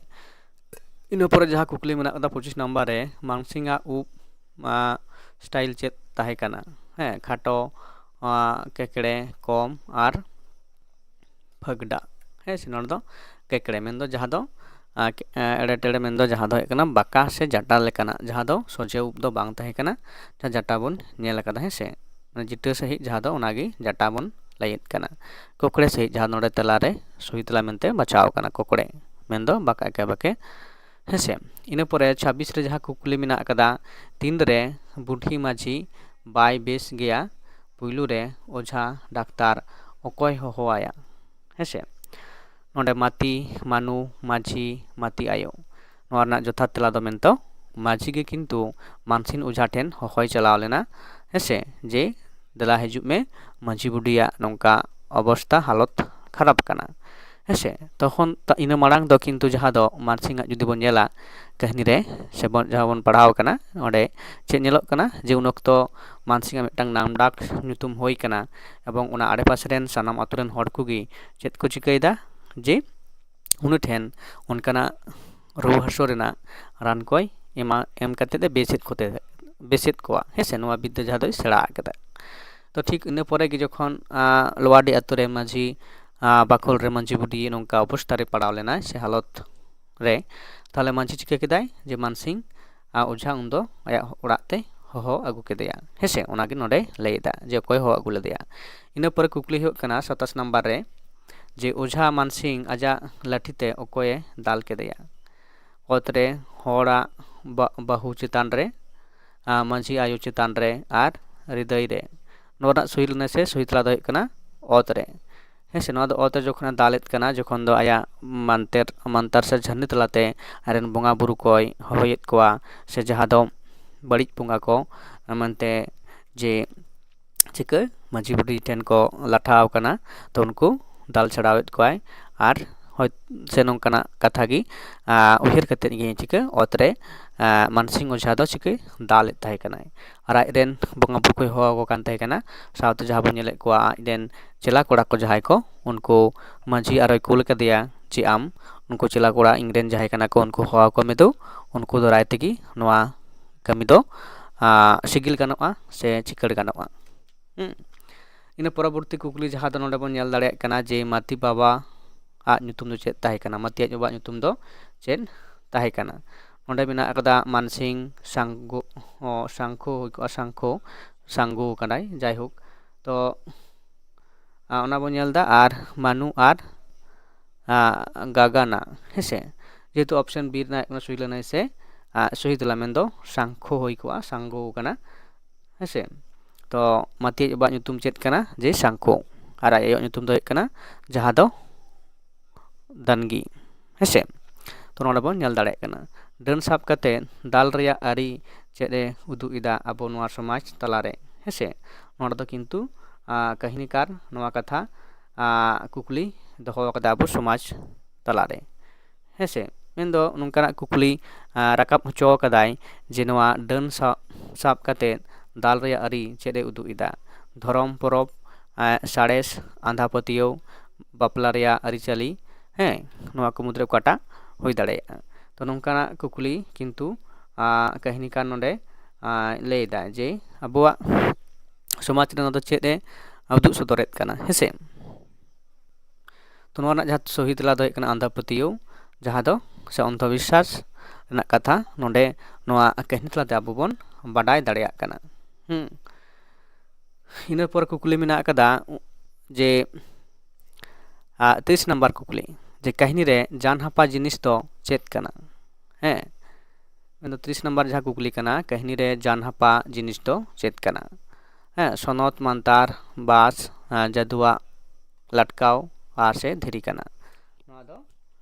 ᱤᱱᱟᱹ ᱯᱚᱨᱮ ᱡᱟᱦᱟᱸ ᱠᱩᱠᱞᱤ ᱢᱮᱱᱟᱜ ᱠᱟᱫᱟ ᱯᱚᱸᱪᱤᱥ ᱱᱟᱢᱵᱟᱨ ᱨᱮ, ᱢᱟᱱᱥᱤᱝ ᱟᱜ ᱩᱵ ᱥᱴᱟᱭᱤᱞ ᱪᱮᱫ ᱛᱟᱦᱮᱸ ᱠᱟᱱᱟ? ᱦᱮᱸ, ᱠᱷᱟᱴᱚ, ᱠᱮᱠᱲᱮ, ᱠᱚᱢ ᱟᱨ ᱯᱷᱟᱹᱜᱰᱟ᱾ ᱦᱮᱸ ᱥᱮ, ᱱᱚᱰᱮ ᱫᱚ ᱠᱮᱠᱲᱮ ᱢᱮᱱᱫᱚ ᱡᱟᱦᱟᱸ ᱫᱚ ᱮᱲᱮ ᱴᱮᱲᱮ ᱢᱮᱱᱫᱚ ᱡᱟᱦᱟᱸ ᱫᱚ ᱦᱩᱭᱩᱜ ᱠᱟᱱᱟ ᱵᱟᱸᱠᱟ ᱥᱮ ᱡᱟᱴᱟ ᱞᱮᱠᱟᱱᱟᱜ, ᱡᱟᱦᱟᱸ ᱫᱚ ᱥᱚᱡᱷᱮ ᱩᱵ ᱫᱚ ᱵᱟᱝ ᱛᱟᱦᱮᱸ ᱠᱟᱱᱟ, ᱡᱟᱦᱟᱸ ᱡᱟᱴᱟ ᱵᱚᱱ ᱧᱮᱞ ᱟᱠᱟᱫᱟ᱾ ᱦᱮᱸ ᱥᱮ, ᱢᱟᱱᱮ ᱡᱤᱴᱟᱹ ᱥᱟᱺᱦᱤᱡ ᱡᱟᱦᱟᱸ ᱫᱚ ᱚᱱᱟᱜᱮ ᱡᱟᱴᱟ ᱵᱚᱱ ᱞᱟᱹᱭᱮᱫ ᱠᱟᱱᱟ᱾ ᱠᱚᱠᱲᱮ ᱥᱟᱺᱦᱤᱡ ᱡᱟᱦᱟᱸ ᱱᱚᱰᱮ ᱛᱟᱞᱟᱨᱮ ᱥᱩᱭ ᱛᱟᱞᱟ ᱢᱮᱱᱛᱮ ᱵᱟᱪᱷᱟᱣ ᱟᱠᱟᱱᱟ, ᱠᱚᱠᱲᱮ ᱢᱮᱱᱫᱚ ᱵᱟᱸᱠᱟ ᱮᱠᱮ ᱵᱟᱸᱠᱮ᱾ ᱦᱮᱸ ᱥᱮ, ᱤᱱᱟᱹ ᱯᱚᱨᱮ ᱪᱷᱟᱵᱵᱤᱥ ᱨᱮ ᱡᱟᱦᱟᱸ ᱠᱩᱠᱞᱤ ᱢᱮᱱᱟᱜ ᱟᱠᱟᱫᱟ, ᱛᱤᱱᱨᱮ ᱵᱩᱰᱷᱤ ᱢᱟᱹᱡᱷᱤ ᱵᱟᱭ ᱵᱮᱥ ᱜᱮᱭᱟ? ᱯᱩᱭᱞᱩ ᱨᱮ ᱚᱡᱷᱟ ᱰᱟᱠᱛᱟᱨ ᱚᱠᱚᱭ ᱦᱚᱦᱚᱣᱟᱭᱟ? ᱦᱮᱸ ᱥᱮ, ᱱᱚᱰᱮ ᱢᱟᱹᱛᱤ, ᱢᱟᱹᱱᱩ, ᱢᱟᱹᱡᱷᱤ, ᱢᱟᱹᱛᱤ ᱟᱭᱳ᱾ ᱱᱚᱣᱟ ᱨᱮᱱᱟᱜ ᱡᱚᱛᱷᱟᱛ ᱛᱮᱞᱟ ᱫᱚ ᱢᱮᱱᱛᱮ ᱢᱟᱹᱡᱷᱤ ᱜᱮ ᱠᱤᱱᱛᱩ ᱢᱟᱱᱥᱤᱝ ᱚᱡᱷᱟ ᱴᱷᱮᱱ ᱦᱚᱦᱚᱭ ᱪᱟᱞᱟᱣ ᱞᱮᱱᱟ᱾ ᱦᱮᱸ ᱥᱮ, ᱡᱮ ᱫᱮᱞᱟ ᱦᱤᱡᱩᱜ ᱢᱮ, ᱢᱟᱹᱡᱷᱤ ᱵᱩᱰᱷᱤᱭᱟᱜ ᱱᱚᱝᱠᱟ ᱚᱵᱚᱥᱛᱟ ᱦᱟᱞᱚᱛ ᱠᱷᱟᱨᱟᱯ ᱠᱟᱱᱟ᱾ ᱦᱮᱸ ᱥᱮ, ᱛᱚᱠᱷᱚᱱ ᱛᱟ-, ᱤᱱᱟᱹ ᱢᱟᱲᱟᱝ ᱫᱚ ᱠᱤᱱᱛᱩ ᱡᱟᱦᱟᱸ ᱫᱚ ᱢᱟᱱᱥᱤᱝ ᱟᱜ ᱡᱩᱫᱤ ᱵᱚᱱ ᱧᱮᱞᱟ ᱠᱟᱹᱦᱱᱤ ᱨᱮ, ᱥᱮ ᱵᱚᱱ, ᱡᱟᱦᱟᱸ ᱵᱚᱱ ᱯᱟᱲᱦᱟᱣ ᱠᱟᱱᱟ, ᱚᱸᱰᱮ ᱪᱮᱫ ᱧᱮᱞᱚᱜ ᱠᱟᱱᱟ ᱡᱮ ᱩᱱ ᱚᱠᱛᱚ ᱢᱟᱱᱥᱤᱝ ᱟᱜ ᱢᱤᱫᱴᱟᱝ ᱱᱟᱢᱰᱟᱠ ᱧᱩᱛᱩᱢ ᱦᱩᱭ ᱠᱟᱱᱟ, ᱮᱵᱚᱝ ᱚᱱᱟ ᱟᱲᱮᱯᱟᱥᱮ ᱨᱮᱱ ᱥᱟᱱᱟᱢ ᱟᱛᱳ ᱨᱮᱱ ᱦᱚᱲ ᱠᱚᱜᱮ ᱪᱮᱫ ᱠᱚ ᱪᱤᱠᱟᱹᱭᱮᱫᱟ ᱡᱮ ᱩᱱᱤ ᱴᱷᱮᱱ ᱚᱱᱠᱟᱱᱟᱜ ᱨᱩᱣᱟᱹ ᱦᱟᱹᱥᱩ ᱨᱮᱱᱟᱜ ᱨᱟᱱ ᱠᱚᱭ ᱮᱢᱟ, ᱮᱢ ᱠᱟᱛᱮᱫ ᱮ ᱵᱮᱥᱮᱫ ᱠᱚᱛᱮ, ᱵᱮᱥᱮᱫ ᱠᱚᱣᱟ᱾ ᱦᱮᱸ ᱥᱮ, ᱱᱚᱣᱟ ᱵᱤᱫᱽᱫᱟᱹ ᱡᱟᱦᱟᱸ ᱫᱚᱭ ᱥᱮᱬᱟ ᱟᱠᱟᱫᱟ᱾ ᱛᱚ ᱴᱷᱤᱠ ᱤᱱᱟᱹ ᱯᱚᱨᱮ ᱜᱮ ᱡᱚᱠᱷᱚᱱ, ᱟᱸ, ᱞᱳᱣᱟᱰᱤ ᱟᱛᱳ ᱨᱮ ᱢᱟᱹᱡᱷᱤ, ᱟᱸ, ᱵᱟᱠᱷᱳᱞ ᱨᱮ ᱢᱟᱹᱡᱷᱤ ᱵᱩᱰᱷᱤ ᱱᱚᱝᱠᱟ ᱚᱵᱚᱥᱛᱟ ᱨᱮ ᱯᱟᱲᱟᱣ ᱞᱮᱱᱟᱭ ᱥᱮ ᱦᱟᱞᱚᱛ ᱨᱮ, ᱛᱟᱦᱚᱞᱮ ᱢᱟᱹᱡᱷᱤ ᱪᱤᱠᱟᱹ ᱠᱮᱫᱟᱭ ᱡᱮ ᱢᱟᱱᱥᱤᱝ ᱟᱨ ᱚᱡᱷᱟ ᱩᱱᱫᱚ ᱟᱭᱟᱜ ᱚᱲᱟᱜ ᱛᱮ ᱦᱚᱦᱚ ᱟᱹᱜᱩ ᱠᱮᱫᱮᱭᱟ᱾ ᱦᱮᱸ ᱥᱮ, ᱚᱱᱟᱜᱮ ᱱᱚᱰᱮ ᱞᱟᱹᱭ ᱮᱫᱟ ᱡᱮ ᱚᱠᱚᱭ ᱦᱚᱦᱚ ᱟᱹᱜᱩ ᱞᱮᱫᱮᱭᱟ᱾ ᱤᱱᱟᱹ ᱯᱚᱨᱮ ᱠᱩᱠᱞᱤ ᱦᱩᱭᱩᱜ ᱠᱟᱱᱟ ᱥᱟᱛᱟᱥ ᱱᱟᱢᱵᱟᱨ ᱨᱮ, ᱡᱮ ᱚᱡᱷᱟ ᱢᱟᱱᱥᱤᱝ ᱟᱡᱟᱜ ᱞᱟᱹᱴᱷᱤ ᱛᱮ ᱚᱠᱚᱭᱮ ᱫᱟᱞ ᱠᱮᱫᱮᱭᱟ? ᱚᱛ ᱨᱮ, ᱦᱚᱲᱟᱜ ᱵᱟ- ᱵᱟᱹᱦᱩ ᱪᱮᱛᱟᱱ ᱨᱮ, ᱟᱨ ᱢᱟᱹᱡᱷᱤ ᱟᱭᱳ ᱪᱮᱛᱟᱱ ᱨᱮ ᱟᱨ ᱦᱨᱤᱫᱟᱹᱭ ᱨᱮ᱾ ᱱᱚᱣᱟ ᱨᱮᱱᱟᱜ ᱥᱩᱭ ᱞᱮᱱᱟ ᱥᱮ ᱥᱩᱭ ᱛᱟᱞᱟ ᱫᱚ ᱦᱩᱭᱩᱜ ᱠᱟᱱᱟ ᱚᱛ ᱨᱮ᱾ ᱦᱮᱸ ᱥᱮ, ᱱᱚᱣᱟ ᱫᱚ ᱚᱛ ᱨᱮ ᱡᱚᱠᱷᱚᱱᱮ ᱫᱟᱞᱮᱫ ᱠᱟᱱᱟ, ᱡᱚᱠᱷᱚᱱ ᱫᱚ ᱟᱭᱟᱜ ᱢᱟᱱᱛᱮᱨ ᱢᱟᱱᱛᱟᱨ ᱥᱮ ᱡᱷᱟᱹᱨᱱᱤ ᱛᱟᱞᱟᱛᱮ ᱟᱡᱨᱮᱱ ᱵᱚᱸᱜᱟ ᱵᱩᱨᱩ ᱠᱚᱭ ᱦᱚᱦᱚᱭᱮᱫ ᱠᱚᱣᱟ, ᱥᱮ ᱡᱟᱦᱟᱸ ᱫᱚ ᱵᱟᱹᱲᱤᱡ ᱵᱚᱸᱜᱟ ᱠᱚ ᱢᱮᱱᱛᱮ ᱡᱮ ᱪᱤᱠᱟᱹ ᱢᱟᱹᱡᱷᱤ ᱵᱩᱰᱷᱤ ᱴᱷᱮᱱ ᱠᱚ ᱞᱟᱴᱷᱟ ᱟᱠᱟᱱᱟ, ᱛᱚ ᱩᱱᱠᱩ ᱫᱟᱞ ᱪᱷᱟᱲᱟᱣᱮᱫ ᱠᱚᱣᱟᱭ᱾ ᱟᱨ ᱦᱚᱭ ᱥᱮ ᱱᱚᱝᱠᱟᱱᱟᱜ ᱠᱟᱛᱷᱟ ᱜᱮ ᱩᱭᱦᱟᱹᱨ ᱠᱟᱛᱮᱫ ᱜᱮ ᱪᱤᱠᱟᱹ ᱚᱛ ᱨᱮ ᱢᱟᱱᱥᱤᱝ ᱚᱡᱷᱟ ᱫᱚ ᱪᱤᱠᱟᱹ ᱫᱟᱞᱮᱫ ᱛᱟᱦᱮᱸ ᱠᱟᱱᱟᱭ᱾ ᱟᱨ ᱟᱡᱨᱮᱱ ᱵᱚᱸᱜᱟ ᱵᱩᱨᱩ ᱠᱚᱭ ᱦᱚᱦᱚ ᱟᱠᱚ ᱠᱟᱱ ᱛᱟᱦᱮᱸ ᱠᱟᱱᱟ᱾ ᱥᱟᱶᱛᱮ ᱡᱟᱦᱟᱸ ᱵᱚᱱ ᱧᱮᱞᱮᱫ ᱠᱚᱣᱟ, ᱟᱡᱨᱮᱱ ᱪᱮᱞᱟ ᱠᱚᱲᱟ ᱠᱚ ᱡᱟᱦᱟᱸᱭ ᱠᱚ, ᱩᱱᱠᱩ ᱢᱟᱹᱡᱷᱤ ᱟᱨᱚᱭ ᱠᱩᱞ ᱠᱟᱫᱮᱭᱟ ᱡᱮ ᱟᱢ ᱩᱱᱠᱩ ᱪᱮᱞᱟ ᱠᱚᱲᱟ ᱤᱧᱨᱮᱱ ᱡᱟᱦᱟᱸᱭ ᱠᱟᱱᱟ ᱠᱚ, ᱩᱱᱠᱩ ᱦᱚᱦᱚ ᱟᱠᱚ ᱢᱮ ᱫᱩ, ᱩᱱᱠᱩ ᱫᱟᱨᱟᱭ ᱛᱮᱜᱮ ᱱᱚᱣᱟ ᱠᱟᱹᱢᱤ ᱫᱚ ᱥᱤᱜᱤᱞ ᱜᱟᱱᱚᱜᱼᱟ ᱥᱮ ᱪᱤᱠᱟᱹᱲ ᱜᱟᱱᱚᱜᱼᱟ᱾ ᱦᱩᱸ᱾ ᱤᱱᱟᱹ ᱯᱚᱨᱚᱵᱚᱨᱛᱤ ᱠᱩᱠᱞᱤ ᱡᱟᱦᱟᱸ ᱫᱚ ᱱᱚᱰᱮ ᱵᱚᱱ ᱧᱮᱞ ᱫᱟᱲᱮᱭᱟᱜ ᱠᱟᱱᱟ ᱡᱮ ᱢᱟᱹᱛᱤ ᱵᱟᱵᱟ ᱟᱜ ᱧᱩᱛᱩᱢ ᱫᱚ ᱪᱮᱫ ᱛᱟᱦᱮᱸ ᱠᱟᱱᱟ? ᱢᱟᱹᱛᱤ ᱟᱡ ᱵᱟᱵᱟᱣᱟᱜ ᱧᱩᱛᱩᱢ ᱫᱚ ᱪᱮᱫ ᱛᱟᱦᱮᱸ ᱠᱟᱱᱟ? ᱱᱚᱰᱮ ᱢᱮᱱᱟᱜ ᱟᱠᱟᱫᱟ ᱢᱟᱱᱥᱤᱝ, ᱥᱟᱝᱜᱳ, ᱚ, ᱥᱟᱝᱠᱷᱳ ᱦᱩᱭ ᱠᱚᱜᱼᱟ, ᱥᱟᱝᱠᱷᱳ, ᱥᱟᱝᱜᱳ ᱠᱟᱱᱟᱭ, ᱡᱟᱭᱦᱳᱠ᱾ ᱛᱚ ᱟ, ᱚᱱᱟ ᱵᱚᱱ ᱧᱮᱞ ᱮᱫᱟ᱾ ᱟᱨ ᱢᱟᱱᱩ ᱟᱨ ᱟ, ᱜᱟᱜᱟᱱᱟ, ᱦᱮᱸᱥᱮ? ᱡᱮᱦᱮᱛᱩ ᱚᱯᱥᱮᱱ ᱵᱤ ᱨᱮᱱᱟᱜ ᱠᱟᱱᱟ ᱥᱩᱭ ᱞᱟᱹᱱᱟᱹᱭ ᱥᱮ ᱟ, ᱥᱩᱭ ᱛᱮᱞᱟ ᱢᱮᱱᱫᱚ ᱥᱟᱝᱠᱷᱳ ᱦᱩᱭ ᱠᱚᱜᱼᱟ, ᱥᱟᱝᱜᱳ ᱠᱟᱱᱟ, ᱦᱮᱸᱥᱮ? ᱛᱚ ᱢᱟᱹᱛᱤ ᱟᱡ ᱵᱟᱵᱟᱣᱟᱜ ᱧᱩᱛᱩᱢ ᱪᱮᱫ ᱠᱟᱱᱟ? ᱡᱮ ᱥᱟᱝᱠᱷᱳ᱾ ᱟᱨ ᱟᱡ ᱟᱭᱳᱣᱟᱜ ᱧᱩᱛᱩᱢ ᱫᱚ ᱦᱩᱭᱩᱜ ᱠᱟᱱᱟ ᱡᱟᱦᱟᱸ ᱫᱚ ᱫᱟᱱᱜᱤ, ᱦᱮᱸᱥᱮ? ᱛᱚ ᱱᱚᱰᱮ ᱵᱚᱱ ᱧᱮᱞ ᱫᱟᱲᱮᱭᱟᱜ ᱠᱟᱱᱟ, ᱰᱟᱹᱱ ᱥᱟᱵ ᱠᱟᱛᱮ ᱫᱟᱞ ᱨᱮᱭᱟᱜ ᱟᱹᱨᱤ ᱪᱮᱫ ᱮ ᱩᱫᱩᱜ ᱮᱫᱟ ᱟᱵᱚ ᱱᱚᱣᱟ ᱥᱚᱢᱟᱡᱽ ᱛᱟᱞᱟᱨᱮ, ᱦᱮᱸᱥᱮ? ᱱᱚᱰᱮ ᱫᱚ ᱠᱤᱱᱛᱩ ᱟ, ᱠᱟᱹᱦᱱᱤᱠᱟᱨ ᱱᱚᱣᱟ ᱠᱟᱛᱷᱟ ᱟ, ᱠᱩᱠᱞᱤ ᱫᱚᱦᱚ ᱟᱠᱟᱫᱟ ᱟᱵᱚ ᱥᱚᱢᱟᱡᱽ ᱛᱟᱞᱟᱨᱮ, ᱦᱮᱸᱥᱮ? ᱢᱮᱱᱫᱚ ᱱᱚᱝᱠᱟᱱᱟᱜ ᱠᱩᱠᱞᱤ ᱟ, ᱨᱟᱠᱟᱵ ᱦᱚᱪᱚ ᱟᱠᱟᱫᱟᱭ ᱡᱮ ᱱᱚᱣᱟ ᱰᱟᱹᱱ ᱥᱟᱵ, ᱥᱟᱵ ᱠᱟᱛᱮ ᱫᱟᱞ ᱨᱮᱭᱟᱜ ᱟᱹᱨᱤ ᱪᱮᱫ ᱮ ᱩᱫᱩᱜ ᱮᱫᱟ? ᱫᱷᱚᱨᱚᱢ ᱯᱚᱨᱚᱵᱽ, ᱟ, ᱥᱟᱬᱮᱥ, ᱟᱸᱫᱷᱟ ᱯᱟᱹᱛᱭᱟᱹᱣ, ᱵᱟᱯᱞᱟ ᱨᱮᱭᱟᱜ ᱟᱹᱨᱤᱪᱟᱹᱞᱤ, ᱦᱮᱸ, ᱱᱚᱣᱟ ᱠᱚ ᱢᱩᱫᱽᱨᱮ ᱚᱠᱟᱴᱟᱜ ᱦᱩᱭ ᱫᱟᱲᱮᱭᱟᱜᱼᱟ? ᱛᱚ ᱱᱚᱝᱠᱟᱱᱟᱜ ᱠᱩᱠᱞᱤ ᱠᱤᱱᱛᱩ ᱟ, ᱠᱟᱹᱦᱱᱤᱠᱟᱨ ᱱᱚᱰᱮ ᱟ, ᱞᱟᱹᱭ ᱮᱫᱟ ᱡᱮ ᱟᱵᱚᱣᱟᱜ ᱥᱚᱢᱟᱡᱽ ᱨᱮ ᱱᱚᱣᱟ ᱫᱚ ᱪᱮᱫ ᱮ ᱩᱫᱩᱜ ᱥᱚᱫᱚᱨᱮᱫ ᱠᱟᱱᱟ, ᱦᱮᱸᱥᱮ? ᱛᱚ ᱱᱚᱣᱟ ᱨᱮᱱᱟᱜ ᱡᱟᱦᱟᱸ ᱥᱚᱦᱤ ᱛᱮᱞᱟ ᱫᱚ ᱦᱩᱭᱩᱜ ᱠᱟᱱᱟ ᱟᱸᱫᱷᱟ ᱯᱟᱹᱛᱭᱟᱹᱣ, ᱡᱟᱦᱟᱸ ᱫᱚ ᱥᱮ ᱚᱱᱫᱷᱚ ᱵᱤᱥᱥᱟᱥ ᱨᱮᱱᱟᱜ ᱠᱟᱛᱷᱟ ᱱᱚᱰᱮ ᱱᱚᱣᱟ ᱠᱟᱹᱦᱱᱤ ᱛᱟᱞᱟᱛᱮ ᱟᱵᱚ ᱵᱚᱱ ᱵᱟᱰᱟᱭ ᱫᱟᱲᱮᱭᱟᱜ ᱠᱟᱱᱟ᱾ ᱦᱩᱸ᱾ ᱤᱱᱟᱹ ᱯᱚᱨ ᱠᱩᱠᱞᱤ ᱢᱮᱱᱟᱜ ᱟᱠᱟᱫᱟ ᱡᱮ ᱟ, ᱛᱤᱨᱤᱥ ᱱᱟᱢᱵᱟᱨ ᱠᱩᱠᱞᱤ, ᱡᱮ ᱠᱟᱹᱦᱱᱤ ᱨᱮ ᱡᱟᱱᱦᱟᱯᱟ ᱡᱤᱱᱤᱥ ᱫᱚ ᱪᱮᱫ ᱠᱟᱱᱟ? ᱦᱮᱸ, ᱢᱮᱱᱫᱚ ᱛᱤᱨᱤᱥ ᱱᱟᱢᱵᱟᱨ ᱡᱟᱦᱟᱸ ᱠᱩᱠᱞᱤ ᱠᱟᱱᱟ, ᱠᱟᱹᱦᱱᱤ ᱨᱮ ᱡᱟᱱᱦᱟᱯᱟ ᱡᱤᱱᱤᱥ ᱫᱚ ᱪᱮᱫ ᱠᱟᱱᱟ? ᱦᱮᱸ, ᱥᱚᱱᱚᱛ, ᱢᱟᱱᱛᱟᱨ, ᱵᱟᱥ, ᱦᱮᱸ, ᱡᱟᱹᱫᱩᱣᱟᱜ ᱞᱟᱴᱠᱟᱣ ᱟᱨ ᱥᱮ ᱫᱷᱤᱨᱤ ᱠᱟᱱᱟ? ᱱᱚᱣᱟ ᱫᱚ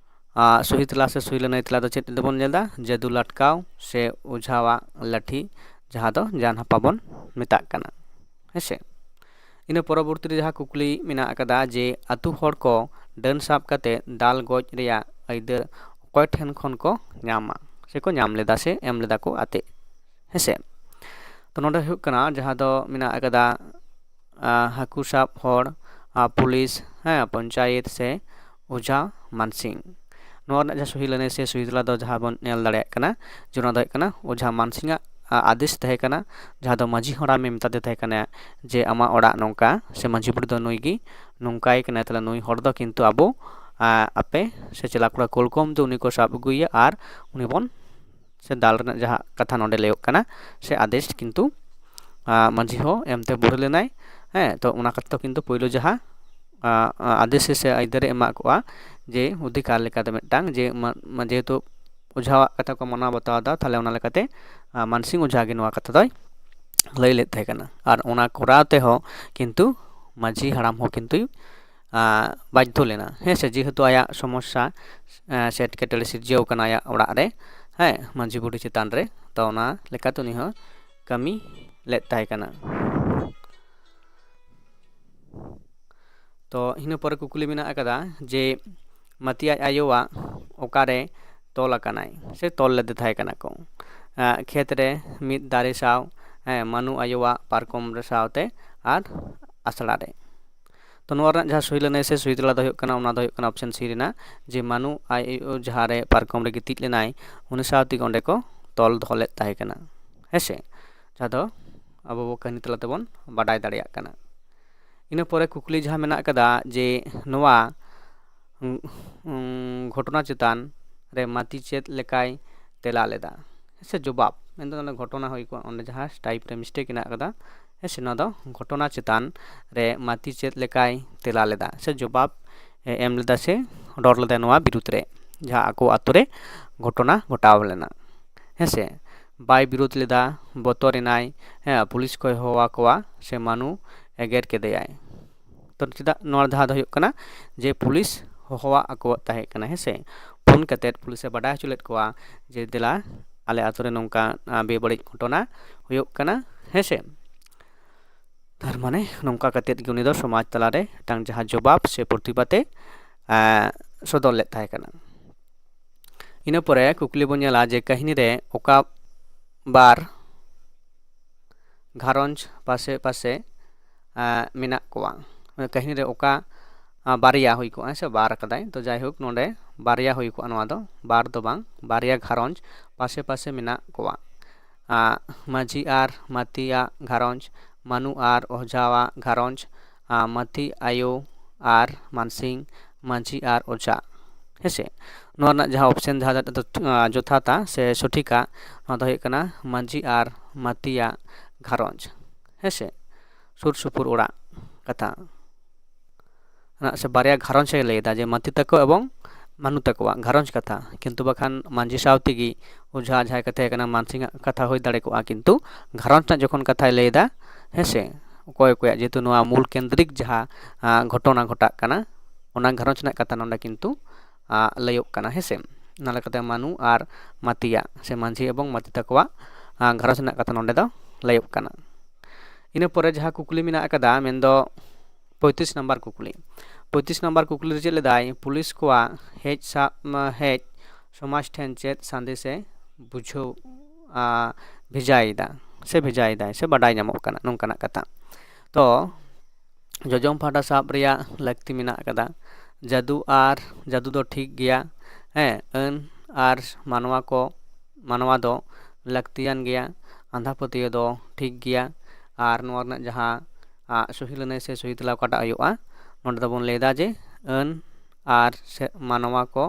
ᱟᱨ ᱥᱚᱦᱤ ᱛᱮᱞᱟ ᱥᱮ ᱥᱚᱦᱤ ᱞᱟᱹᱱᱟᱹᱭ ᱛᱮᱞᱟ ᱫᱚ ᱪᱮᱫ ᱵᱚᱱ ᱧᱮᱞ ᱮᱫᱟ? ᱡᱟᱹᱫᱩ ᱞᱟᱴᱠᱟᱣ ᱥᱮ ᱚᱡᱷᱟᱣᱟᱜ ᱞᱟᱹᱴᱷᱤ, ᱡᱟᱦᱟᱸ ᱫᱚ ᱡᱟᱱᱦᱟᱯᱟ ᱵᱚᱱ ᱢᱮᱛᱟᱜ ᱠᱟᱱᱟ᱾ ᱦᱮᱸᱥᱮ? ᱤᱱᱟᱹ ᱯᱚᱨᱚᱵᱚᱨᱛᱤ ᱨᱮ ᱡᱟᱦᱟᱸ ᱠᱩᱠᱞᱤ ᱢᱮᱱᱟᱜ ᱟᱠᱟᱫᱟ ᱡᱮ ᱟᱹᱛᱩ ᱦᱚᱲ ᱠᱚ ᱰᱟᱹᱱ ᱥᱟᱵ ᱠᱟᱛᱮ ᱫᱟᱞ ᱜᱚᱡ ᱨᱮᱭᱟᱜ ᱟᱹᱭᱫᱟᱹᱨ ᱚᱠᱚᱭ ᱴᱷᱮᱱ ᱠᱷᱚᱱ ᱠᱚ ᱧᱟᱢᱟ ᱥᱮ ᱠᱚ ᱧᱟᱢ ᱞᱮᱫᱟ ᱥᱮ ᱮᱢ ᱞᱮᱫᱟ ᱠᱚ ᱟᱛᱮ? ᱦᱮᱸᱥᱮ? ᱛᱚ ᱱᱚᱰᱮ ᱦᱩᱭᱩᱜ ᱠᱟᱱᱟ ᱡᱟᱦᱟᱸ ᱫᱚ ᱢᱮᱱᱟᱜ ᱟᱠᱟᱫᱟ ᱟᱨ ᱦᱟᱹᱠᱩ ᱥᱟᱵ ᱦᱚᱲ, ᱟᱨ ᱯᱩᱞᱤᱥ, ᱦᱮᱸ, ᱯᱚᱧᱪᱟᱭᱮᱛ ᱥᱮ ᱚᱡᱷᱟ ᱢᱟᱱᱥᱤᱝ᱾ ᱱᱚᱣᱟ ᱨᱮᱱᱟᱜ ᱡᱟᱦᱟᱸ ᱥᱚᱦᱤ ᱞᱟᱹᱱᱟᱹᱭ ᱥᱮ ᱥᱚᱦᱤ ᱛᱮᱞᱟ ᱫᱚ ᱡᱟᱦᱟᱸ ᱵᱚᱱ ᱧᱮᱞ ᱫᱟᱲᱮᱭᱟᱜ ᱠᱟᱱᱟ ᱡᱮ ᱚᱱᱟ ᱫᱚ ᱦᱩᱭᱩᱜ ᱠᱟᱱᱟ ᱚᱡᱷᱟ ᱢᱟᱱᱥᱤᱝᱟᱜ ᱟ, ᱟᱫᱮᱥ ᱛᱟᱦᱮᱸ ᱠᱟᱱᱟ, ᱡᱟᱦᱟᱸ ᱫᱚ ᱢᱟᱹᱡᱷᱤ ᱦᱟᱲᱟᱢᱮ ᱢᱮᱛᱟᱫᱮ ᱛᱟᱦᱮᱸ ᱠᱟᱱᱟ ᱡᱮ ᱟᱢᱟᱜ ᱚᱲᱟᱜ ᱱᱚᱝᱠᱟ ᱥᱮ ᱢᱟᱹᱡᱷᱤ ᱵᱩᱲᱦᱤ ᱫᱚ ᱱᱩᱭ ᱜᱮ ᱱᱚᱝᱠᱟᱭ ᱠᱟᱱᱟᱭ, ᱛᱟᱦᱞᱮ ᱱᱩᱭ ᱦᱚᱲ ᱫᱚ ᱠᱤᱱᱛᱩ ᱟᱵᱚ ᱟ, ᱟᱯᱮ ᱥᱮ ᱪᱮᱞᱟ ᱠᱚᱲᱟ ᱠᱩᱞ ᱠᱚᱢ ᱛᱮ ᱩᱱᱤ ᱠᱚ ᱥᱟᱵ ᱟᱹᱜᱩᱭᱮᱭᱟ ᱟᱨ ᱩᱱᱤ ᱵᱚᱱ ᱥᱮ ᱫᱟᱞ ᱨᱮᱱᱟᱜ ᱡᱟᱦᱟᱸ ᱠᱟᱛᱷᱟ ᱱᱚᱰᱮ ᱞᱟᱹᱭᱚᱜ ᱠᱟᱱᱟ ᱥᱮ ᱟᱫᱮᱥ ᱠᱤᱱᱛᱩ ᱟ, ᱢᱟᱹᱡᱷᱤ ᱦᱚᱸ ᱮᱢᱛᱮ ᱵᱩᱨᱟᱹ ᱞᱮᱱᱟᱭ᱾ ᱦᱮᱸ, ᱛᱚ ᱚᱱᱟ ᱠᱟᱛᱷᱟ ᱫᱚ ᱠᱤᱱᱛᱩ ᱯᱳᱭᱞᱳ ᱡᱟᱦᱟᱸ ᱟ, ᱟ, ᱟᱫᱮᱥ ᱥᱮ ᱟᱹᱭᱫᱟᱹᱨᱮ ᱮᱢᱟᱜ ᱠᱚᱜᱼᱟ ᱡᱮ ᱚᱫᱷᱤᱠᱟᱨ ᱞᱮᱠᱟᱛᱮ ᱢᱤᱫᱴᱟᱝ ᱡᱮ ᱢᱟ-, ᱢᱟ-, ᱡᱮᱦᱮᱛᱩ ᱚᱡᱷᱟᱣᱟᱜ ᱠᱟᱛᱷᱟ ᱠᱚ ᱢᱟᱱᱟᱣ ᱵᱟᱛᱟᱣ ᱮᱫᱟ, ᱛᱟᱦᱞᱮ ᱚᱱᱟ ᱞᱮᱠᱟᱛᱮ ᱟ, ᱢᱟᱱᱥᱤᱝ ᱚᱡᱷᱟ ᱜᱮ ᱱᱚᱣᱟ ᱠᱟᱛᱷᱟ ᱫᱚᱭ ᱞᱟᱹᱭ ᱞᱮᱫ ᱛᱟᱦᱮᱸ ᱠᱟᱱᱟ᱾ ᱟᱨ ᱚᱱᱟ ᱠᱚᱨᱟᱣ ᱛᱮᱦᱚᱸ ᱠᱤᱱᱛᱩ ᱢᱟᱹᱡᱷᱤ ᱦᱟᱲᱟᱢ ᱦᱚᱸ ᱠᱤᱱᱛᱩᱭ ᱟ, ᱵᱟᱫᱽᱫᱷᱚ ᱞᱮᱱᱟ, ᱦᱮᱸ ᱥᱮ, ᱡᱮᱦᱮᱛᱩ ᱟᱭᱟᱜ ᱥᱚᱢᱚᱥᱥᱟ ᱟ, ᱥᱮ ᱮᱴᱠᱮᱴᱚᱬᱮ ᱥᱤᱨᱡᱟᱹᱣ ᱠᱟᱱᱟ ᱟᱭᱟᱜ ᱚᱲᱟᱜ ᱨᱮ, ᱦᱮᱸ, ᱢᱟᱹᱡᱷᱤ ᱵᱩᱰᱷᱤ ᱪᱮᱛᱟᱱ ᱨᱮ, ᱛᱚ ᱚᱱᱟ ᱞᱮᱠᱟᱛᱮ ᱩᱱᱤ ᱦᱚᱸ ᱠᱟᱹᱢᱤ ᱞᱮᱫ ᱛᱟᱦᱮᱸ ᱠᱟᱱᱟ᱾ ᱛᱚ ᱤᱱᱟᱹ ᱯᱚᱨᱮ ᱠᱩᱠᱞᱤ ᱢᱮᱱᱟᱜ ᱟᱠᱟᱫᱟ ᱡᱮ ᱢᱟᱹᱛᱤ ᱟᱡ ᱟᱭᱳᱣᱟᱜ ᱚᱠᱟᱨᱮ ᱛᱚᱞ ᱟᱠᱟᱱᱟᱭ ᱥᱮ ᱛᱚᱞ ᱞᱮᱫᱮ ᱛᱟᱦᱮᱸ ᱠᱟᱱᱟ ᱠᱚ? ᱟ, ᱠᱷᱮᱛ ᱨᱮ, ᱢᱤᱫ ᱫᱟᱨᱮ ᱥᱟᱶ, ᱦᱮᱸ, ᱢᱟᱹᱱᱩ ᱟᱭᱳᱣᱟᱜ ᱯᱟᱨᱠᱚᱢ ᱨᱮ ᱥᱟᱶᱛᱮ ᱟᱨ ᱟᱥᱲᱟ ᱨᱮ᱾ ᱛᱚ ᱱᱚᱣᱟ ᱨᱮᱱᱟᱜ ᱡᱟᱦᱟᱸ ᱥᱚᱦᱤ ᱞᱟᱹᱱᱟᱹᱭ ᱥᱮ ᱥᱚᱦᱤ ᱛᱮᱞᱟ ᱫᱚ ᱦᱩᱭᱩᱜ ᱠᱟᱱᱟ, ᱚᱱᱟ ᱫᱚ ᱦᱩᱭᱩᱜ ᱠᱟᱱᱟ option C ᱨᱮᱱᱟᱜ, ᱡᱮ ᱢᱟᱹᱱᱩ ᱟᱡ ᱟᱭᱳ ᱡᱟᱦᱟᱸ ᱨᱮ ᱯᱟᱨᱠᱚᱢ ᱨᱮ ᱜᱤᱛᱤᱡ ᱞᱮᱱᱟᱭ, ᱩᱱᱤ ᱥᱟᱶ ᱛᱮᱜᱮ ᱚᱸᱰᱮ ᱠᱚ ᱛᱚᱞ ᱫᱚᱦᱚ ᱞᱮᱫ ᱛᱟᱦᱮᱸ ᱠᱟᱱᱟ, ᱦᱮᱸ ᱥᱮ? ᱡᱟᱦᱟᱸ ᱫᱚ ᱟᱵᱚ ᱵᱚ ᱠᱟᱹᱦᱱᱤ ᱛᱟᱞᱟ ᱛᱮᱵᱚᱱ ᱵᱟᱰᱟᱭ ᱫᱟᱲᱮᱭᱟᱜ ᱠᱟᱱᱟ᱾ ᱤᱱᱟᱹ ᱯᱚᱨᱮ ᱠᱩᱠᱞᱤ ᱡᱟᱦᱟᱸ ᱢᱮᱱᱟᱜ ᱟᱠᱟᱫᱟ ᱡᱮ ᱱᱚᱣᱟ, ᱩᱸ, ᱩᱸ, ᱜᱷᱚᱴᱚᱱᱟ ᱪᱮᱛᱟᱱ ᱨᱮ ᱢᱟᱹᱛᱤ ᱪᱮᱫ ᱞᱮᱠᱟᱭ ᱛᱮᱞᱟ ᱞᱮᱫᱟ ᱥᱮ ᱡᱚᱵᱟᱵ, ᱢᱮᱱᱫᱚ ᱱᱚᱰᱮ ᱜᱷᱚᱴᱚᱱᱟ ᱦᱩᱭ ᱠᱚᱜᱼᱟ, ᱚᱸᱰᱮ ᱡᱟᱦᱟᱸ type ᱨᱮ mistake ᱦᱮᱱᱟᱜ ᱟᱠᱟᱫᱟ, ᱦᱮᱸ ᱥᱮ, ᱱᱚᱣᱟ ᱫᱚ ᱜᱷᱚᱴᱚᱱᱟ ᱪᱮᱛᱟᱱ ᱨᱮ ᱢᱟᱹᱛᱤ ᱪᱮᱫ ᱞᱮᱠᱟᱭ ᱛᱮᱞᱟ ᱞᱮᱫᱟ ᱥᱮ ᱡᱚᱵᱟᱵ ᱮ ᱮᱢ ᱞᱮᱫᱟ ᱥᱮ ᱨᱚᱲ ᱞᱮᱫᱟᱭ ᱱᱚᱣᱟ ᱵᱤᱨᱩᱫᱽ ᱨᱮ? ᱡᱟᱦᱟᱸ ᱟᱠᱚ ᱟᱛᱳ ᱨᱮ ᱜᱷᱚᱴᱚᱱᱟ ᱜᱷᱚᱴᱟᱣ ᱞᱮᱱᱟ᱾ ᱦᱮᱸᱥᱮ, ᱵᱟᱭ ᱵᱤᱨᱳᱫ ᱞᱮᱫᱟ, ᱵᱚᱛᱚᱨ ᱮᱱᱟᱭ, ᱦᱮᱸ, ᱯᱩᱞᱤᱥ ᱠᱚᱭ ᱦᱚᱦᱚᱣᱟ ᱠᱚᱣᱟ ᱥᱮ ᱢᱟᱱᱩ ᱮᱜᱮᱨ ᱠᱮᱫᱮᱭᱟᱭ᱾ ᱛᱚ ᱪᱮᱫᱟᱜ ᱱᱚᱣᱟ ᱫᱷᱟᱣ ᱫᱚ ᱦᱩᱭᱩᱜ ᱠᱟᱱᱟ ᱡᱮ ᱯᱩᱞᱤᱥ ᱦᱚᱦᱚᱣᱟᱜ ᱟᱠᱚᱣᱟᱜ ᱛᱟᱦᱮᱸ ᱠᱟᱱᱟ, ᱦᱮᱸᱥᱮ, ᱯᱷᱳᱱ ᱠᱟᱛᱮᱫ ᱯᱩᱞᱤᱥᱮ ᱵᱟᱰᱟᱭ ᱦᱚᱪᱚ ᱞᱮᱫ ᱠᱚᱣᱟ ᱡᱮ ᱫᱮᱞᱟ ᱟᱞᱮ ᱟᱛᱳ ᱨᱮ ᱱᱚᱝᱠᱟ, ᱟ, ᱵᱮᱵᱟᱹᱲᱤᱡ ᱜᱷᱚᱴᱚᱱᱟ ᱦᱩᱭᱩᱜ ᱠᱟᱱᱟ, ᱦᱮᱸᱥᱮ᱾ ᱛᱟᱨ ᱢᱟᱱᱮ ᱱᱚᱝᱠᱟ ᱠᱟᱛᱮᱫ ᱜᱮ ᱩᱱᱤ ᱫᱚ ᱥᱚᱢᱟᱡᱽ ᱛᱟᱞᱟᱨᱮ ᱢᱤᱫᱴᱟᱝ ᱡᱟᱦᱟᱸ ᱡᱚᱵᱟᱵ ᱥᱮ ᱯᱨᱚᱛᱤᱵᱟᱫ ᱮ, ᱟ, ᱥᱚᱫᱚᱨ ᱞᱮᱫ ᱛᱟᱦᱮᱸ ᱠᱟᱱᱟ᱾ ᱤᱱᱟᱹ ᱯᱚᱨᱮ ᱠᱩᱠᱞᱤ ᱵᱚᱱ ᱧᱮᱞᱟ ᱡᱮ ᱠᱟᱹᱦᱱᱤ ᱨᱮ ᱚᱠᱟ ᱵᱟᱨ ᱜᱷᱟᱨᱚᱸᱡᱽ ᱯᱟᱥᱮ ᱯᱟᱥᱮ, ᱟ, ᱢᱮᱱᱟᱜ ᱠᱚᱣᱟ? ᱠᱟᱹᱦᱱᱤ ᱨᱮ ᱚᱠᱟ, ᱟ, ᱵᱟᱨᱭᱟ ᱦᱩᱭ ᱠᱚᱜᱼᱟ, ᱦᱮᱸ ᱥᱮ, ᱵᱟᱨ ᱟᱠᱟᱫᱟᱭ, ᱛᱚ ᱡᱟᱭᱦᱳᱠ ᱱᱚᱰᱮ ᱵᱟᱨᱭᱟ ᱦᱩᱭ ᱠᱚᱜᱼᱟ, ᱱᱚᱣᱟ ᱫᱚ ᱵᱟᱨ ᱫᱚ ᱵᱟᱝ, ᱵᱟᱨᱭᱟ ᱜᱷᱟᱨᱚᱸᱡᱽ ᱯᱟᱥᱮ ᱯᱟᱥᱮ ᱢᱮᱱᱟᱜ ᱠᱚᱣᱟ᱾ ᱟ, ᱢᱟᱹᱡᱷᱤ ᱟᱨ ᱢᱟᱹᱛᱤᱭᱟᱜ ᱜᱷᱟᱨᱚᱸᱡᱽ, ᱢᱟᱹᱱᱩ ᱟᱨ ᱚᱡᱷᱟᱣᱟᱜ ᱜᱷᱟᱨᱚᱸᱡᱽ, ᱟ, ᱢᱟᱹᱛᱤ ᱟᱭᱳ ᱟᱨ ᱢᱟᱱᱥᱤᱝ, ᱢᱟᱹᱡᱷᱤ ᱟᱨ ᱚᱡᱷᱟ᱾ ᱦᱮᱸᱥᱮ, ᱱᱚᱣᱟ ᱨᱮᱱᱟᱜ ᱡᱟᱦᱟᱸ ᱚᱯᱥᱮᱱ ᱡᱟᱦᱟᱸ ᱡᱚᱛᱷᱟᱛᱟ ᱥᱮ ᱥᱚᱴᱷᱤᱠᱟ, ᱱᱚᱣᱟ ᱫᱚ ᱦᱩᱭᱩᱜ ᱠᱟᱱᱟ ᱢᱟᱹᱡᱷᱤ ᱟᱨ ᱢᱟᱹᱛᱤᱭᱟᱜ ᱜᱷᱟᱨᱚᱸᱡᱽ᱾ ᱦᱮᱸᱥᱮ, ᱥᱩᱨ ᱥᱩᱯᱩᱨ ᱚᱲᱟᱜ ᱠᱟᱛᱷᱟ ᱨᱮᱱᱟᱜ ᱥᱮ ᱵᱟᱨᱭᱟ ᱜᱷᱟᱨᱚᱸᱡᱽ ᱮ ᱞᱟᱹᱭ ᱮᱫᱟ, ᱡᱮ ᱢᱟᱹᱛᱤ ᱛᱟᱠᱚ ᱮᱵᱚᱝ ᱢᱟᱹᱱᱩ ᱛᱟᱠᱚᱣᱟᱜ ᱜᱷᱟᱨᱚᱸᱡᱽ ᱠᱟᱛᱷᱟ, ᱠᱤᱱᱛᱩ ᱵᱟᱠᱷᱟᱱ ᱢᱟᱹᱡᱷᱤ ᱥᱟᱶ ᱛᱮᱜᱮ ᱚᱡᱷᱟ ᱡᱟᱦᱟᱸᱭ ᱠᱟᱛᱷᱟ ᱠᱟᱱᱟ, ᱢᱟᱱᱥᱤᱝᱟᱜ ᱠᱟᱛᱷᱟ ᱦᱩᱭ ᱫᱟᱲᱮ ᱠᱚᱜᱼᱟ, ᱠᱤᱱᱛᱩ ᱜᱷᱟᱨᱚᱸᱡᱽ ᱨᱮᱱᱟᱜ ᱡᱚᱠᱷᱚᱱ ᱠᱟᱛᱷᱟᱭ ᱞᱟᱹᱭ ᱮᱫᱟ, ᱦᱮᱸᱥᱮ, ᱚᱠᱚᱭ ᱚᱠᱚᱭᱟᱜ, ᱡᱮᱦᱮᱛᱩ ᱱᱚᱣᱟ ᱢᱩᱞ ᱠᱮᱱᱫᱨᱤᱠ ᱡᱟᱦᱟᱸ, ᱟ, ᱜᱷᱚᱴᱚᱱᱟ ᱜᱷᱚᱴᱟᱜ ᱠᱟᱱᱟ, ᱚᱱᱟ ᱜᱷᱟᱨᱚᱸᱡᱽ ᱨᱮᱱᱟᱜ ᱠᱟᱛᱷᱟ ᱱᱚᱰᱮ ᱠᱤᱱᱛᱩ, ᱟ, ᱞᱟᱹᱭᱚᱜ ᱠᱟᱱᱟ, ᱦᱮᱸᱥᱮ᱾ ᱚᱱᱟ ᱞᱮᱠᱟᱛᱮ ᱢᱟᱹᱱᱩ ᱟᱨ ᱢᱟᱹᱛᱤᱭᱟᱜ ᱥᱮ ᱢᱟᱹᱡᱷᱤ ᱮᱵᱚᱝ ᱢᱟᱹᱛᱤ ᱛᱟᱠᱚᱣᱟᱜ, ᱟ, ᱜᱷᱟᱨᱚᱸᱡᱽ ᱨᱮᱱᱟᱜ ᱠᱟᱛᱷᱟ ᱱᱚᱰᱮ ᱫᱚ ᱞᱟᱹᱭᱚᱜ ᱠᱟᱱᱟ᱾ ᱤᱱᱟᱹ ᱯᱚᱨᱮ ᱡᱟᱦᱟᱸ ᱠᱩᱠᱞᱤ ᱢᱮᱱᱟᱜ ᱟᱠᱟᱫᱟ, ᱢᱮᱱᱫᱚ ᱯᱚᱸᱭᱛᱨᱤᱥ ᱱᱟᱢᱵᱟᱨ ᱠᱩᱠᱞᱤ᱾ ᱯᱚᱸᱭᱛᱨᱤᱥ ᱱᱟᱢᱵᱟᱨ ᱠᱩᱠᱞᱤ ᱨᱮ ᱪᱮᱫ ᱞᱮᱫᱟᱭ, ᱯᱩᱞᱤᱥ ᱠᱚᱣᱟᱜ ᱦᱮᱡ ᱥᱟᱵ, ᱦᱮᱡ ᱥᱚᱢᱟᱡᱽ ᱴᱷᱮᱱ ᱪᱮᱫ ᱥᱟᱸᱫᱮᱥ ᱮ ᱵᱩᱡᱷᱟᱹᱣ, ᱟ, ᱵᱷᱮᱡᱟᱭᱮᱫᱟ ᱥᱮ ᱵᱷᱮᱡᱟᱭᱮᱫᱟᱭ ᱥᱮ ᱵᱟᱰᱟᱭ ᱧᱟᱢᱚᱜ ᱠᱟᱱᱟ, ᱱᱚᱝᱠᱟᱱᱟᱜ ᱠᱟᱛᱷᱟ᱾ ᱛᱚ ᱡᱚᱡᱚᱢ ᱯᱟᱦᱴᱟ ᱥᱟᱵ ᱨᱮᱭᱟᱜ ᱞᱟᱹᱠᱛᱤ ᱢᱮᱱᱟᱜ ᱟᱠᱟᱫᱟ᱾ ᱡᱟᱹᱫᱩ ᱟᱨ ᱡᱟᱹᱫᱩ ᱫᱚ ᱴᱷᱤᱠ ᱜᱮᱭᱟ, ᱦᱮᱸ, ᱟᱹᱱ ᱟᱨ ᱢᱟᱱᱣᱟ ᱠᱚ, ᱢᱟᱱᱣᱟ ᱫᱚ ᱞᱟᱹᱠᱛᱤᱭᱟᱱ ᱜᱮᱭᱟ, ᱟᱸᱫᱷᱟ ᱯᱟᱹᱛᱭᱟᱹᱣ ᱫᱚ ᱴᱷᱤᱠ ᱜᱮᱭᱟ᱾ ᱟᱨ ᱱᱚᱣᱟ ᱨᱮᱱᱟᱜ ᱡᱟᱦᱟᱸ, ᱟ, ᱥᱚᱦᱤ ᱞᱟᱹᱱᱟᱹᱭ ᱥᱮ ᱥᱚᱦᱤ ᱛᱮᱞᱟ ᱚᱠᱟᱴᱟᱜ ᱦᱩᱭᱩᱜᱼᱟ, ᱱᱚᱰᱮ ᱫᱚᱵᱚᱱ ᱞᱟᱹᱭᱫᱟ ᱡᱮ ᱟᱹᱱ ᱟᱨ ᱥᱮ ᱢᱟᱱᱣᱟ ᱠᱚ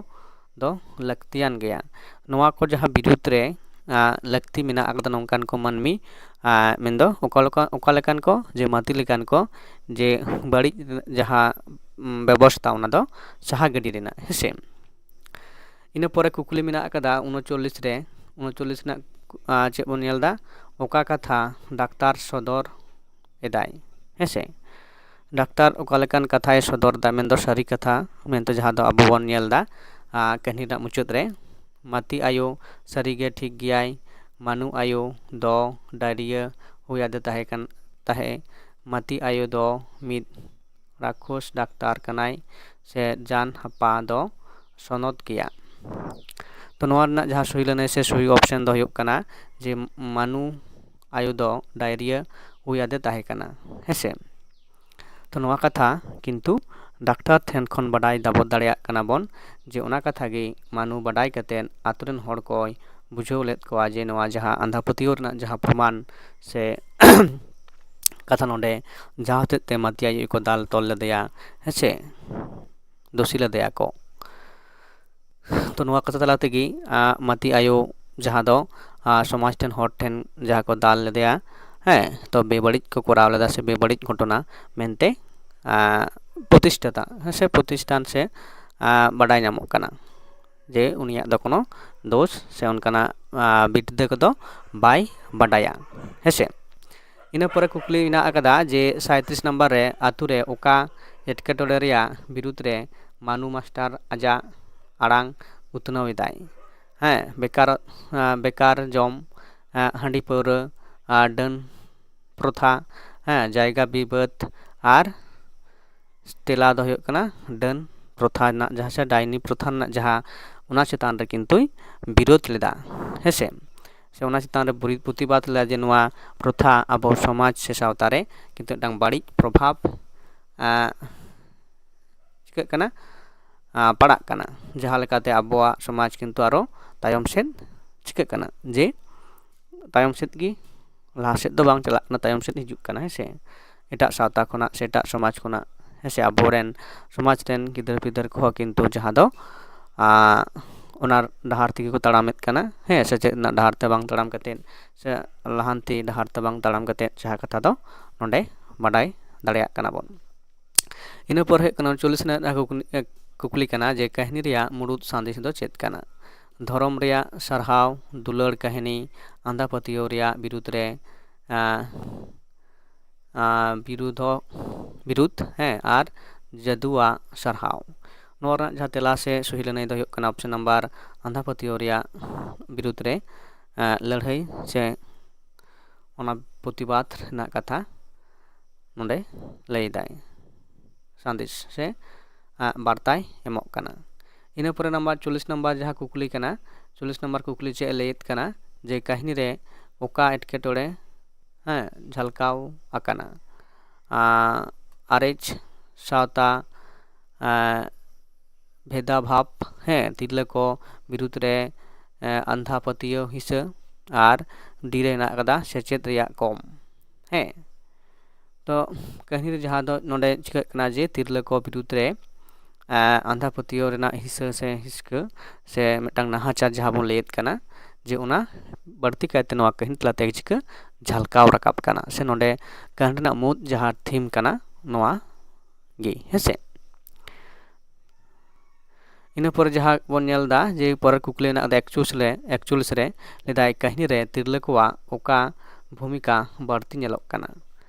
ᱫᱚ ᱞᱟᱹᱠᱛᱤᱭᱟᱱ ᱜᱮᱭᱟ᱾ ᱱᱚᱣᱟ ᱠᱚ ᱡᱟᱦᱟᱸ ᱵᱤᱨᱩᱫᱽ ᱨᱮ, ᱟ, ᱞᱟᱹᱠᱛᱤ ᱢᱮᱱᱟᱜ ᱟᱠᱟᱫᱟ ᱱᱚᱝᱠᱟᱱ ᱠᱚ ᱢᱟᱹᱱᱢᱤ, ᱟ, ᱢᱮᱱᱫᱚ ᱚᱠᱟ ᱞᱮᱠᱟ, ᱚᱠᱟ ᱞᱮᱠᱟᱱ ᱠᱚ, ᱡᱮ ᱢᱟᱹᱛᱤ ᱞᱮᱠᱟᱱ ᱠᱚ, ᱡᱮ ᱵᱟᱹᱲᱤᱡ ᱡᱟᱦᱟᱸ, ᱩᱢ, ᱵᱮᱵᱚᱥᱛᱷᱟ ᱚᱱᱟ ᱫᱚ ᱥᱟᱦᱟ ᱜᱤᱰᱤ ᱨᱮᱱᱟᱜ, ᱦᱮᱸᱥᱮ᱾ ᱤᱱᱟᱹ ᱯᱚᱨᱮ ᱠᱩᱠᱞᱤ ᱢᱮᱱᱟᱜ ᱟᱠᱟᱫᱟ ᱩᱱᱩᱪᱚᱞᱞᱤᱥ ᱨᱮ᱾ ᱩᱱᱩᱪᱚᱞᱞᱤᱥ ᱨᱮᱱᱟᱜ ᱠᱩ- ᱟᱨ ᱪᱮᱫ ᱵᱚᱱ ᱧᱮᱞ ᱮᱫᱟ? ᱚᱠᱟ ᱠᱟᱛᱷᱟ ᱰᱟᱠᱛᱟᱨ ᱥᱚᱫᱚᱨ ᱮᱫᱟᱭ? ᱦᱮᱸᱥᱮ, ᱰᱟᱠᱛᱟᱨ ᱚᱠᱟ ᱞᱮᱠᱟᱱ ᱠᱟᱛᱷᱟᱭ ᱥᱚᱫᱚᱨ ᱮᱫᱟ? ᱢᱮᱱᱫᱚ ᱥᱟᱹᱨᱤ ᱠᱟᱛᱷᱟ ᱢᱮᱱᱛᱮ, ᱡᱟᱦᱟᱸ ᱫᱚ ᱟᱵᱚ ᱵᱚᱱ ᱧᱮᱞ ᱮᱫᱟ ᱟᱨ ᱠᱟᱹᱦᱱᱤ ᱨᱮᱱᱟᱜ ᱢᱩᱪᱟᱹᱫ ᱨᱮ, ᱢᱟᱹᱛᱤ ᱟᱭᱳ ᱥᱟᱹᱨᱤᱜᱮ ᱴᱷᱤᱠ ᱜᱮᱭᱟᱭ, ᱢᱟᱹᱱᱩ ᱟᱭᱳ ᱫᱚ ᱰᱟᱭᱨᱤᱭᱟ ᱦᱩᱭ ᱟᱫᱮ ᱛᱟᱦᱮᱸ ᱠᱟᱱ ᱛᱟᱦᱮᱸ, ᱢᱟᱹᱛᱤ ᱟᱭᱳ ᱫᱚ ᱢᱤᱫ ᱨᱟᱠᱷᱚᱥ ᱰᱟᱠᱛᱟᱨ ᱠᱟᱱᱟᱭ ᱥᱮ ᱡᱟᱱ ᱦᱟᱯᱟ ᱫᱚ ᱥᱚᱱᱚᱛ ᱜᱮᱭᱟ᱾ ᱛᱚ ᱱᱚᱣᱟ ᱨᱮᱱᱟᱜ ᱡᱟᱦᱟᱸ ᱥᱩᱭ ᱞᱟᱹᱱᱟᱹᱭ ᱥᱮ ᱥᱩᱭ ᱚᱯᱥᱮᱱ ᱫᱚ ᱦᱩᱭᱩᱜ ᱠᱟᱱᱟ ᱡᱮ ᱢᱟᱹᱱᱩ ᱟᱭᱳ ᱫᱚ ᱰᱟᱭᱨᱤᱭᱟ ᱦᱩᱭ ᱟᱫᱮ ᱛᱟᱦᱮᱸ ᱠᱟᱱᱟ᱾ ᱦᱮᱸᱥᱮ, ᱛᱚ ᱱᱚᱣᱟ ᱠᱟᱛᱷᱟ ᱠᱤᱱᱛᱩ ᱰᱟᱠᱛᱟᱨ ᱴᱷᱮᱱ ᱠᱷᱚᱱ ᱵᱟᱰᱟᱭ ᱫᱟᱵᱚ ᱫᱟᱲᱮᱭᱟᱜ ᱠᱟᱱᱟ ᱵᱚᱱ ᱡᱮ ᱚᱱᱟ ᱠᱟᱛᱷᱟ ᱜᱮ ᱢᱟᱹᱱᱩ ᱵᱟᱰᱟᱭ ᱠᱟᱛᱮᱫ ᱟᱛᱳ ᱨᱮᱱ ᱦᱚᱲ ᱠᱚᱭ ᱵᱩᱡᱷᱟᱹᱣ ᱞᱮᱫ ᱠᱚᱣᱟ ᱡᱮ ᱱᱚᱣᱟ ᱡᱟᱦᱟᱸ ᱟᱸᱫᱷᱟ ᱯᱟᱹᱛᱭᱟᱹᱣ ᱨᱮᱱᱟᱜ ᱡᱟᱦᱟᱸ ᱯᱨᱚᱢᱟᱱ ᱥᱮ ᱠᱟᱛᱷᱟ ᱱᱚᱰᱮ ᱡᱟᱦᱟᱸ ᱦᱚᱛᱮᱡ ᱛᱮ ᱢᱟᱹᱛᱤ ᱟᱭᱳ ᱠᱚ ᱫᱟᱞ ᱛᱚᱞ ᱞᱮᱫᱮᱭᱟ, ᱦᱮᱸᱥᱮ, ᱫᱳᱥᱤ ᱞᱮᱫᱮᱭᱟ ᱠᱚ᱾ ᱛᱚ ᱱᱚᱣᱟ ᱠᱟᱛᱷᱟ ᱛᱟᱞᱟ ᱛᱮᱜᱮ ᱟᱸ, ᱢᱟᱹᱛᱤ ᱟᱭᱳ ᱡᱟᱦᱟᱸ ᱫᱚ ᱟᱸ, ᱥᱚᱢᱟᱡᱽ ᱴᱷᱮᱱ, ᱦᱚᱲ ᱴᱷᱮᱱ ᱡᱟᱦᱟᱸ ᱠᱚ ᱫᱟᱞ ᱞᱮᱫᱮᱭᱟ, ᱦᱮᱸ, ᱛᱚ ᱵᱮᱵᱟᱹᱲᱤᱡ ᱠᱚ ᱠᱚᱨᱟᱣ ᱞᱮᱫᱟ ᱥᱮ ᱵᱮᱵᱟᱹᱲᱤᱡ ᱜᱷᱚᱴᱚᱱᱟ ᱢᱮᱱᱛᱮ ᱟᱸ, ᱯᱨᱚᱛᱤᱥᱴᱷᱟᱛᱟ, ᱦᱮᱸ ᱥᱮ, ᱯᱨᱚᱛᱤᱥᱴᱷᱟᱱ ᱥᱮ ᱟᱸ, ᱵᱟᱰᱟᱭ ᱧᱟᱢᱚᱜ ᱠᱟᱱᱟ ᱡᱮ ᱩᱱᱤᱭᱟᱜ ᱫᱚ ᱠᱳᱱᱳ ᱫᱳᱥ ᱥᱮ ᱚᱱᱠᱟᱱᱟᱜ ᱟᱸ, ᱵᱤᱨᱩᱫᱷ ᱠᱚᱫᱚ ᱵᱟᱭ ᱵᱟᱰᱟᱭᱟ, ᱦᱮᱸ ᱥᱮ᱾ ᱤᱱᱟᱹ ᱯᱚᱨᱮ ᱠᱩᱠᱞᱤ ᱢᱮᱱᱟᱜ ᱟᱠᱟᱫᱟ ᱡᱮ ᱥᱟᱸᱭᱛᱨᱤᱥ ᱱᱟᱢᱵᱟᱨ ᱨᱮ ᱟᱛᱳ ᱨᱮ ᱚᱠᱟ ᱮᱴᱠᱮᱴᱚᱬᱮ ᱨᱮᱭᱟᱜ ᱵᱤᱨᱩᱫᱷ ᱨᱮ ᱢᱟᱹᱱᱩ ᱢᱟᱥᱴᱟᱨ ᱟᱡᱟᱜ ᱟᱲᱟᱝ ᱩᱛᱱᱟᱹᱣ ᱮᱫᱟᱭ? ᱦᱮᱸ, ᱵᱮᱠᱟᱨ, ᱟᱸ, ᱵᱮᱠᱟᱨ ᱡᱚᱢ, ᱟᱸ, ᱦᱟᱺᱰᱤ ᱯᱟᱹᱣᱨᱟᱹ, ᱟᱨ ᱰᱟᱹᱱ ᱯᱨᱚᱛᱷᱟ, ᱦᱮᱸ, ᱡᱟᱭᱜᱟ ᱵᱤᱵᱟᱹᱫ ᱟᱨ ᱛᱮᱞᱟ ᱫᱚ ᱦᱩᱭᱩᱜ ᱠᱟᱱᱟ ᱰᱟᱹᱱ ᱯᱨᱚᱛᱷᱟ ᱨᱮᱱᱟᱜ ᱡᱟᱦᱟᱸ ᱥᱮ ᱰᱟᱭᱱᱤ ᱯᱨᱚᱛᱷᱟ ᱨᱮᱱᱟᱜ ᱡᱟᱦᱟᱸ, ᱚᱱᱟ ᱪᱮᱛᱟᱱ ᱨᱮ ᱠᱤᱱᱛᱩᱭ ᱵᱤᱨᱳᱫ ᱞᱮᱫᱟ, ᱦᱮᱸᱥᱮ, ᱥᱮ ᱚᱱᱟ ᱪᱮᱛᱟᱱ ᱨᱮ ᱵᱩᱨᱤ-, ᱯᱨᱚᱛᱤᱵᱟᱫ ᱞᱮᱫᱟ ᱡᱮ ᱱᱚᱣᱟ ᱯᱨᱚᱛᱷᱟ ᱟᱵᱚ ᱥᱚᱢᱟᱡᱽ ᱥᱮ ᱥᱟᱶᱛᱟ ᱨᱮ ᱠᱤᱱᱛᱩ ᱢᱤᱫᱴᱟᱝ ᱵᱟᱹᱲᱤᱡ ᱯᱨᱚᱵᱷᱟᱵᱽ, ᱟᱸ, ᱪᱤᱠᱟᱹᱜ ᱠᱟᱱᱟ, ᱟᱸ, ᱯᱟᱲᱟᱜ ᱠᱟᱱᱟ, ᱡᱟᱦᱟᱸ ᱞᱮᱠᱟᱛᱮ ᱟᱵᱚᱣᱟᱜ ᱥᱚᱢᱟᱡᱽ ᱠᱤᱱᱛᱩ ᱟᱨᱚ ᱛᱟᱭᱚᱢ ᱥᱮᱫ ᱪᱤᱠᱟᱹᱜ ᱠᱟᱱᱟ, ᱡᱮ ᱛᱟᱭᱚᱢ ᱥᱮᱫ ᱜᱮ, ᱞᱟᱦᱟ ᱥᱮᱫ ᱫᱚ ᱵᱟᱝ ᱪᱟᱞᱟᱜ ᱠᱟᱱᱟ, ᱛᱟᱭᱚᱢ ᱥᱮᱫ ᱦᱤᱡᱩᱜ ᱠᱟᱱᱟ, ᱦᱮᱸ ᱥᱮ᱾ ᱮᱴᱟᱜ ᱥᱟᱶᱛᱟ ᱠᱷᱚᱱᱟᱜ ᱥᱮ ᱮᱴᱟᱜ ᱥᱚᱢᱟᱡᱽ ᱠᱷᱚᱱᱟᱜ, ᱦᱮᱸ ᱥᱮ, ᱟᱵᱚᱨᱮᱱ ᱥᱚᱢᱟᱡᱽ ᱨᱮᱱ ᱜᱤᱫᱟᱹᱨ ᱯᱤᱫᱟᱹᱨ ᱠᱚᱦᱚᱸ ᱠᱤᱱᱛᱩ ᱡᱟᱦᱟᱸ ᱫᱚ, ᱟᱸ, ᱚᱱᱟ ᱰᱟᱦᱟᱨ ᱛᱮᱜᱮ ᱠᱚ ᱛᱟᱲᱟᱢᱮᱫ ᱠᱟᱱᱟ, ᱦᱮᱸ, ᱥᱮᱪᱮᱫ ᱨᱮᱱᱟᱜ ᱰᱟᱦᱟᱨ ᱛᱮ ᱵᱟᱝ ᱛᱟᱲᱟᱢ ᱠᱟᱛᱮᱫ ᱥᱮ ᱞᱟᱦᱟᱱᱛᱤ ᱰᱟᱦᱟᱨ ᱛᱮ ᱵᱟᱝ ᱛᱟᱲᱟᱢ ᱠᱟᱛᱮᱫ, ᱡᱟᱦᱟᱸ ᱠᱟᱛᱷᱟ ᱫᱚ ᱱᱚᱰᱮ ᱵᱟᱰᱟᱭ ᱫᱟᱲᱮᱭᱟᱜ ᱠᱟᱱᱟ ᱵᱚᱱ᱾ ᱤᱱᱟᱹ ᱯᱚᱨ ᱦᱩᱭᱩᱜ ᱠᱟᱱᱟ ᱩᱱᱩᱪᱚᱞᱞᱤᱥ ᱨᱮᱱᱟᱜ ᱡᱟᱦᱟᱸ ᱠᱩᱠᱞᱤ, ᱮ, ᱠᱩᱠᱞᱤ ᱠᱟᱱᱟ ᱡᱮ ᱠᱟᱹᱦᱱᱤ ᱨᱮᱭᱟᱜ ᱢᱩᱲᱩᱫ ᱥᱟᱸᱫᱮᱥ ᱫᱚ ᱪᱮᱫ ᱠᱟᱱᱟ? ᱫᱷᱚᱨᱚᱢ ᱨᱮᱭᱟᱜ ᱥᱟᱨᱦᱟᱣ, ᱫᱩᱞᱟᱹᱲ ᱠᱟᱹᱦᱱᱤ, ᱟᱸᱫᱷᱟ ᱯᱟᱹᱛᱭᱟᱹᱣ ᱨᱮᱭᱟᱜ ᱵᱤᱨᱩᱫᱽ ᱨᱮ, ᱟᱸ, ᱟᱸ, ᱵᱤᱨᱩᱫᱷᱚ-, ᱵᱤᱨᱩᱫᱷ, ᱦᱮᱸ, ᱟᱨ ᱡᱟᱹᱫᱩᱣᱟᱜ ᱥᱟᱨᱦᱟᱣ᱾ ᱱᱚᱣᱟ ᱨᱮᱱᱟᱜ ᱡᱟᱦᱟᱸ ᱛᱮᱞᱟ ᱥᱮ ᱥᱚᱦᱤ ᱞᱟᱹᱱᱟᱹᱭ ᱫᱚ ᱦᱩᱭᱩᱜ ᱠᱟᱱᱟ option number ᱟᱸᱫᱷᱟ ᱯᱟᱹᱛᱭᱟᱹᱣ ᱨᱮᱭᱟᱜ ᱵᱤᱨᱩᱫᱽ ᱨᱮ, ᱟᱸ, ᱞᱟᱹᱲᱦᱟᱹᱭ ᱥᱮ ᱚᱱᱟ ᱯᱨᱚᱛᱤᱵᱟᱫᱽ ᱨᱮᱱᱟᱜ ᱠᱟᱛᱷᱟ ᱱᱚᱰᱮ ᱞᱟᱹᱭ ᱫᱟᱭ, ᱥᱟᱸᱫᱮᱥ ᱥᱮ, ᱟᱸ, ᱵᱟᱨᱛᱟᱭ ᱮᱢᱚᱜ ᱠᱟᱱᱟ᱾ ᱤᱱᱟᱹ ᱯᱚᱨᱮ number ᱪᱚᱞᱞᱤᱥ number ᱡᱟᱦᱟᱸ ᱠᱩᱠᱞᱤ ᱠᱟᱱᱟ, ᱪᱚᱞᱞᱤᱥ number ᱠᱩᱠᱞᱤ ᱪᱮᱫ ᱮ ᱞᱟᱹᱭᱮᱫ ᱠᱟᱱᱟ ᱡᱮ ᱠᱟᱹᱦᱱᱤ ᱨᱮ ᱚᱠᱟ ᱮᱴᱠᱮᱴᱚᱬᱮ, ᱦᱮᱸ, ᱡᱷᱟᱞᱠᱟᱣ ᱟᱠᱟᱱᱟ? ᱟᱸ, ᱟᱨᱮᱡ ᱥᱟᱶᱛᱟ, ᱟᱸ, ᱵᱷᱮᱫᱟᱵᱷᱟᱵᱽ, ᱦᱮᱸ, ᱛᱤᱨᱞᱟᱹ ᱠᱚ ᱵᱤᱨᱩᱫᱽ ᱨᱮ, ᱮᱸ, ᱟᱸᱫᱷᱟ ᱯᱟᱹᱛᱭᱟᱹᱣ ᱦᱤᱸᱥᱟᱹ, ᱟᱨ ᱰᱤ ᱨᱮ ᱦᱮᱱᱟᱜ ᱟᱠᱟᱫᱟ ᱥᱮᱪᱮᱫ ᱨᱮᱭᱟᱜ ᱠᱚᱢ᱾ ᱦᱮᱸ, ᱛᱚ ᱠᱟᱹᱦᱱᱤ ᱨᱮ ᱡᱟᱦᱟᱸ ᱫᱚ ᱱᱚᱰᱮ ᱪᱤᱠᱟᱹᱜ ᱠᱟᱱᱟ ᱡᱮ ᱛᱤᱨᱞᱟᱹ ᱠᱚ ᱵᱤᱨᱩᱫᱽ ᱨᱮ, ᱮᱸ, ᱟᱸᱫᱷᱟ ᱯᱟᱹᱛᱭᱟᱹᱣ ᱨᱮᱱᱟᱜ ᱦᱤᱸᱥᱟᱹ ᱥᱮ ᱦᱤᱥᱠᱟᱹ ᱥᱮ ᱢᱤᱫᱴᱟᱝ ᱱᱟᱦᱟᱪᱟᱨ ᱡᱟᱦᱟᱸ ᱵᱚᱱ ᱞᱟᱹᱭᱮᱫ ᱠᱟᱱᱟ, ᱡᱮ ᱚᱱᱟ ᱵᱟᱹᱲᱛᱤ ᱠᱟᱭᱛᱮ ᱱᱚᱣᱟ ᱠᱟᱹᱦᱱᱤ ᱛᱟᱞᱟᱛᱮ ᱪᱤᱠᱟᱹ ᱡᱷᱟᱞᱠᱟᱣ ᱨᱟᱠᱟᱵ ᱠᱟᱱᱟ ᱥᱮ ᱱᱚᱰᱮ ᱠᱟᱹᱦᱱᱤ ᱨᱮᱱᱟᱜ ᱢᱩᱫᱽ ᱡᱟᱦᱟᱸ theme ᱠᱟᱱᱟ ᱱᱚᱣᱟ ᱜᱮ, ᱦᱮᱸᱥᱮ᱾ ᱤᱱᱟᱹ ᱯᱚᱨᱮ ᱡᱟᱦᱟᱸ ᱵᱚᱱ ᱧᱮᱞ ᱮᱫᱟ ᱡᱮ ᱯᱚᱨᱮᱨ ᱠᱩᱠᱞᱤ ᱢᱮᱱᱟᱜ ᱟᱠᱟᱫᱟ ᱮᱠᱪᱚᱞᱞᱤᱥ ᱨᱮ, ᱮᱠᱪᱚᱞᱞᱤᱥ ᱨᱮ ᱞᱟᱹᱭᱫᱟᱭ ᱠᱟᱹᱦᱱᱤ ᱨᱮ ᱛᱤᱨᱞᱟᱹ ᱠᱚᱣᱟᱜ ᱚᱠᱟ ᱵᱷᱩᱢᱤᱠᱟ ᱵᱟᱹᱲᱛᱤ ᱧᱮᱞᱚᱜ ᱠᱟᱱᱟ?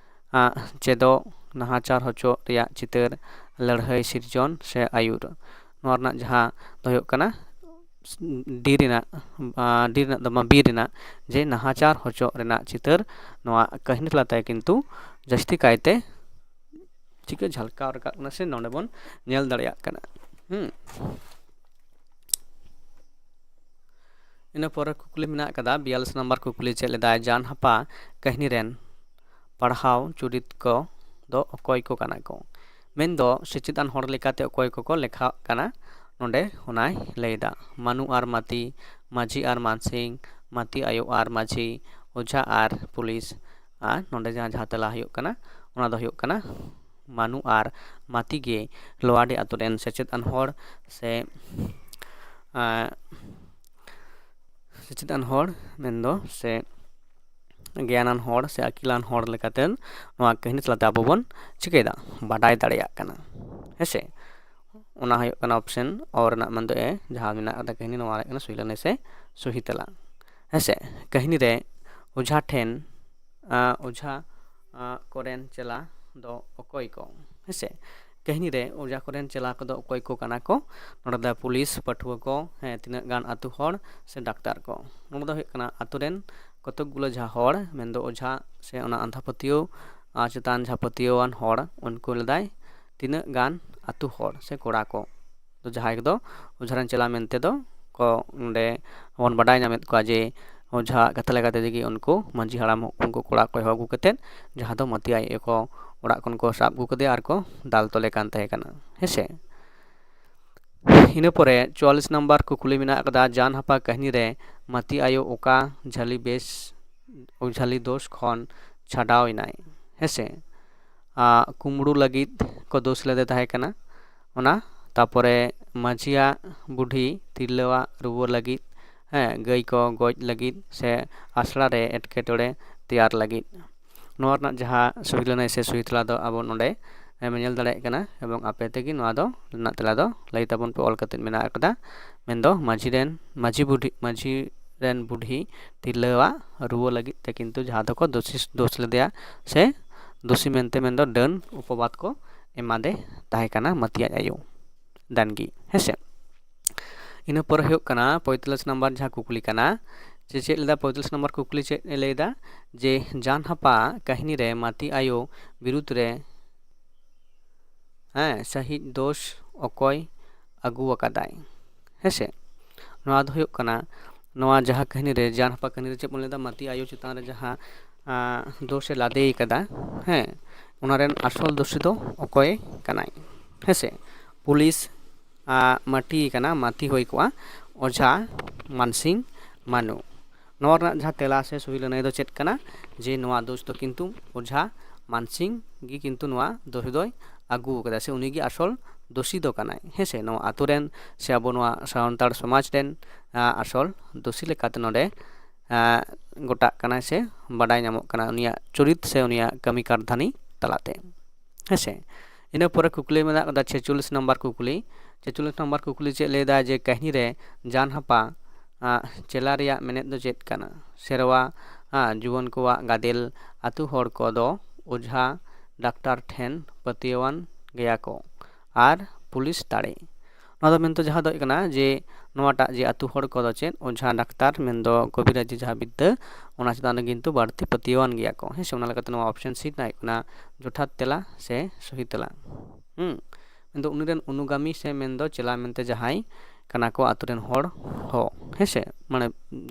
ᱟᱸ, ᱪᱮᱫᱚᱜ, ᱱᱟᱦᱟᱪᱟᱨ ᱦᱚᱪᱚᱜ ᱨᱮᱭᱟᱜ ᱪᱤᱛᱟᱹᱨ, ᱞᱟᱹᱲᱦᱟᱹᱭ ᱥᱤᱨᱡᱚᱱ ᱥᱮ ᱟᱹᱭᱩᱨ? ᱱᱚᱣᱟ ᱨᱮᱱᱟᱜ ᱡᱟᱦᱟᱸ ᱫᱚ ᱦᱩᱭᱩᱜ ᱠᱟᱱᱟ ᱰᱤ ᱨᱮᱱᱟᱜ, ᱟᱸ, ᱰᱤ ᱨᱮᱱᱟᱜ ᱫᱚ ᱵᱟᱝ, ᱵᱤ ᱨᱮᱱᱟᱜ, ᱡᱮ ᱱᱟᱦᱟᱪᱟᱨ ᱦᱚᱪᱚᱜ ᱨᱮᱱᱟᱜ ᱪᱤᱛᱟᱹᱨ ᱱᱚᱣᱟ ᱠᱟᱹᱦᱱᱤ ᱛᱟᱞᱟᱛᱮ ᱠᱤᱱᱛᱩ ᱡᱟᱹᱥᱛᱤ ᱠᱟᱭᱛᱮ ᱪᱤᱠᱟᱹ ᱡᱷᱟᱞᱠᱟᱣ ᱨᱟᱠᱟᱵ ᱠᱟᱱᱟ ᱥᱮ ᱱᱚᱰᱮ ᱵᱚᱱ ᱧᱮᱞ ᱫᱟᱲᱮᱭᱟᱜ ᱠᱟᱱᱟ᱾ ᱦᱩᱸ᱾ ᱤᱱᱟᱹ ᱯᱚᱨᱮ ᱠᱩᱠᱞᱤ ᱢᱮᱱᱟᱜ ᱟᱠᱟᱫᱟ, ᱵᱤᱭᱟᱞᱞᱤᱥ ᱱᱟᱢᱵᱟᱨ ᱠᱩᱠᱞᱤ ᱪᱮᱫ ᱞᱮᱫᱟᱭ, ᱡᱟᱱᱦᱟᱯᱟ ᱠᱟᱹᱦᱱᱤ ᱨᱮᱱ ᱯᱟᱲᱦᱟᱣ ᱪᱩᱨᱤᱛ ᱠᱚ ᱫᱚ ᱚᱠᱚᱭ ᱠᱚ ᱠᱟᱱᱟ ᱠᱚ? ᱢᱮᱱᱫᱚ ᱥᱮᱪᱮᱫ ᱟᱱ ᱦᱚᱲ ᱞᱮᱠᱟᱛᱮ ᱚᱠᱚᱭ ᱠᱚᱠᱚ ᱞᱮᱠᱷᱟᱜ ᱠᱟᱱᱟ, ᱱᱚᱰᱮ ᱚᱱᱟᱭ ᱞᱟᱹᱭᱫᱟ᱾ ᱢᱟᱱᱩ ᱟᱨ ᱢᱟᱹᱛᱤ, ᱢᱟᱹᱡᱷᱤ ᱟᱨ ᱢᱟᱱᱥᱤᱝ, ᱢᱟᱹᱛᱤ ᱟᱭᱳ ᱟᱨ ᱢᱟᱹᱡᱷᱤ, ᱚᱡᱷᱟ ᱟᱨ ᱯᱩᱞᱤᱥ᱾ ᱟᱨ ᱱᱚᱰᱮ ᱡᱟᱦᱟᱸ, ᱡᱟᱦᱟᱸ ᱛᱮᱞᱟ ᱦᱩᱭᱩᱜ ᱠᱟᱱᱟ, ᱚᱱᱟ ᱫᱚ ᱦᱩᱭᱩᱜ ᱠᱟᱱᱟ ᱢᱟᱱᱩ ᱟᱨ ᱢᱟᱹᱛᱤ ᱜᱮ ᱞᱳᱣᱟᱰᱤ ᱟᱛᱳ ᱨᱮᱱ ᱥᱮᱪᱮᱫ ᱟᱱ ᱦᱚᱲ ᱥᱮ, ᱟᱸ, ᱥᱮᱪᱮᱫ ᱟᱱ ᱦᱚᱲ ᱢᱮᱱᱫᱚ ᱥᱮ ᱜᱮᱭᱟᱱᱟᱱ ᱦᱚᱲ ᱥᱮ ᱟᱹᱠᱤᱞᱟᱱ ᱦᱚᱲ ᱞᱮᱠᱟᱛᱮ ᱱᱚᱣᱟ ᱠᱟᱹᱦᱱᱤ ᱛᱟᱞᱟᱛᱮ ᱟᱵᱚ ᱵᱚᱱ ᱪᱤᱠᱟᱹᱭᱮᱫᱟ, ᱵᱟᱰᱟᱭ ᱫᱟᱲᱮᱭᱟᱜ ᱠᱟᱱᱟ, ᱦᱮᱸᱥᱮ᱾ ᱚᱱᱟ ᱦᱩᱭᱩᱜ ᱠᱟᱱᱟ ᱚᱯᱥᱮᱱ ᱚ ᱨᱮᱱᱟᱜ ᱢᱮᱱᱫᱚ ᱮ, ᱡᱟᱦᱟᱸ ᱢᱮᱱᱟᱜ ᱠᱟᱫᱟ ᱠᱟᱹᱦᱱᱤ, ᱱᱚᱣᱟ ᱦᱩᱭᱩᱜ ᱠᱟᱱᱟ ᱥᱩᱭ ᱞᱟᱹᱱᱟᱹᱭ ᱥᱮ ᱥᱩᱦᱤ ᱛᱮᱞᱟ᱾ ᱦᱮᱸᱥᱮ, ᱠᱟᱹᱦᱱᱤ ᱨᱮ ᱚᱡᱷᱟ ᱴᱷᱮᱱ, ᱟ, ᱚᱡᱷᱟ, ᱟ, ᱠᱚᱨᱮᱱ ᱪᱮᱞᱟ ᱫᱚ ᱚᱠᱚᱭ ᱠᱚ? ᱦᱮᱸᱥᱮ, ᱠᱟᱹᱦᱱᱤ ᱨᱮ ᱚᱡᱷᱟ ᱠᱚᱨᱮᱱ ᱪᱮᱞᱟ ᱠᱚᱫᱚ ᱚᱠᱚᱭ ᱠᱚ ᱠᱟᱱᱟ ᱠᱚ? ᱱᱚᱰᱮ ᱫᱚ ᱯᱩᱞᱤᱥ, ᱯᱟᱹᱴᱷᱩᱣᱟᱹ ᱠᱚ, ᱦᱮᱸ, ᱛᱤᱱᱟᱹᱜ ᱜᱟᱱ ᱟᱹᱛᱩ ᱦᱚᱲ ᱥᱮ ᱰᱟᱠᱛᱟᱨ ᱠᱚ? ᱱᱚᱰᱮ ᱫᱚ ᱦᱩᱭᱩᱜ ᱠᱟᱱᱟ ᱟᱹᱛᱩ ᱨᱮᱱ ᱠᱚᱛᱚᱠ ᱜᱩᱞᱟᱹ ᱡᱟᱦᱟᱸ ᱦᱚᱲ, ᱢᱮᱱᱫᱚ ᱚᱡᱷᱟ ᱥᱮ ᱚᱱᱟ ᱟᱸᱫᱷᱟ ᱯᱟᱹᱛᱭᱟᱹᱣ, ᱟ, ᱪᱮᱛᱟᱱ ᱡᱟᱦᱟᱸ ᱯᱟᱹᱛᱭᱟᱹᱣᱟᱱ ᱦᱚᱲ, ᱩᱱᱠᱩ ᱞᱮᱫᱟᱭ ᱛᱤᱱᱟᱹᱜ ᱜᱟᱱ ᱟᱹᱛᱩ ᱦᱚᱲ ᱥᱮ ᱠᱚᱲᱟ ᱠᱚ, ᱫᱚ ᱡᱟᱦᱟᱸᱭ ᱠᱚᱫᱚ ᱚᱡᱷᱟ ᱨᱮᱱ ᱪᱮᱞᱟ ᱢᱮᱱᱛᱮ ᱫᱚ ᱠᱚ ᱱᱚᱰᱮ ᱵᱚᱱ ᱵᱟᱰᱟᱭ ᱧᱟᱢᱮᱫ ᱠᱚᱣᱟ ᱡᱮ ᱚᱡᱷᱟ ᱠᱟᱛᱷᱟ ᱞᱮᱠᱟ ᱛᱮᱜᱮ ᱩᱱᱠᱩ ᱢᱟᱹᱡᱷᱤ ᱦᱟᱲᱟᱢ ᱩᱱᱠᱩ ᱠᱚᱲᱟ ᱠᱚᱭ ᱦᱚᱦᱚ ᱟᱹᱜᱩ ᱠᱟᱛᱮᱫ ᱡᱟᱦᱟᱸ ᱫᱚ ᱢᱟᱹᱛᱤ ᱟᱭᱳ ᱠᱚ ᱚᱲᱟᱜ ᱠᱷᱚᱱ ᱠᱚ ᱥᱟᱵ ᱟᱹᱜᱩ ᱠᱮᱫᱮᱭᱟ ᱟᱨ ᱠᱚ ᱫᱟᱞ ᱛᱚᱞᱮ ᱠᱟᱱ ᱛᱟᱦᱮᱸ ᱠᱟᱱᱟ᱾ ᱦᱮᱸᱥᱮ, ᱤᱱᱟᱹ ᱯᱚᱨᱮ ᱪᱩᱣᱟᱞᱞᱤᱥ ᱱᱟᱢᱵᱟᱨ ᱠᱩᱠᱞᱤ ᱢᱮᱱᱟᱜ ᱟᱠᱟᱫᱟ, ᱡᱟᱱ ᱦᱟᱯᱟ ᱠᱟᱹᱦᱱᱤ ᱨᱮ ᱢᱟᱹᱛᱤ ᱟᱭᱳ ᱚᱠᱟ ᱡᱷᱟᱹᱞᱤ ᱵᱮᱥ, ᱡᱷᱟᱹᱞᱤ ᱫᱳᱥ ᱠᱷᱚᱱ ᱪᱷᱟᱰᱟᱣ ᱮᱱᱟᱭ? ᱦᱮᱸᱥᱮ, ᱟ, ᱠᱩᱢᱵᱽᱲᱩ ᱞᱟᱹᱜᱤᱫ ᱠᱚ ᱫᱳᱥ ᱞᱮᱫᱮ ᱛᱟᱦᱮᱸ ᱠᱟᱱᱟ ᱚᱱᱟ, ᱛᱟᱯᱚᱨᱮ ᱢᱟᱹᱡᱷᱤᱭᱟᱜ ᱵᱩᱰᱷᱤ ᱛᱤᱨᱞᱟᱹᱣᱟᱜ ᱨᱩᱣᱟᱹ ᱞᱟᱹᱜᱤᱫ, ᱦᱮᱸ, ᱜᱟᱹᱭ ᱠᱚ ᱜᱚᱡ ᱞᱟᱹᱜᱤᱫ ᱥᱮ ᱟᱥᱲᱟ ᱨᱮ ᱮᱴᱠᱮᱴᱚᱬᱮ ᱛᱮᱭᱟᱨ ᱞᱟᱹᱜᱤᱫ᱾ ᱱᱚᱣᱟ ᱨᱮᱱᱟᱜ ᱡᱟᱦᱟᱸ ᱥᱩᱦᱤ ᱞᱟᱹᱱᱟᱹᱭ ᱥᱮ ᱥᱩᱦᱤ ᱛᱮᱞᱟ ᱫᱚ ᱟᱵᱚ ᱱᱚᱰᱮ ᱮᱢ ᱧᱮᱞ ᱫᱟᱲᱮᱭᱟᱜ ᱠᱟᱱᱟ, ᱮᱵᱚᱝ ᱟᱯᱮ ᱛᱮᱜᱮ ᱱᱚᱣᱟ ᱫᱚ ᱨᱮᱱᱟᱜ ᱛᱮᱞᱟ ᱫᱚ ᱞᱟᱹᱭ ᱛᱟᱵᱚᱱ ᱯᱮ, ᱚᱞ ᱠᱟᱛᱮᱫ ᱢᱮᱱᱟᱜ ᱟᱠᱟᱫᱟ᱾ ᱢᱮᱱᱫᱚ ᱢᱟᱹᱡᱷᱤ ᱨᱮᱱ, ᱢᱟᱹᱡᱷᱤ ᱵᱩᱰᱷᱤ, ᱢᱟᱹᱡᱷᱤ ᱨᱮᱱ ᱵᱩᱰᱷᱤ ᱛᱤᱨᱞᱟᱹᱣᱟᱜ ᱨᱩᱣᱟᱹ ᱞᱟᱹᱜᱤᱫ ᱛᱮ ᱠᱤᱱᱛᱩ ᱡᱟᱦᱟᱸ ᱫᱚᱠᱚ ᱫᱳᱥᱤ, ᱫᱳᱥ ᱞᱮᱫᱮᱭᱟ ᱥᱮ ᱫᱳᱥᱤ ᱢᱮᱱᱛᱮ, ᱢᱮᱱᱫᱚ ᱰᱟᱹᱱ ᱩᱯᱚᱵᱟᱫ ᱠᱚ ᱮᱢᱟᱫᱮ ᱛᱟᱦᱮᱸ ᱠᱟᱱᱟ ᱢᱟᱹᱛᱤ ᱟᱡ ᱟᱭᱳ ᱫᱟᱱᱜᱤ, ᱦᱮᱸᱥᱮ᱾ ᱤᱱᱟᱹ ᱯᱚᱨᱮ ᱦᱩᱭᱩᱜ ᱠᱟᱱᱟ ᱯᱚᱸᱭᱛᱟᱞᱞᱤᱥ ᱱᱟᱢᱵᱟᱨ ᱡᱟᱦᱟᱸ ᱠᱩᱠᱞᱤ ᱠᱟᱱᱟ, ᱡᱮ ᱪᱮᱫ ᱞᱮᱫᱟ ᱯᱚᱸᱭᱛᱟᱞᱞᱤᱥ ᱱᱟᱢᱵᱟᱨ ᱠᱩᱠᱞᱤ ᱪᱮᱫ ᱮ ᱞᱟᱹᱭᱫᱟ, ᱡᱮ ᱡᱟᱱᱦᱟᱯᱟ ᱠᱟᱹᱦᱱᱤ ᱨᱮ ᱢᱟᱹᱛᱤ ᱟᱭᱳ ᱵᱤᱨᱩᱫᱽ ᱨᱮ, ᱦᱮᱸ, ᱥᱟᱹᱦᱤᱡ ᱫᱳᱥ ᱚᱠᱚᱭ ᱟᱹᱜᱩ ᱟᱠᱟᱫᱟᱭ? ᱦᱮᱸᱥᱮ, ᱱᱚᱣᱟ ᱫᱚ ᱦᱩᱭᱩᱜ ᱠᱟᱱᱟ ᱱᱚᱣᱟ ᱡᱟᱦᱟᱸ ᱠᱟᱹᱦᱱᱤ ᱨᱮ, ᱡᱟᱱᱦᱟᱯᱟ ᱠᱟᱹᱦᱱᱤ ᱨᱮ ᱪᱮᱫ ᱵᱚᱱ ᱞᱟᱹᱭᱫᱟ, ᱢᱟᱹᱛᱤ ᱟᱭᱳ ᱪᱮᱛᱟᱱ ᱨᱮ ᱡᱟᱦᱟᱸ, ᱟᱸ, ᱫᱳᱥ ᱮ ᱞᱟᱫᱮ ᱠᱟᱫᱟ, ᱦᱮᱸ, ᱚᱱᱟ ᱨᱮᱱ ᱟᱥᱚᱞ ᱫᱳᱥᱤ ᱫᱚ ᱚᱠᱚᱭ ᱠᱟᱱᱟᱭ? ᱦᱮᱸᱥᱮ, ᱯᱩᱞᱤᱥ, ᱟᱸ, ᱢᱟᱹᱴᱤ ᱠᱟᱱᱟ, ᱢᱟᱹᱛᱤ ᱦᱩᱭ ᱠᱚᱜᱼᱟ, ᱚᱡᱷᱟ ᱢᱟᱱᱥᱤᱝ ᱢᱟᱱᱩ᱾ ᱱᱚᱣᱟ ᱨᱮᱱᱟᱜ ᱡᱟᱦᱟᱸ ᱛᱮᱞᱟ ᱥᱮ ᱥᱩᱦᱤ ᱞᱟᱹᱱᱟᱹᱭ ᱫᱚ ᱪᱮᱫ ᱠᱟᱱᱟ? ᱡᱮ ᱱᱚᱣᱟ ᱫᱳᱥ ᱫᱚ ᱠᱤᱱᱛᱩ ᱚᱡᱷᱟ ᱢᱟᱱᱥᱤᱝ ᱜᱮ ᱠᱤᱱᱛᱩ ᱱᱚᱣᱟ ᱫᱳᱥ ᱫᱚᱭ ᱟᱹᱜᱩ ᱟᱠᱟᱫᱟ, ᱥᱮ ᱩᱱᱤᱜᱮ ᱟᱥᱚᱞ ᱫᱳᱥᱤ ᱫᱚ ᱠᱟᱱᱟᱭ᱾ ᱦᱮᱸᱥᱮ, ᱱᱚᱣᱟ ᱟᱛᱳ ᱨᱮᱱ ᱥᱮ ᱟᱵᱚ ᱱᱚᱣᱟ ᱥᱟᱱᱛᱟᱲ ᱥᱚᱢᱟᱡᱽ ᱨᱮᱱ, ᱟᱸ, ᱟᱥᱚᱞ ᱫᱳᱥᱤ ᱞᱮᱠᱟᱛᱮ ᱱᱚᱰᱮ, ᱟᱸ, ᱜᱚᱴᱟᱜ ᱠᱟᱱᱟᱭ ᱥᱮ ᱵᱟᱰᱟᱭ ᱧᱟᱢᱚᱜ ᱠᱟᱱᱟ ᱩᱱᱤᱭᱟᱜ ᱪᱚᱨᱤᱛ ᱥᱮ ᱩᱱᱤᱭᱟᱜ ᱠᱟᱹᱢᱤ ᱠᱟᱨᱫᱷᱟᱱᱤ ᱛᱟᱞᱟᱛᱮ᱾ ᱦᱮᱸᱥᱮ, ᱤᱱᱟᱹ ᱯᱚᱨᱮ ᱠᱩᱠᱞᱤ ᱢᱮᱱᱟᱜ ᱟᱠᱟᱫᱟ ᱪᱷᱮᱪᱚᱞᱞᱤᱥ ᱱᱟᱢᱵᱟᱨ ᱠᱩᱠᱞᱤ᱾ ᱪᱷᱮᱪᱚᱞᱞᱤᱥ ᱱᱟᱢᱵᱟᱨ ᱠᱩᱠᱞᱤ ᱪᱮᱫ ᱞᱟᱹᱭ ᱫᱟᱭ ᱡᱮ ᱠᱟᱹᱦᱱᱤ ᱨᱮ ᱡᱟᱱᱦᱟᱯᱟ, ᱟᱸ, ᱪᱮᱞᱟ ᱨᱮᱭᱟᱜ ᱢᱮᱱᱮᱫ ᱫᱚ ᱪᱮᱫ ᱠᱟᱱᱟ? ᱥᱮᱨᱣᱟ, ᱟᱸ, ᱡᱩᱣᱟᱹᱱ ᱠᱚᱣᱟᱜ ᱜᱟᱫᱮᱞ, ᱟᱹᱛᱩ ᱦᱚᱲ ᱠᱚᱫᱚ ᱚᱡᱷᱟ ᱰᱟᱠᱛᱟᱨ ᱴᱷᱮᱱ ᱯᱟᱹᱛᱭᱟᱹᱣᱟᱱ ᱜᱮᱭᱟ ᱠᱚ, ᱟᱨ ᱯᱩᱞᱤᱥ ᱫᱟᱲᱮ᱾ ᱱᱚᱣᱟ ᱫᱚ ᱢᱮᱱᱛᱮ ᱡᱟᱦᱟᱸ ᱫᱚ ᱦᱩᱭᱩᱜ ᱠᱟᱱᱟ ᱡᱮ ᱱᱚᱣᱟᱴᱟᱜ ᱡᱮ ᱟᱹᱛᱩ ᱦᱚᱲ ᱠᱚᱫᱚ ᱪᱮᱫ ᱚᱡᱷᱟ ᱰᱟᱠᱛᱟᱨ ᱢᱮᱱᱫᱚ ᱠᱚᱵᱤᱨᱟᱡᱤ ᱡᱟᱦᱟᱸ ᱵᱤᱫᱽᱫᱟᱹ, ᱚᱱᱟ ᱪᱮᱛᱟᱱ ᱨᱮ ᱠᱤᱱᱛᱩ ᱵᱟᱹᱲᱛᱤ ᱯᱟᱹᱛᱭᱟᱹᱣᱟᱱ ᱜᱮᱭᱟ ᱠᱚ᱾ ᱦᱮᱸ ᱥᱮ, ᱚᱱᱟ ᱞᱮᱠᱟᱛᱮ ᱱᱚᱣᱟ ᱚᱯᱥᱮᱱ ᱥᱤ ᱨᱮᱱᱟᱜ ᱦᱩᱭᱩᱜ ᱠᱟᱱᱟ ᱡᱚᱛᱷᱟᱛ ᱛᱮᱞᱟ ᱥᱮ ᱥᱚᱦᱤ ᱛᱮᱞᱟ᱾ ᱦᱩᱸ, ᱢᱮᱱᱫᱚ ᱩᱱᱤ ᱨᱮᱱ ᱚᱱᱩᱜᱟᱢᱤ ᱥᱮ ᱢᱮᱱᱫᱚ ᱪᱮᱞᱟ ᱢᱮᱱᱛᱮ ᱡᱟᱦᱟᱸᱭ ᱠᱟᱱᱟ ᱠᱚ ᱟᱹᱛᱩ ᱨᱮᱱ ᱦᱚᱲ ᱦᱚᱸ, ᱦᱮᱸ ᱥᱮ, ᱢᱟᱱᱮ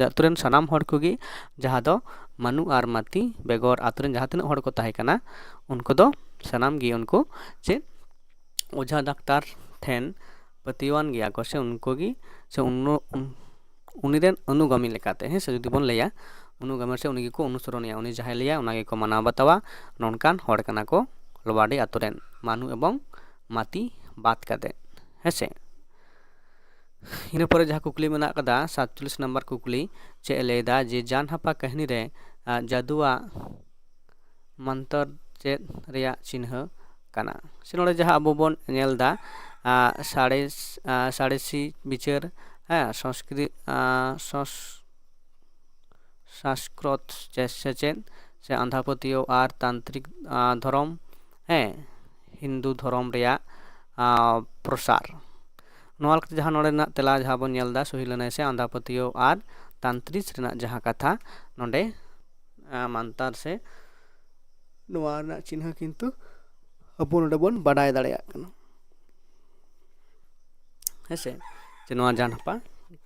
ᱟᱹᱛᱩ ᱨᱮᱱ ᱥᱟᱱᱟᱢ ᱦᱚᱲ ᱠᱚᱜᱮ ᱡᱟᱦᱟᱸ ᱫᱚ ᱢᱟᱹᱱᱩ ᱟᱨ ᱢᱟᱹᱛᱤ ᱵᱮᱜᱚᱨ ᱟᱹᱛᱩ ᱨᱮᱱ ᱡᱟᱦᱟᱸ ᱛᱤᱱᱟᱹᱜ ᱦᱚᱲ ᱠᱚ ᱛᱟᱦᱮᱸ ᱠᱟᱱᱟ, ᱩᱱᱠᱩ ᱫᱚ ᱥᱟᱱᱟᱢ ᱜᱮ ᱩᱱᱠᱩ ᱪᱮᱫ ᱚᱡᱷᱟ ᱰᱟᱠᱛᱟᱨ ᱴᱷᱮᱱ ᱯᱟᱹᱛᱭᱟᱹᱣᱟᱱ ᱜᱮᱭᱟ ᱠᱚ, ᱥᱮ ᱩᱱᱠᱩ ᱜᱮ, ᱥᱮ ᱩᱱ-, ᱩᱱ-, ᱩᱱᱤ ᱨᱮᱱ ᱚᱱᱩᱜᱟᱢᱤ ᱞᱮᱠᱟᱛᱮ, ᱦᱮᱸ ᱥᱮ, ᱡᱩᱫᱤ ᱵᱚᱱ ᱞᱟᱹᱭᱟ, ᱚᱱᱩᱜᱟᱢᱤ ᱥᱮ ᱩᱱᱤ ᱜᱮᱠᱚ ᱚᱱᱩᱥᱚᱨᱚᱱᱮᱭᱟ, ᱩᱱᱤ ᱡᱟᱦᱟᱸᱭ ᱞᱟᱹᱭᱟ ᱚᱱᱟ ᱜᱮᱠᱚ ᱢᱟᱱᱟᱣ ᱵᱟᱛᱟᱣᱟ᱾ ᱱᱚᱝᱠᱟᱱ ᱦᱚᱲ ᱠᱟᱱᱟ ᱠᱚ ᱞᱚᱵᱟᱰᱤ ᱟᱛᱳ ᱨᱮᱱ ᱢᱟᱱᱩ ᱮᱵᱚᱝ ᱢᱟᱹᱛᱤ ᱵᱟᱫ ᱠᱟᱛᱮ, ᱦᱮᱸ ᱥᱮ᱾ ᱤᱱᱟᱹ ᱯᱚᱨᱮ ᱡᱟᱦᱟᱸ ᱠᱩᱠᱞᱤ ᱢᱮᱱᱟᱜ ᱠᱟᱫᱟ, ᱥᱟᱛᱪᱚᱞᱞᱤᱥ ᱱᱟᱢᱵᱟᱨ ᱠᱩᱠᱞᱤ, ᱪᱮᱫ ᱮ ᱞᱟᱹᱭᱫᱟ ᱡᱮ ᱡᱟᱱᱦᱟᱯᱟ ᱠᱟᱹᱦᱱᱤ ᱨᱮ, ᱟᱸ, ᱡᱟᱹᱫᱩᱣᱟᱜ ᱢᱚᱱᱛᱚᱨ ᱪᱮᱫ ᱨᱮᱭᱟᱜ ᱪᱤᱱᱦᱟᱹ ᱠᱟᱱᱟ? ᱥᱮ ᱱᱚᱰᱮ ᱡᱟᱦᱟᱸ ᱟᱵᱚ ᱵᱚᱱ ᱧᱮᱞ ᱮᱫᱟ, ᱟᱸ, ᱥᱟᱬᱮᱥ-, ᱟᱸ, ᱥᱟᱬᱮᱥᱤ ᱵᱤᱪᱟᱹᱨ, ᱦᱮᱸ, ᱥᱚᱸᱥᱠᱨᱤ-, ᱟᱸ, ᱥᱚᱸᱥ-, ᱥᱟᱥᱠᱨᱚᱛ ᱥᱮ ᱥᱮᱪᱮᱫ ᱥᱮ ᱟᱸᱫᱷᱟ ᱯᱟᱹᱛᱭᱟᱹᱣ ᱟᱨ ᱛᱟᱱᱛᱨᱤᱠ, ᱟᱸ, ᱫᱷᱚᱨᱚᱢ, ᱦᱮᱸ, ᱦᱤᱱᱫᱩ ᱫᱷᱚᱨᱚᱢ ᱨᱮᱭᱟᱜ, ᱟᱸ, ᱯᱨᱚᱥᱟᱨ᱾ ᱱᱚᱣᱟ ᱞᱮᱠᱟᱛᱮ ᱡᱟᱦᱟᱸ ᱱᱚᱰᱮᱱᱟᱜ ᱛᱮᱞᱟ ᱡᱟᱦᱟᱸ ᱵᱚᱱ ᱧᱮᱞ ᱮᱫᱟ, ᱥᱚᱦᱤ ᱞᱟᱹᱱᱟᱹᱭ ᱥᱮ ᱟᱸᱫᱷᱟ ᱯᱟᱹᱛᱭᱟᱹᱣ ᱟᱨ ᱛᱟᱱᱛᱨᱤᱠ ᱨᱮᱱᱟᱜ ᱡᱟᱦᱟᱸ ᱠᱟᱛᱷᱟ ᱱᱚᱰᱮ, ᱟᱸ, ᱢᱟᱱᱛᱟᱨ ᱥᱮ ᱱᱚᱣᱟ ᱨᱮᱱᱟᱜ ᱪᱤᱱᱦᱟᱹ ᱠᱤᱱᱛᱩ ᱟᱵᱚ ᱱᱚᱰᱮ ᱵᱚᱱ ᱵᱟᱰᱟᱭ ᱫᱟᱲᱮᱭᱟᱜ ᱠᱟᱱᱟ, ᱦᱮᱸ ᱥᱮ, ᱡᱮ ᱱᱚᱣᱟ ᱡᱟᱱᱦᱟᱯᱟ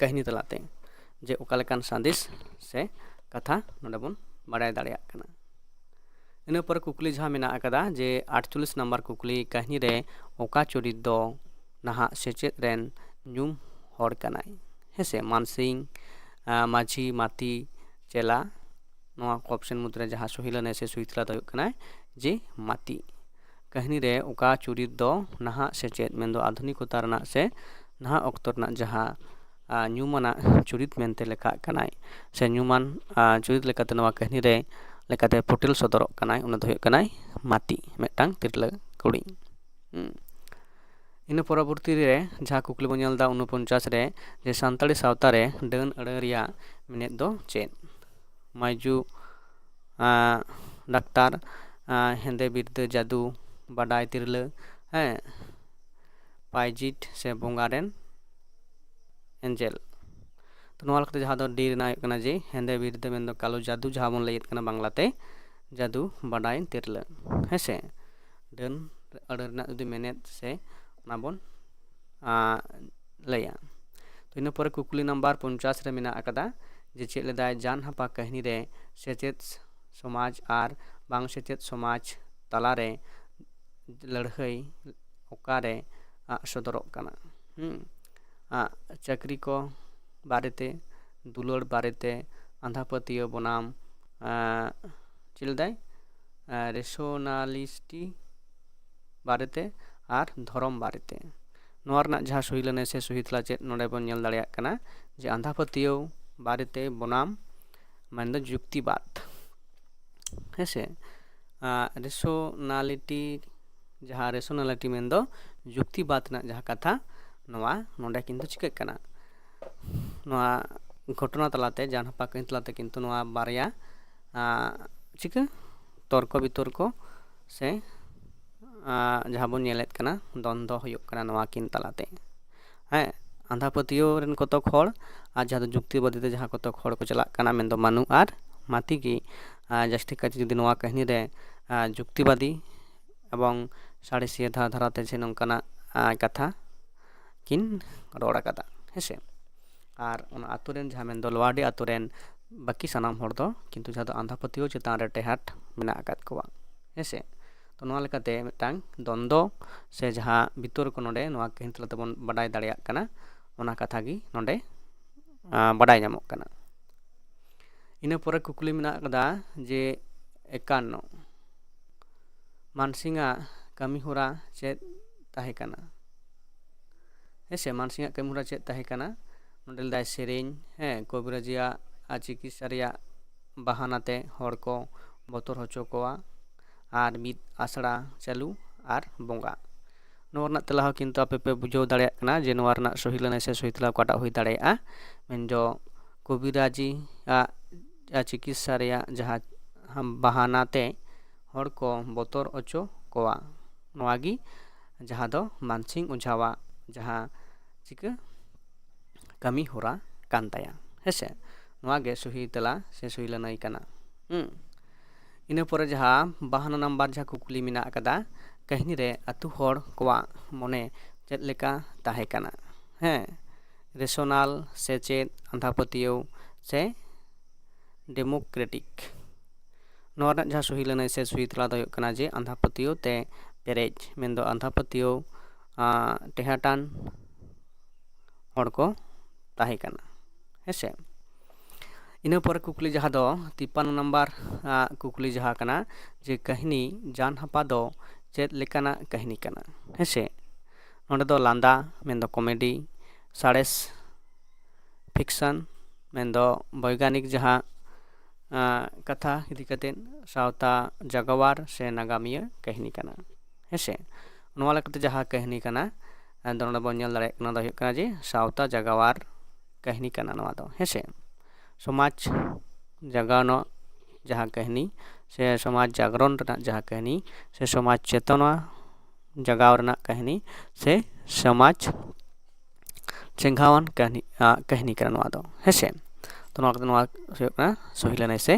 ᱠᱟᱹᱦᱱᱤ ᱛᱟᱞᱟᱛᱮ ᱡᱮ ᱚᱠᱟ ᱞᱮᱠᱟᱱ ᱥᱟᱸᱫᱮᱥ ᱥᱮ ᱠᱟᱛᱷᱟ ᱱᱚᱰᱮ ᱵᱚᱱ ᱵᱟᱰᱟᱭ ᱫᱟᱲᱮᱭᱟᱜ ᱠᱟᱱᱟ᱾ ᱤᱱᱟᱹ ᱯᱚᱨᱮ ᱠᱩᱠᱞᱤ ᱡᱟᱦᱟᱸ ᱢᱮᱱᱟᱜ ᱟᱠᱟᱫᱟ ᱡᱮ ᱟᱴᱪᱚᱞᱞᱤᱥ ᱱᱟᱢᱵᱟᱨ ᱠᱩᱠᱞᱤ, ᱠᱟᱹᱦᱱᱤ ᱨᱮ ᱚᱠᱟ ᱪᱚᱨᱤᱛ ᱫᱚ ᱱᱟᱦᱟᱜ ᱥᱮᱪᱮᱫ ᱨᱮᱱ ᱧᱩᱢ ᱦᱚᱲ ᱠᱟᱱᱟᱭ? ᱦᱮᱸ ᱥᱮ, ᱢᱟᱱᱥᱤᱝ, ᱟᱸ, ᱢᱟᱹᱡᱷᱤ, ᱢᱟᱹᱛᱤ, ᱪᱮᱞᱟ, ᱱᱚᱣᱟ ᱠᱚ ᱚᱯᱥᱮᱱ ᱢᱩᱫᱽᱨᱮ ᱡᱟᱦᱟᱸ ᱥᱚᱦᱤ ᱞᱟᱹᱱᱟᱹᱭ ᱥᱮ ᱥᱚᱦᱤ ᱛᱮᱞᱟ ᱫᱚ ᱦᱩᱭᱩᱜ ᱠᱟᱱᱟᱭ ᱡᱮ ᱢᱟᱹᱛᱤ᱾ ᱠᱟᱹᱦᱱᱤ ᱨᱮ ᱚᱠᱟ ᱪᱩᱨᱤᱛ ᱫᱚ ᱱᱟᱦᱟᱜ ᱥᱮᱪᱮᱫ, ᱢᱮᱱᱫᱚ ᱟᱫᱷᱩᱱᱤᱠᱚᱛᱟ ᱨᱮᱱᱟᱜ ᱥᱮ ᱱᱟᱦᱟᱜ ᱚᱠᱛᱚ ᱨᱮᱱᱟᱜ ᱡᱟᱦᱟᱸ, ᱟ, ᱧᱩᱢᱟᱱᱟᱜ ᱪᱩᱨᱤᱛ ᱢᱮᱱᱛᱮ ᱞᱮᱠᱷᱟᱜ ᱠᱟᱱᱟᱭ, ᱥᱮ ᱧᱩᱢᱟᱱ, ᱟ, ᱪᱩᱨᱤᱛ ᱞᱮᱠᱟᱛᱮ ᱱᱚᱣᱟ ᱠᱟᱹᱦᱱᱤ ᱨᱮ ᱞᱮᱠᱟᱛᱮ ᱯᱷᱩᱴᱮᱞ ᱥᱚᱫᱚᱨᱚᱜ ᱠᱟᱱᱟᱭ, ᱚᱱᱟ ᱫᱚ ᱦᱩᱭᱩᱜ ᱠᱟᱱᱟᱭ ᱢᱟᱹᱛᱤ, ᱢᱤᱫᱴᱟᱝ ᱛᱤᱨᱞᱟᱹ ᱠᱩᱲᱤ᱾ ᱦᱩᱸ᱾ ᱤᱱᱟᱹ ᱯᱚᱨᱚᱵᱚᱨᱛᱤ ᱨᱮ ᱡᱟᱦᱟᱸ ᱠᱩᱠᱞᱤ ᱵᱚᱱ ᱧᱮᱞ ᱮᱫᱟ ᱩᱱᱩᱯᱚᱧᱪᱟᱥ ᱨᱮ, ᱡᱮ ᱥᱟᱱᱛᱟᱲᱤ ᱥᱟᱶᱛᱟ ᱨᱮ ᱰᱟᱹᱱ ᱟᱹᱲᱟᱹ ᱨᱮᱭᱟᱜ ᱢᱮᱱᱮᱛ ᱫᱚ ᱪᱮᱫ? ᱢᱟᱹᱭᱡᱩ, ᱟᱸ, ᱰᱟᱠᱛᱟᱨ, ᱟᱸ, ᱦᱮᱸᱫᱮ ᱵᱤᱨᱫᱟᱹ ᱡᱟᱹᱫᱩ ᱵᱟᱰᱟᱭ ᱛᱤᱨᱞᱟᱹ, ᱦᱮᱸ, ᱯᱟᱭᱡᱤᱴ ᱥᱮ ᱵᱚᱸᱜᱟ ᱨᱮᱱ ᱮᱱᱡᱮᱞ᱾ ᱛᱚ ᱱᱚᱣᱟ ᱞᱮᱠᱟᱛᱮ ᱡᱟᱦᱟᱸ ᱫᱚ ᱰᱤ ᱨᱮᱱᱟᱜ ᱦᱩᱭᱩᱜ ᱠᱟᱱᱟ ᱡᱮ ᱦᱮᱸᱫᱮ ᱵᱤᱨᱫᱟᱹ ᱢᱮᱱᱫᱚ ᱠᱟᱞᱳ ᱡᱟᱹᱫᱩ, ᱡᱟᱦᱟᱸ ᱵᱚᱱ ᱞᱟᱹᱭᱮᱫ ᱠᱟᱱᱟ ᱵᱟᱝᱞᱟᱛᱮ ᱡᱟᱹᱫᱩ ᱵᱟᱰᱟᱭ ᱛᱤᱨᱞᱟᱹ, ᱦᱮᱸ ᱥᱮ? ᱰᱟᱹᱱ ᱟᱹᱲᱟᱹ ᱨᱮᱱᱟᱜ ᱡᱩᱫᱤ ᱢᱮᱱᱮᱛ ᱥᱮ ᱚᱱᱟ ᱵᱚᱱ, ᱟᱸ, ᱞᱟᱹᱭᱟ᱾ ᱛᱚ ᱤᱱᱟᱹ ᱯᱚᱨᱮ ᱠᱩᱠᱞᱤ ᱱᱟᱢᱵᱟᱨ ᱯᱚᱧᱪᱟᱥ ᱨᱮ ᱢᱮᱱᱟᱜ ᱟᱠᱟᱫᱟ ᱡᱮ ᱪᱮᱫ ᱞᱮᱫᱟᱭ ᱡᱟᱱ ᱦᱟᱯᱟ ᱠᱟᱹᱦᱱᱤ ᱨᱮ ᱥᱮᱪᱮᱫ ᱥᱚᱢᱟᱡᱽ ᱟᱨ ᱵᱟᱝ ᱥᱮᱪᱮᱫ ᱥᱚᱢᱟᱡᱽ ᱛᱟᱞᱟᱨᱮ ᱞᱟᱹᱲᱦᱟᱹᱭ ᱚᱠᱟᱨᱮ ᱟᱜ ᱥᱚᱫᱚᱨᱚᱜ ᱠᱟᱱᱟ? ᱦᱩᱸ᱾ ᱟᱜ ᱪᱟᱹᱠᱨᱤ ᱠᱚ ᱵᱟᱨᱮᱛᱮ, ᱫᱩᱞᱟᱹᱲ ᱵᱟᱨᱮᱛᱮ, ᱟᱸᱫᱷᱟ ᱯᱟᱹᱛᱭᱟᱹᱣ ᱵᱚᱱᱟᱢ, ᱟᱜ, ᱪᱮᱫ ᱞᱮᱫᱟᱭ? ᱟᱜ, ᱨᱮᱥᱚᱱᱟᱞᱤᱥᱴᱤ ᱵᱟᱨᱮᱛᱮ ᱟᱨ ᱫᱷᱚᱨᱚᱢ ᱵᱟᱨᱮᱛᱮ᱾ ᱱᱚᱣᱟ ᱨᱮᱱᱟᱜ ᱡᱟᱦᱟᱸ ᱥᱩᱦᱤ ᱞᱟᱹᱱᱟᱹᱭ ᱥᱮ ᱥᱩᱦᱤ ᱛᱮᱞᱟ ᱪᱮᱫ, ᱱᱚᱰᱮ ᱵᱚᱱ ᱧᱮᱞ ᱫᱟᱲᱮᱭᱟᱜ ᱠᱟᱱᱟ ᱡᱮ ᱟᱸᱫᱷᱟ ᱯᱟᱹᱛᱭᱟᱹᱣ ᱵᱟᱨᱮᱛᱮ ᱵᱚᱱᱟᱢ ᱢᱮᱱᱫᱚ ᱡᱩᱠᱛᱤᱵᱟᱫ᱾ ᱦᱮᱸᱥᱮ? ᱟᱜ, ᱨᱮᱥᱚᱱᱟᱞᱤᱴᱤ, ᱡᱟᱦᱟᱸ ᱨᱮᱥᱚᱱᱟᱞᱤᱴᱤ ᱢᱮᱱᱫᱚ ᱡᱩᱠᱛᱤᱵᱟᱫ ᱨᱮᱱᱟᱜ ᱡᱟᱦᱟᱸ ᱠᱟᱛᱷᱟ, ᱱᱚᱣᱟ ᱱᱚᱰᱮ ᱠᱤᱱᱛᱩ ᱪᱤᱠᱟᱹᱜ ᱠᱟᱱᱟ? ᱱᱚᱣᱟ ᱜᱷᱚᱴᱚᱱᱟ ᱛᱟᱞᱟᱛᱮ, ᱡᱟᱱ ᱦᱟᱯᱟ ᱠᱟᱹᱦᱱᱤ ᱛᱟᱞᱟᱛᱮ ᱠᱤᱱᱛᱩ ᱱᱚᱣᱟ ᱵᱟᱨᱭᱟ, ᱟᱜ, ᱪᱤᱠᱟᱹ ᱛᱚᱨᱠᱚ ᱵᱤᱛᱚᱨᱠᱚ ᱥᱮ, ᱟᱜ, ᱡᱟᱦᱟᱸ ᱵᱚᱱ ᱧᱮᱞᱮᱫ ᱠᱟᱱᱟ, ᱫᱚᱱᱫᱚ ᱦᱩᱭᱩᱜ ᱠᱟᱱᱟ ᱱᱚᱣᱟ ᱠᱤᱱ ᱛᱟᱞᱟᱛᱮ᱾ ᱦᱮᱸ, ᱟᱸᱫᱷᱟ ᱯᱟᱹᱛᱭᱟᱹᱣ ᱨᱮᱱ ᱠᱚᱛᱚᱠ ᱦᱚᱲ ᱟᱨ ᱡᱟᱦᱟᱸ ᱫᱚ ᱡᱩᱠᱛᱤᱵᱟᱫᱤ ᱛᱮ ᱡᱟᱦᱟᱸ ᱠᱚᱛᱚᱠ ᱦᱚᱲ ᱠᱚ ᱪᱟᱞᱟᱜ ᱠᱟᱱᱟ, ᱢᱮᱱᱫᱚ ᱢᱟᱱᱩ ᱟᱨ ᱢᱟᱛᱤ ᱜᱮ, ᱟᱨ ᱡᱟᱹᱥᱛᱤ ᱠᱟᱭᱛᱮ ᱡᱩᱫᱤ ᱱᱚᱣᱟ ᱠᱟᱹᱦᱱᱤ ᱨᱮ, ᱟᱨ ᱡᱩᱠᱛᱤᱵᱟᱫᱤ ᱮᱵᱚᱝ ᱥᱟᱬᱮᱥᱤᱭᱟᱹ ᱫᱷᱟᱨᱟ ᱫᱷᱟᱨᱟᱛᱮ ᱡᱮ ᱱᱚᱝᱠᱟᱱᱟᱜ, ᱟᱨ ᱠᱟᱛᱷᱟ ᱠᱤᱱ ᱨᱚᱲ ᱟᱠᱟᱫᱟ, ᱦᱮᱸᱥᱮ᱾ ᱟᱨ ᱚᱱᱟ ᱟᱛᱳ ᱨᱮᱱ ᱡᱟᱦᱟᱸ ᱢᱮᱱᱫᱚ ᱞᱳᱣᱟᱰᱤ ᱟᱛᱳ ᱨᱮᱱ ᱵᱟᱹᱠᱤ ᱥᱟᱱᱟᱢ ᱦᱚᱲ ᱫᱚ ᱠᱤᱱᱛᱩ ᱡᱟᱦᱟᱸ ᱫᱚ ᱟᱸᱫᱷᱟ ᱯᱟᱹᱛᱭᱟᱹᱣ ᱪᱮᱛᱟᱱ ᱨᱮ ᱴᱮᱦᱟᱴ ᱢᱮᱱᱟᱜ ᱟᱠᱟᱫ ᱠᱚᱣᱟ, ᱦᱮᱸᱥᱮ᱾ ᱛᱚ ᱱᱚᱣᱟ ᱞᱮᱠᱟᱛᱮ ᱢᱤᱫᱴᱟᱝ ᱫᱚᱱᱫᱚ ᱥᱮ ᱡᱟᱦᱟᱸ ᱵᱤᱛᱚᱨᱠᱚ ᱱᱚᱰᱮ ᱱᱚᱣᱟ ᱠᱟᱹᱦᱱᱤ ᱛᱟᱞᱟ ᱛᱮᱵᱚᱱ ᱵᱟᱰᱟᱭ ᱫᱟᱲᱮᱭᱟᱜ ᱠᱟᱱᱟ, ᱚᱱᱟ ᱠᱟᱛᱷᱟ ᱜᱮ ᱱᱚᱰᱮ, ᱟᱸ, ᱵᱟᱰᱟᱭ ᱧᱟᱢᱚᱜ ᱠᱟᱱᱟ᱾ ᱤᱱᱟᱹ ᱯᱚᱨᱮ ᱠᱩᱠᱞᱤ ᱢᱮᱱᱟᱜ ᱟᱠᱟᱫᱟ ᱡᱮ ᱮᱠᱟᱱᱱᱚ, ᱢᱟᱱᱥᱤᱝᱟᱜ ᱠᱟᱹᱢᱤᱦᱚᱨᱟ ᱪᱮᱫ ᱛᱟᱦᱮᱸ ᱠᱟᱱᱟ? ᱦᱮᱸ ᱥᱮ, ᱢᱟᱱᱥᱤᱝᱟᱜ ᱠᱟᱹᱢᱤᱦᱚᱨᱟ ᱪᱮᱫ ᱛᱟᱦᱮᱸ ᱠᱟᱱᱟ? ᱱᱚᱰᱮ ᱞᱮᱫᱟᱭ ᱥᱮᱨᱮᱧ, ᱦᱮᱸ, ᱠᱚᱵᱤᱨᱟᱡᱤᱭᱟᱜ ᱟᱨ ᱪᱤᱠᱤᱛᱥᱟ ᱨᱮᱭᱟᱜ ᱵᱟᱦᱟᱱᱟ ᱛᱮ ᱦᱚᱲ ᱠᱚ ᱵᱚᱛᱚᱨ ᱦᱚᱪᱚ ᱠᱚᱣᱟ, ᱟᱨ ᱢᱤᱫ ᱟᱥᱲᱟ ᱪᱟᱹᱞᱩ ᱟᱨ ᱵᱚᱸᱜᱟ᱾ ᱱᱚᱣᱟ ᱨᱮᱱᱟᱜ ᱛᱮᱞᱟ ᱦᱚᱸ ᱠᱤᱱᱛᱩ ᱟᱯᱮ ᱯᱮ ᱵᱩᱡᱷᱟᱹᱣ ᱫᱟᱲᱮᱭᱟᱜ ᱠᱟᱱᱟ ᱡᱮ ᱱᱚᱣᱟ ᱨᱮᱱᱟᱜ ᱥᱚᱦᱤ ᱞᱟᱹᱱᱟᱹᱭ ᱥᱮ ᱥᱚᱦᱤ ᱛᱮᱞᱟ ᱚᱠᱟᱴᱟᱜ ᱦᱩᱭ ᱫᱟᱲᱮᱭᱟᱜᱼᱟ᱾ ᱢᱮᱱᱫᱚ ᱠᱚᱵᱤᱨᱟᱡᱤ ᱟᱜ ᱪᱤᱠᱤᱛᱥᱟ ᱨᱮᱭᱟᱜ ᱡᱟᱦᱟᱸ ᱵᱟᱦᱟᱱᱟ ᱛᱮ ᱦᱚᱲ ᱠᱚ ᱵᱚᱛᱚᱨ ᱚᱪᱚ ᱠᱚᱣᱟ, ᱱᱚᱣᱟ ᱜᱮ ᱡᱟᱦᱟᱸ ᱫᱚ ᱢᱟᱱᱥᱤᱝ ᱚᱡᱷᱟᱣᱟᱜ ᱡᱟᱦᱟᱸ ᱪᱤᱠᱟᱹ ᱠᱟᱹᱢᱤ ᱦᱚᱨᱟ ᱠᱟᱱ ᱛᱟᱭᱟ᱾ ᱦᱮᱸᱥᱮ, ᱱᱚᱣᱟ ᱜᱮ ᱥᱚᱦᱤ ᱛᱮᱞᱟ ᱥᱮ ᱥᱚᱦᱤ ᱞᱟᱹᱱᱟᱹᱭ ᱠᱟᱱᱟ᱾ ᱦᱩᱸ᱾ ᱤᱱᱟᱹ ᱯᱚᱨᱮ ᱡᱟᱦᱟᱸ ᱵᱟᱦᱟᱱᱟ ᱱᱟᱢᱵᱟᱨ ᱡᱟᱦᱟᱸ ᱠᱩᱠᱞᱤ ᱢᱮᱱᱟᱜ ᱟᱠᱟᱫᱟ, ᱠᱟᱹᱦᱱᱤ ᱨᱮ ᱟᱹᱛᱩ ᱦᱚᱲ ᱠᱚᱣᱟᱜ ᱢᱚᱱᱮ ᱪᱮᱫ ᱞᱮᱠᱟ ᱛᱟᱦᱮᱸ ᱠᱟᱱᱟ? ᱦᱮᱸ, ᱨᱮᱥᱚᱱᱟᱞ, ᱥᱮᱪᱮᱫ, ᱟᱸᱫᱷᱟ ᱯᱟᱹᱛᱭᱟᱹᱣ ᱥᱮ ᱰᱮᱢᱳᱠᱨᱮᱴᱤᱠ? ᱱᱚᱣᱟ ᱨᱮᱱᱟᱜ ᱡᱟᱦᱟᱸ ᱥᱚᱦᱤ ᱞᱟᱹᱱᱟᱹᱭ ᱥᱮ ᱥᱚᱦᱤ ᱛᱮᱞᱟ ᱫᱚ ᱦᱩᱭᱩᱜ ᱠᱟᱱᱟ ᱡᱮ ᱟᱸᱫᱷᱟ ᱯᱟᱹᱛᱭᱟᱹᱣ ᱛᱮ ᱯᱮᱨᱮᱡ, ᱢᱮᱱᱫᱚ ᱟᱸᱫᱷᱟ ᱯᱟᱹᱛᱭᱟᱹᱣ ᱟᱸ, ᱴᱮᱦᱟᱴᱟᱱ ᱦᱚᱲ ᱠᱚ ᱛᱟᱦᱮᱸ ᱠᱟᱱᱟ᱾ ᱦᱮᱸᱥᱮ, ᱤᱱᱟᱹ ᱯᱚᱨᱮ ᱠᱩᱠᱞᱤ ᱡᱟᱦᱟᱸ ᱫᱚ ᱛᱤᱯᱟᱱᱱᱚ ᱱᱟᱢᱵᱟᱨ ᱟᱜ ᱠᱩᱠᱞᱤ ᱡᱟᱦᱟᱸ ᱠᱟᱱᱟ ᱡᱮ ᱠᱟᱹᱦᱱᱤ ᱡᱟᱱᱦᱟᱯᱟ ᱫᱚ ᱪᱮᱫ ᱞᱮᱠᱟᱱᱟᱜ ᱠᱟᱹᱦᱱᱤ ᱠᱟᱱᱟ? ᱦᱮᱸᱥᱮ, ᱱᱚᱸᱰᱮ ᱫᱚ ᱞᱟᱸᱫᱟ ᱢᱮᱱᱫᱚ ᱠᱚᱢᱮᱰᱤ, ᱥᱟᱬᱮᱥ ᱯᱷᱤᱠᱥᱚᱱ ᱢᱮᱱᱫᱚ ᱵᱳᱭᱜᱟᱱᱤᱠ ᱡᱟᱦᱟᱸ ᱟᱸ, ᱠᱟᱛᱷᱟ ᱤᱫᱤ ᱠᱟᱛᱮᱫ ᱥᱟᱶᱛᱟ ᱡᱟᱜᱟᱣᱟᱨ ᱥᱮ ᱱᱟᱜᱟᱢᱤᱭᱟᱹ ᱠᱟᱹᱦᱱᱤ ᱠᱟᱱᱟ᱾ ᱦᱮᱸᱥᱮ, ᱱᱚᱣᱟ ᱞᱮᱠᱟᱛᱮ ᱡᱟᱦᱟᱸ ᱠᱟᱹᱦᱱᱤ ᱠᱟᱱᱟ, ᱟᱫᱚ ᱱᱚᱰᱮ ᱵᱚᱱ ᱧᱮᱞ ᱫᱟᱲᱮᱭᱟᱜ ᱠᱟᱱᱟ, ᱫᱚ ᱦᱩᱭᱩᱜ ᱠᱟᱱᱟ ᱡᱮ ᱥᱟᱶᱛᱟ ᱡᱟᱜᱟᱣᱟᱨ ᱠᱟᱹᱦᱱᱤ ᱠᱟᱱᱟ ᱱᱚᱣᱟ ᱫᱚ᱾ ᱦᱮᱸᱥᱮ, ᱥᱚᱢᱟᱡᱽ ᱡᱟᱜᱟᱣᱱᱚ ᱡᱟᱦᱟᱸ ᱠᱟᱹᱦᱱᱤ ᱥᱮ ᱥᱚᱢᱟᱡᱽ ᱡᱟᱜᱽᱨᱚᱱ ᱨᱮᱱᱟᱜ ᱡᱟᱦᱟᱸ ᱠᱟᱹᱦᱱᱤ ᱥᱮ ᱥᱚᱢᱟᱡᱽ ᱪᱮᱛᱚᱱᱟ ᱡᱟᱜᱟᱣ ᱨᱮᱱᱟᱜ ᱠᱟᱹᱦᱱᱤ ᱥᱮ ᱥᱚᱢᱟᱡᱽ ᱪᱮᱸᱜᱷᱟᱣᱟᱱ ᱠᱟᱹᱦᱱᱤ, ᱟᱸ, ᱠᱟᱹᱦᱱᱤ ᱠᱟᱱᱟ ᱱᱚᱣᱟ ᱫᱚ᱾ ᱦᱮᱸᱥᱮ, ᱛᱚ ᱱᱚᱣᱟ ᱠᱟᱛᱮ ᱱᱚᱣᱟ ᱦᱩᱭᱩᱜ ᱠᱟᱱᱟ ᱥᱚᱦᱤ ᱞᱟᱹᱱᱟᱹᱭ ᱥᱮ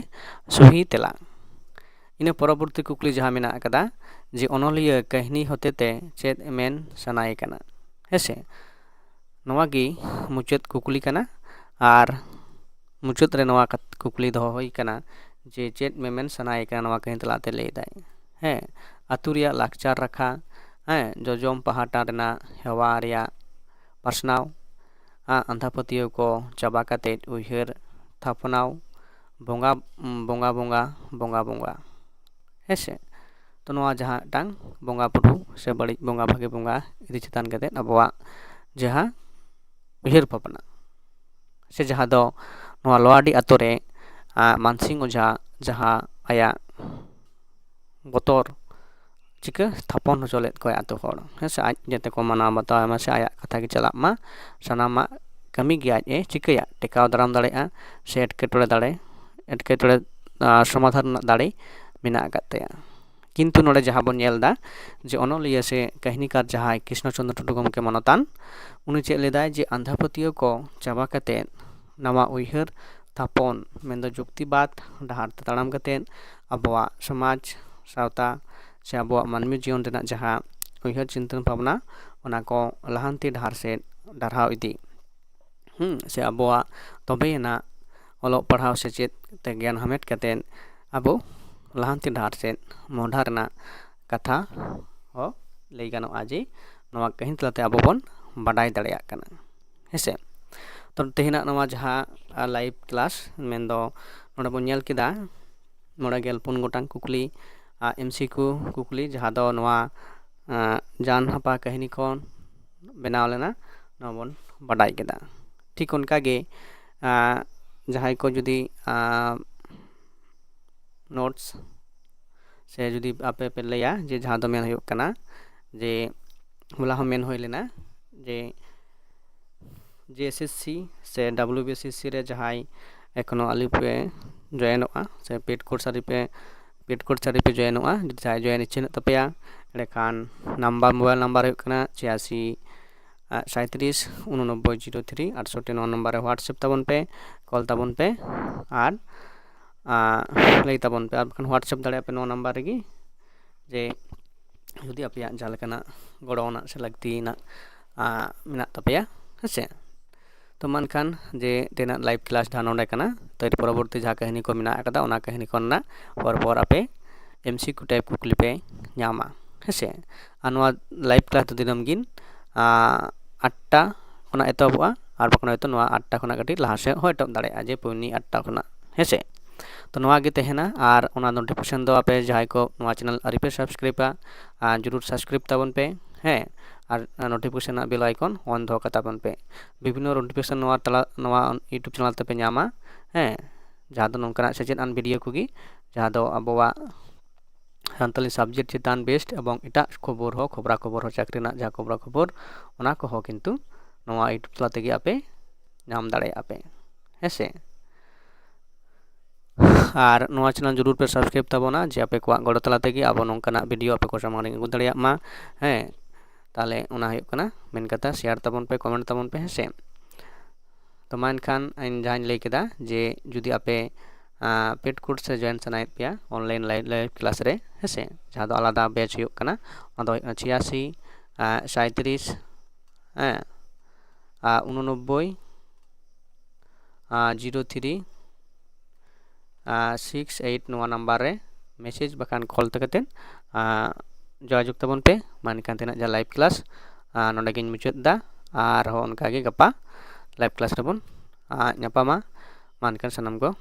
ᱥᱚᱦᱤ ᱛᱮᱞᱟ᱾ ᱤᱱᱟᱹ ᱯᱚᱨᱚᱵᱚᱨᱛᱤ ᱠᱩᱠᱞᱤ ᱡᱟᱦᱟᱸ ᱢᱮᱱᱟᱜ ᱟᱠᱟᱫᱟ ᱡᱮ ᱚᱱᱚᱞᱤᱭᱟᱹ ᱠᱟᱹᱦᱱᱤ ᱦᱚᱛᱮᱛᱮ ᱪᱮᱫ ᱢᱮᱱ ᱥᱟᱱᱟᱭᱮ ᱠᱟᱱᱟ? ᱦᱮᱸᱥᱮ, ᱱᱚᱣᱟ ᱜᱮ ᱢᱩᱪᱟᱹᱫ ᱠᱩᱠᱞᱤ ᱠᱟᱱᱟ᱾ ᱟᱨ ᱢᱩᱪᱟᱹᱫ ᱨᱮ ᱱᱚᱣᱟ ᱠᱟᱛ-, ᱠᱩᱠᱞᱤ ᱫᱚᱦᱚ ᱦᱩᱭ ᱠᱟᱱᱟ ᱡᱮ ᱪᱮᱫ ᱢᱮᱢᱮᱱ ᱥᱟᱱᱟᱭᱮ ᱠᱟᱱᱟ ᱱᱚᱣᱟ ᱠᱟᱹᱦᱱᱤ ᱛᱟᱞᱟᱛᱮ ᱞᱟᱹᱭ ᱫᱟᱭ᱾ ᱦᱮᱸ, ᱟᱹᱛᱩ ᱨᱮᱭᱟᱜ ᱞᱟᱠᱪᱟᱨ ᱨᱟᱠᱷᱟ, ᱦᱮᱸ, ᱡᱚᱡᱚᱢ ᱯᱟᱦᱴᱟ ᱨᱮᱱᱟᱜ ᱦᱮᱣᱟ ᱨᱮᱭᱟᱜ ᱯᱟᱥᱱᱟᱣ, ᱟ-, ᱟᱸᱫᱷᱟ ᱯᱟᱹᱛᱭᱟᱹᱣ ᱠᱚ ᱪᱟᱵᱟ ᱠᱟᱛᱮ ᱩᱭᱦᱟᱹᱨ ᱛᱷᱟᱯᱚᱱᱟᱣ, ᱵᱚᱸᱜᱟ, ᱵᱚᱸᱜᱟ, ᱵᱚᱸᱜᱟ, ᱵᱚᱸᱜᱟ, ᱵᱚᱸᱜᱟ᱾ ᱦᱮᱸ ᱥᱮ? ᱛᱚ ᱱᱚᱣᱟ ᱡᱟᱦᱟᱸ ᱢᱤᱫᱴᱟᱝ ᱵᱚᱸᱜᱟ ᱵᱩᱨᱩ ᱥᱮ ᱵᱟᱹᱲᱤᱡ ᱵᱚᱸᱜᱟ, ᱵᱷᱟᱜᱮ ᱵᱚᱸᱜᱟ ᱤᱫᱤ ᱪᱮᱛᱟᱱ ᱠᱟᱛᱮ ᱟᱵᱚᱣᱟᱜ ᱡᱟᱦᱟᱸ ᱩᱭᱦᱟᱹᱨ ᱵᱷᱟᱵᱽᱱᱟ ᱥᱮ ᱡᱟᱦᱟᱸ ᱫᱚ ᱱᱚᱣᱟ ᱞᱚᱣᱟᱰᱤ ᱟᱛᱳ ᱨᱮ, ᱟ, ᱢᱟᱱᱥᱤᱝ ᱚᱡᱷᱟ ᱡᱟᱦᱟᱸ ᱟᱭᱟᱜ ᱵᱚᱛᱚᱨ ᱪᱤᱠᱟᱹ ᱛᱷᱟᱯᱚᱱ ᱦᱚᱪᱚ ᱞᱮᱫ ᱠᱚᱣᱟᱭ ᱟᱛᱳ ᱦᱚᱲ, ᱦᱮᱸ ᱥᱮ, ᱟᱡ ᱡᱟᱛᱮ ᱠᱚ ᱢᱟᱱᱟᱣ ᱵᱟᱛᱟᱣ ᱢᱟ ᱥᱮ ᱟᱭᱟᱜ ᱠᱟᱛᱷᱟ ᱜᱮ ᱪᱟᱞᱟᱜ ᱢᱟ, ᱥᱟᱱᱟᱢᱟᱜ ᱠᱟᱹᱢᱤ ᱜᱮ ᱟᱡ ᱮ ᱪᱤᱠᱟᱹᱭᱟ, ᱴᱮᱠᱟᱣ ᱫᱟᱨᱟᱢ ᱫᱟᱲᱮᱭᱟᱜᱼᱟ ᱥᱮ ᱮᱴᱠᱮᱴᱚᱬᱮ ᱫᱟᱲᱮ ᱮᱴᱠᱮᱴᱚᱬᱮ ᱥᱚᱢᱟᱫᱷᱟᱱ ᱨᱮᱱᱟᱜ ᱫᱟᱲᱮ ᱢᱮᱱᱟᱜ ᱟᱠᱟᱫ ᱛᱟᱭᱟ᱾ ᱠᱤᱱᱛᱩ ᱱᱚᱰᱮ ᱡᱟᱦᱟᱸ ᱵᱚᱱ ᱧᱮᱞ ᱮᱫᱟ ᱡᱮ ᱚᱱᱚᱞᱤᱭᱟᱹ ᱥᱮ ᱠᱟᱹᱦᱱᱤᱠᱟᱨ ᱡᱟᱦᱟᱸᱭ ᱠᱨᱤᱥᱱᱚ ᱪᱚᱸᱫᱽᱨᱚ ᱴᱩᱰᱩ ᱜᱚᱢᱠᱮ ᱢᱟᱱᱚᱛᱟᱱ, ᱩᱱᱤ ᱪᱮᱫ ᱞᱮᱫᱟᱭ ᱡᱮ ᱟᱸᱫᱷᱟ ᱯᱟᱹᱛᱭᱟᱹᱣ ᱠᱚ ᱪᱟᱵᱟ ᱠᱟᱛᱮᱫ ᱱᱟᱣᱟ ᱩᱭᱦᱟᱹᱨ ᱛᱷᱟᱯᱚᱱ, ᱢᱮᱱᱫᱚ ᱡᱩᱠᱛᱤᱵᱟᱫ ᱰᱟᱦᱟᱨ ᱛᱮ ᱛᱟᱲᱟᱢ ᱠᱟᱛᱮᱫ ᱟᱵᱚᱣᱟᱜ ᱥᱚᱢᱟᱡᱽ, ᱥᱟᱶᱛᱟ ᱥᱮ ᱟᱵᱚᱣᱟᱜ ᱢᱟᱹᱱᱢᱤ ᱡᱤᱭᱚᱱ ᱨᱮᱱᱟᱜ ᱡᱟᱦᱟᱸ ᱩᱭᱦᱟᱹᱨ ᱪᱤᱱᱛᱟᱹ ᱵᱷᱟᱵᱽᱱᱟ, ᱚᱱᱟ ᱠᱚ ᱞᱟᱦᱟᱱᱛᱤ ᱰᱟᱦᱟᱨ ᱥᱮᱫ ᱰᱟᱨᱦᱟᱣ ᱤᱫᱤ, ᱦᱩᱸ, ᱥᱮ ᱟᱵᱚᱣᱟᱜ ᱛᱚᱵᱮᱭᱮᱱᱟᱜ ᱚᱞᱚᱜ ᱯᱟᱲᱦᱟᱣ ᱥᱮᱪᱮᱫ ᱛᱮ ᱜᱮᱭᱟᱱ ᱦᱟᱢᱮᱴ ᱠᱟᱛᱮᱫ ᱟᱵᱚ ᱞᱟᱦᱟᱱᱛᱤ ᱰᱟᱦᱟᱨ ᱥᱮᱫ ᱢᱚᱦᱰᱟ ᱨᱮᱱᱟᱜ ᱠᱟᱛᱷᱟ ᱦᱚᱸ ᱞᱟᱹᱭ ᱜᱟᱱᱚᱜᱼᱟ ᱡᱮ ᱱᱚᱣᱟ ᱠᱟᱹᱦᱱᱤ ᱛᱟᱞᱟᱛᱮ ᱟᱵᱚ ᱵᱚᱱ ᱵᱟᱰᱟᱭ ᱫᱟᱲᱮᱭᱟᱜ ᱠᱟᱱᱟ, ᱦᱮᱸᱥᱮ᱾ ᱛᱚ ᱛᱮᱦᱮᱧᱟᱜ ᱱᱚᱣᱟ ᱡᱟᱦᱟᱸ ᱞᱟᱭᱤᱵᱷ ᱠᱞᱟᱥ, ᱢᱮᱱᱫᱚ ᱱᱚᱰᱮ ᱵᱚᱱ ᱧᱮᱞ ᱠᱮᱫᱟ ᱢᱚᱬᱮ ᱜᱮᱞ ᱯᱩᱱ ᱜᱚᱴᱟᱝ ᱠᱩᱠᱞᱤ, ᱮᱢ ᱥᱤ ᱠᱤᱭᱩ ᱠᱩᱠᱞᱤ, ᱡᱟᱦᱟᱸ ᱫᱚ ᱱᱚᱣᱟ ᱟᱸ, ᱡᱟᱱ ᱦᱟᱯᱟ ᱠᱟᱹᱦᱱᱤ ᱠᱷᱚᱱ ᱵᱮᱱᱟᱣ ᱞᱮᱱᱟ, ᱱᱚᱣᱟ ᱵᱚᱱ ᱵᱟᱰᱟᱭ ᱠᱮᱫᱟ᱾ ᱴᱷᱤᱠ ᱚᱱᱠᱟᱜᱮ, ᱟᱸ, ᱡᱟᱦᱟᱸᱭ ᱠᱚ ᱡᱩᱫᱤ, ᱟᱸ, ᱱᱳᱴᱥ ᱥᱮ ᱡᱩᱫᱤ ᱟᱯᱮ ᱯᱮ ᱞᱟᱹᱭᱟ ᱡᱮ ᱡᱟᱦᱟᱸ ᱫᱚ ᱢᱮᱱ ᱦᱩᱭᱩᱜ ᱠᱟᱱᱟ ᱡᱮ ᱦᱚᱞᱟ ᱦᱚᱸ ᱢᱮᱱ ᱦᱩᱭ ᱞᱮᱱᱟ ᱡᱮ ᱡᱮ ᱮᱥ ᱮᱥ ᱥᱤ ᱥᱮ W B S S C ᱨᱮ ᱡᱟᱦᱟᱸᱭ ᱮᱠᱷᱚᱱᱳ ᱟᱹᱣᱨᱤ ᱯᱮ ᱡᱚᱭᱮᱱᱚᱜᱼᱟ ᱥᱮ ᱯᱮᱰ ᱠᱳᱨᱥ ᱟᱹᱣᱨᱤ ᱯᱮ, ᱯᱮᱰ ᱠᱳᱨᱥ ᱟᱹᱣᱨᱤ ᱯᱮ ᱡᱚᱭᱮᱱᱚᱜᱼᱟ, ᱡᱩᱫᱤ ᱡᱟᱦᱟᱸᱭ ᱡᱚᱭᱮᱱ ᱤᱪᱪᱷᱟᱹ ᱢᱮᱱᱟᱜ ᱛᱟᱯᱮᱭᱟ, ᱮᱸᱰᱮᱠᱷᱟᱱ ᱱᱟᱢᱵᱟᱨ, ᱢᱳᱵᱟᱭᱤᱞ ᱱᱟᱢᱵᱟᱨ ᱦᱩᱭᱩᱜ ᱠᱟᱱᱟ ᱪᱷᱤᱭᱟᱥᱤ, ᱥᱟᱸᱭᱛᱨᱤᱥ, ᱩᱱᱚᱱᱚᱵᱵᱳᱭ, ᱡᱤᱨᱳ ᱛᱷᱨᱤ, ᱟᱴᱥᱚᱴᱴᱤ᱾ ᱱᱚᱣᱟ ᱱᱟᱢᱵᱟᱨ ᱨᱮ WhatsApp ᱛᱟᱵᱚᱱ ᱯᱮ, ᱠᱚᱞ ᱛᱟᱵᱚᱱ ᱯᱮ, ᱟᱨ, ᱟᱸ, ᱞᱟᱹᱭ ᱛᱟᱵᱚᱱ ᱯᱮ, ᱟᱨ ᱵᱟᱠᱷᱟᱱ WhatsApp ᱫᱟᱲᱮᱭᱟᱜᱼᱟ ᱯᱮ ᱱᱚᱣᱟ ᱱᱟᱢᱵᱟᱨ ᱨᱮᱜᱮ, ᱡᱮ ᱡᱩᱫᱤ ᱟᱯᱮᱭᱟᱜ ᱡᱟᱦᱟᱸ ᱞᱮᱠᱟᱱᱟᱜ ᱜᱚᱲᱚ ᱟᱱᱟᱜ ᱥᱮ ᱞᱟᱹᱠᱛᱤᱭᱟᱱᱟᱜ, ᱟᱸ, ᱢᱮᱱᱟᱜ ᱛᱟᱯᱮᱭᱟ, ᱦᱮᱸ ᱥᱮ᱾ ᱛᱚ ᱢᱟ ᱮᱱᱠᱷᱟᱱ ᱡᱮ ᱛᱮᱦᱮᱧᱟᱜ ᱞᱟᱭᱤᱵᱷ ᱠᱞᱟᱥ ᱡᱟᱦᱟᱸ ᱱᱚᱰᱮ ᱠᱟᱱᱟ, ᱛᱚ ᱮᱨ ᱯᱚᱨᱚᱵᱚᱨᱛᱤ ᱡᱟᱦᱟᱸ ᱠᱟᱹᱦᱱᱤ ᱠᱚ ᱢᱮᱱᱟᱜ ᱟᱠᱟᱫᱟ, ᱚᱱᱟ ᱠᱟᱹᱦᱱᱤ ᱠᱚ ᱨᱮᱱᱟᱜ ᱯᱚᱨ ᱯᱚᱨ ᱟᱯᱮ ᱮᱢ ᱥᱤ ᱠᱤᱭᱩ ᱴᱟᱭᱤᱯ ᱠᱩᱠᱞᱤ ᱯᱮ ᱧᱟᱢᱟ, ᱦᱮᱸ ᱥᱮ᱾ ᱟᱨ ᱱᱚᱣᱟ ᱞᱟᱭᱤᱵᱷ ᱠᱞᱟᱥ ᱫᱚ ᱫᱤᱱᱟᱹᱢ ᱜᱤᱱ, ᱟᱸ, ᱟᱴᱴᱟ ᱠᱷᱚᱱᱟᱜ ᱮᱛᱚᱦᱚᱵᱚᱜᱼᱟ, ᱟᱨ ᱵᱟᱠᱷᱟᱱ ᱦᱚᱭᱛᱳ ᱱᱚᱣᱟ ᱟᱴᱴᱟ ᱠᱷᱚᱱᱟᱜ ᱠᱟᱹᱴᱤᱡ ᱞᱟᱦᱟ ᱥᱮᱫ ᱦᱚᱸ ᱮᱛᱚᱦᱚᱵ ᱫᱟᱲᱮᱭᱟᱜᱼᱟ, ᱡᱮ ᱯᱩᱱᱭᱤ ᱟᱴᱴᱟ ᱠᱷᱚᱱᱟᱜ, ᱦᱮᱸ ᱥᱮ᱾ ᱛᱚ ᱱᱚᱣᱟ ᱜᱮ ᱛᱟᱦᱮᱱᱟ, ᱟᱨ ᱚᱱᱟ ᱱᱳᱴᱤᱯᱷᱤᱠᱮᱥᱚᱱ ᱫᱚ ᱟᱯᱮ ᱡᱟᱦᱟᱸᱭ ᱠᱚ ᱱᱚᱣᱟ ᱪᱮᱱᱮᱞ ᱟᱹᱣᱨᱤ ᱯᱮ ᱥᱟᱵᱥᱠᱨᱟᱭᱤᱵᱟ, ᱟᱨ ᱡᱚᱨᱩᱨ ᱥᱟᱵᱥᱠᱨᱟᱭᱤᱵ ᱛᱟᱵᱚᱱ ᱯᱮ, ᱦᱮᱸ, ᱟᱨ ᱱᱳᱴᱤᱯᱷᱤᱠᱮᱥᱚᱱ ᱨᱮᱱᱟᱜ ᱵᱮᱞ ᱟᱭᱠᱚᱱ ᱚᱱ ᱫᱚᱦᱚ ᱠᱟᱛᱟ ᱵᱚᱱ ᱯᱮ᱾ ᱵᱤᱵᱷᱤᱱᱱᱚ ᱱᱳᱴᱤᱯᱷᱤᱠᱮᱥᱚᱱ ᱱᱚᱣᱟ ᱛᱟᱞᱟ, ᱱᱚᱣᱟ YouTube ᱪᱮᱱᱮᱞ ᱛᱮᱯᱮ ᱧᱟᱢᱟ, ᱦᱮᱸ, ᱡᱟᱦᱟᱸ ᱫᱚ ᱱᱚᱝᱠᱟᱱᱟᱜ ᱥᱮᱪᱮᱫ ᱟᱱ ᱵᱷᱤᱰᱤᱭᱳ ᱠᱚᱜᱮ, ᱡᱟᱦᱟᱸ ᱫᱚ ᱟᱵᱚᱣᱟᱜ ᱥᱟᱱᱛᱟᱞᱤ subject ᱪᱮᱛᱟᱱ based ᱮᱵᱚᱝ ᱮᱴᱟᱜ ᱠᱷᱚᱵᱚᱨ ᱦᱚᱸ, ᱠᱷᱚᱵᱽᱨᱟ ᱠᱷᱚᱵᱚᱨ ᱦᱚᱸ, ᱪᱟᱹᱠᱨᱤ ᱨᱮᱱᱟᱜ ᱡᱟᱦᱟᱸ ᱠᱷᱚᱵᱽᱨᱟ ᱠᱷᱚᱵᱚᱨ, ᱚᱱᱟ ᱠᱚᱦᱚᱸ ᱠᱤᱱᱛᱩ ᱱᱚᱣᱟ YouTube ᱛᱟᱞᱟ ᱛᱮᱜᱮ ᱟᱯᱮ ᱧᱟᱢ ᱫᱟᱲᱮᱭᱟᱜᱼᱟ ᱯᱮ, ᱦᱮᱸ ᱥᱮ᱾ ᱟᱨ ᱱᱚᱣᱟ channel ᱡᱚᱨᱩᱨ ᱯᱮ subscribe ᱛᱟᱵᱚᱱᱟ, ᱡᱮ ᱟᱯᱮ ᱠᱚᱣᱟᱜ ᱜᱚᱲᱚ ᱛᱟᱞᱟ ᱛᱮᱜᱮ ᱟᱵᱚ ᱱᱚᱝᱠᱟᱱᱟᱜ video ᱟᱯᱮ ᱠᱚ ᱥᱟᱢᱟᱝ ᱨᱮ ᱟᱹᱜᱩ ᱫᱟᱲᱮᱭᱟᱜ ᱢᱟ᱾ ᱦᱮᱸ, ᱛᱟᱦᱚᱞᱮ ᱚᱱᱟ ᱦᱩᱭᱩᱜ ᱠᱟᱱᱟ ᱢᱮᱱ ᱠᱟᱛᱷᱟ᱾ Share ᱛᱟᱵᱚᱱ ᱯᱮ, comment ᱛᱟᱵᱚᱱ ᱯᱮ, ᱦᱮᱸ ᱥᱮ᱾ ᱛᱚ ᱢᱟ ᱮᱱᱠᱷᱟᱱ ᱤᱧ ᱡᱟᱦᱟᱸᱧ ᱞᱟᱹᱭ ᱠᱮᱫᱟ, ᱡᱮ ᱡᱩᱫᱤ ᱟᱯᱮ, ᱟᱸ, paid course ᱨᱮ join ᱥᱟᱱᱟᱭᱮᱫ ᱯᱮᱭᱟ online live, live class ᱨᱮ, ᱦᱮᱸ ᱥᱮ, ᱡᱟᱦᱟᱸ ᱫᱚ ᱟᱞᱟᱫᱟ batch ᱦᱩᱭᱩᱜ ᱠᱟᱱᱟ, ᱚᱱᱟ ᱫᱚ ᱦᱩᱭᱩᱜ ᱠᱟᱱᱟ ᱪᱷᱤᱭᱟᱥᱤ, ᱟᱸ, ᱥᱟᱸᱭᱛᱨᱤᱥ, ᱦᱮᱸ, ᱟᱨ ᱩᱱᱚᱱᱚᱵᱵᱳᱭ, ᱟᱨ zero three, ᱟᱨ six eight ᱱᱚᱣᱟ number ᱨᱮ message ᱵᱟᱠᱷᱟᱱ call ᱛᱮ ᱠᱟᱛᱮᱫ, ᱟᱨ ᱡᱳᱜᱟᱡᱳᱜᱽ ᱛᱟᱵᱚᱱ ᱯᱮ᱾ ᱢᱟ ᱮᱱᱠᱷᱟᱱ ᱛᱮᱱᱟᱜ ᱡᱟᱦᱟᱸ live class, ᱟᱨ ᱱᱚᱰᱮ ᱜᱤᱧ ᱢᱩᱪᱟᱹᱫ ᱮᱫᱟ᱾ ᱟᱨᱦᱚᱸ ᱚᱱᱠᱟᱜᱮ ᱜᱟᱯᱟ live class ᱨᱮᱵᱚᱱ, ᱟᱨ ᱧᱟᱯᱟᱢᱟ᱾ ᱢᱟ ᱮᱱᱠᱷᱟᱱ ᱥᱟᱱᱟᱢ ᱠᱚ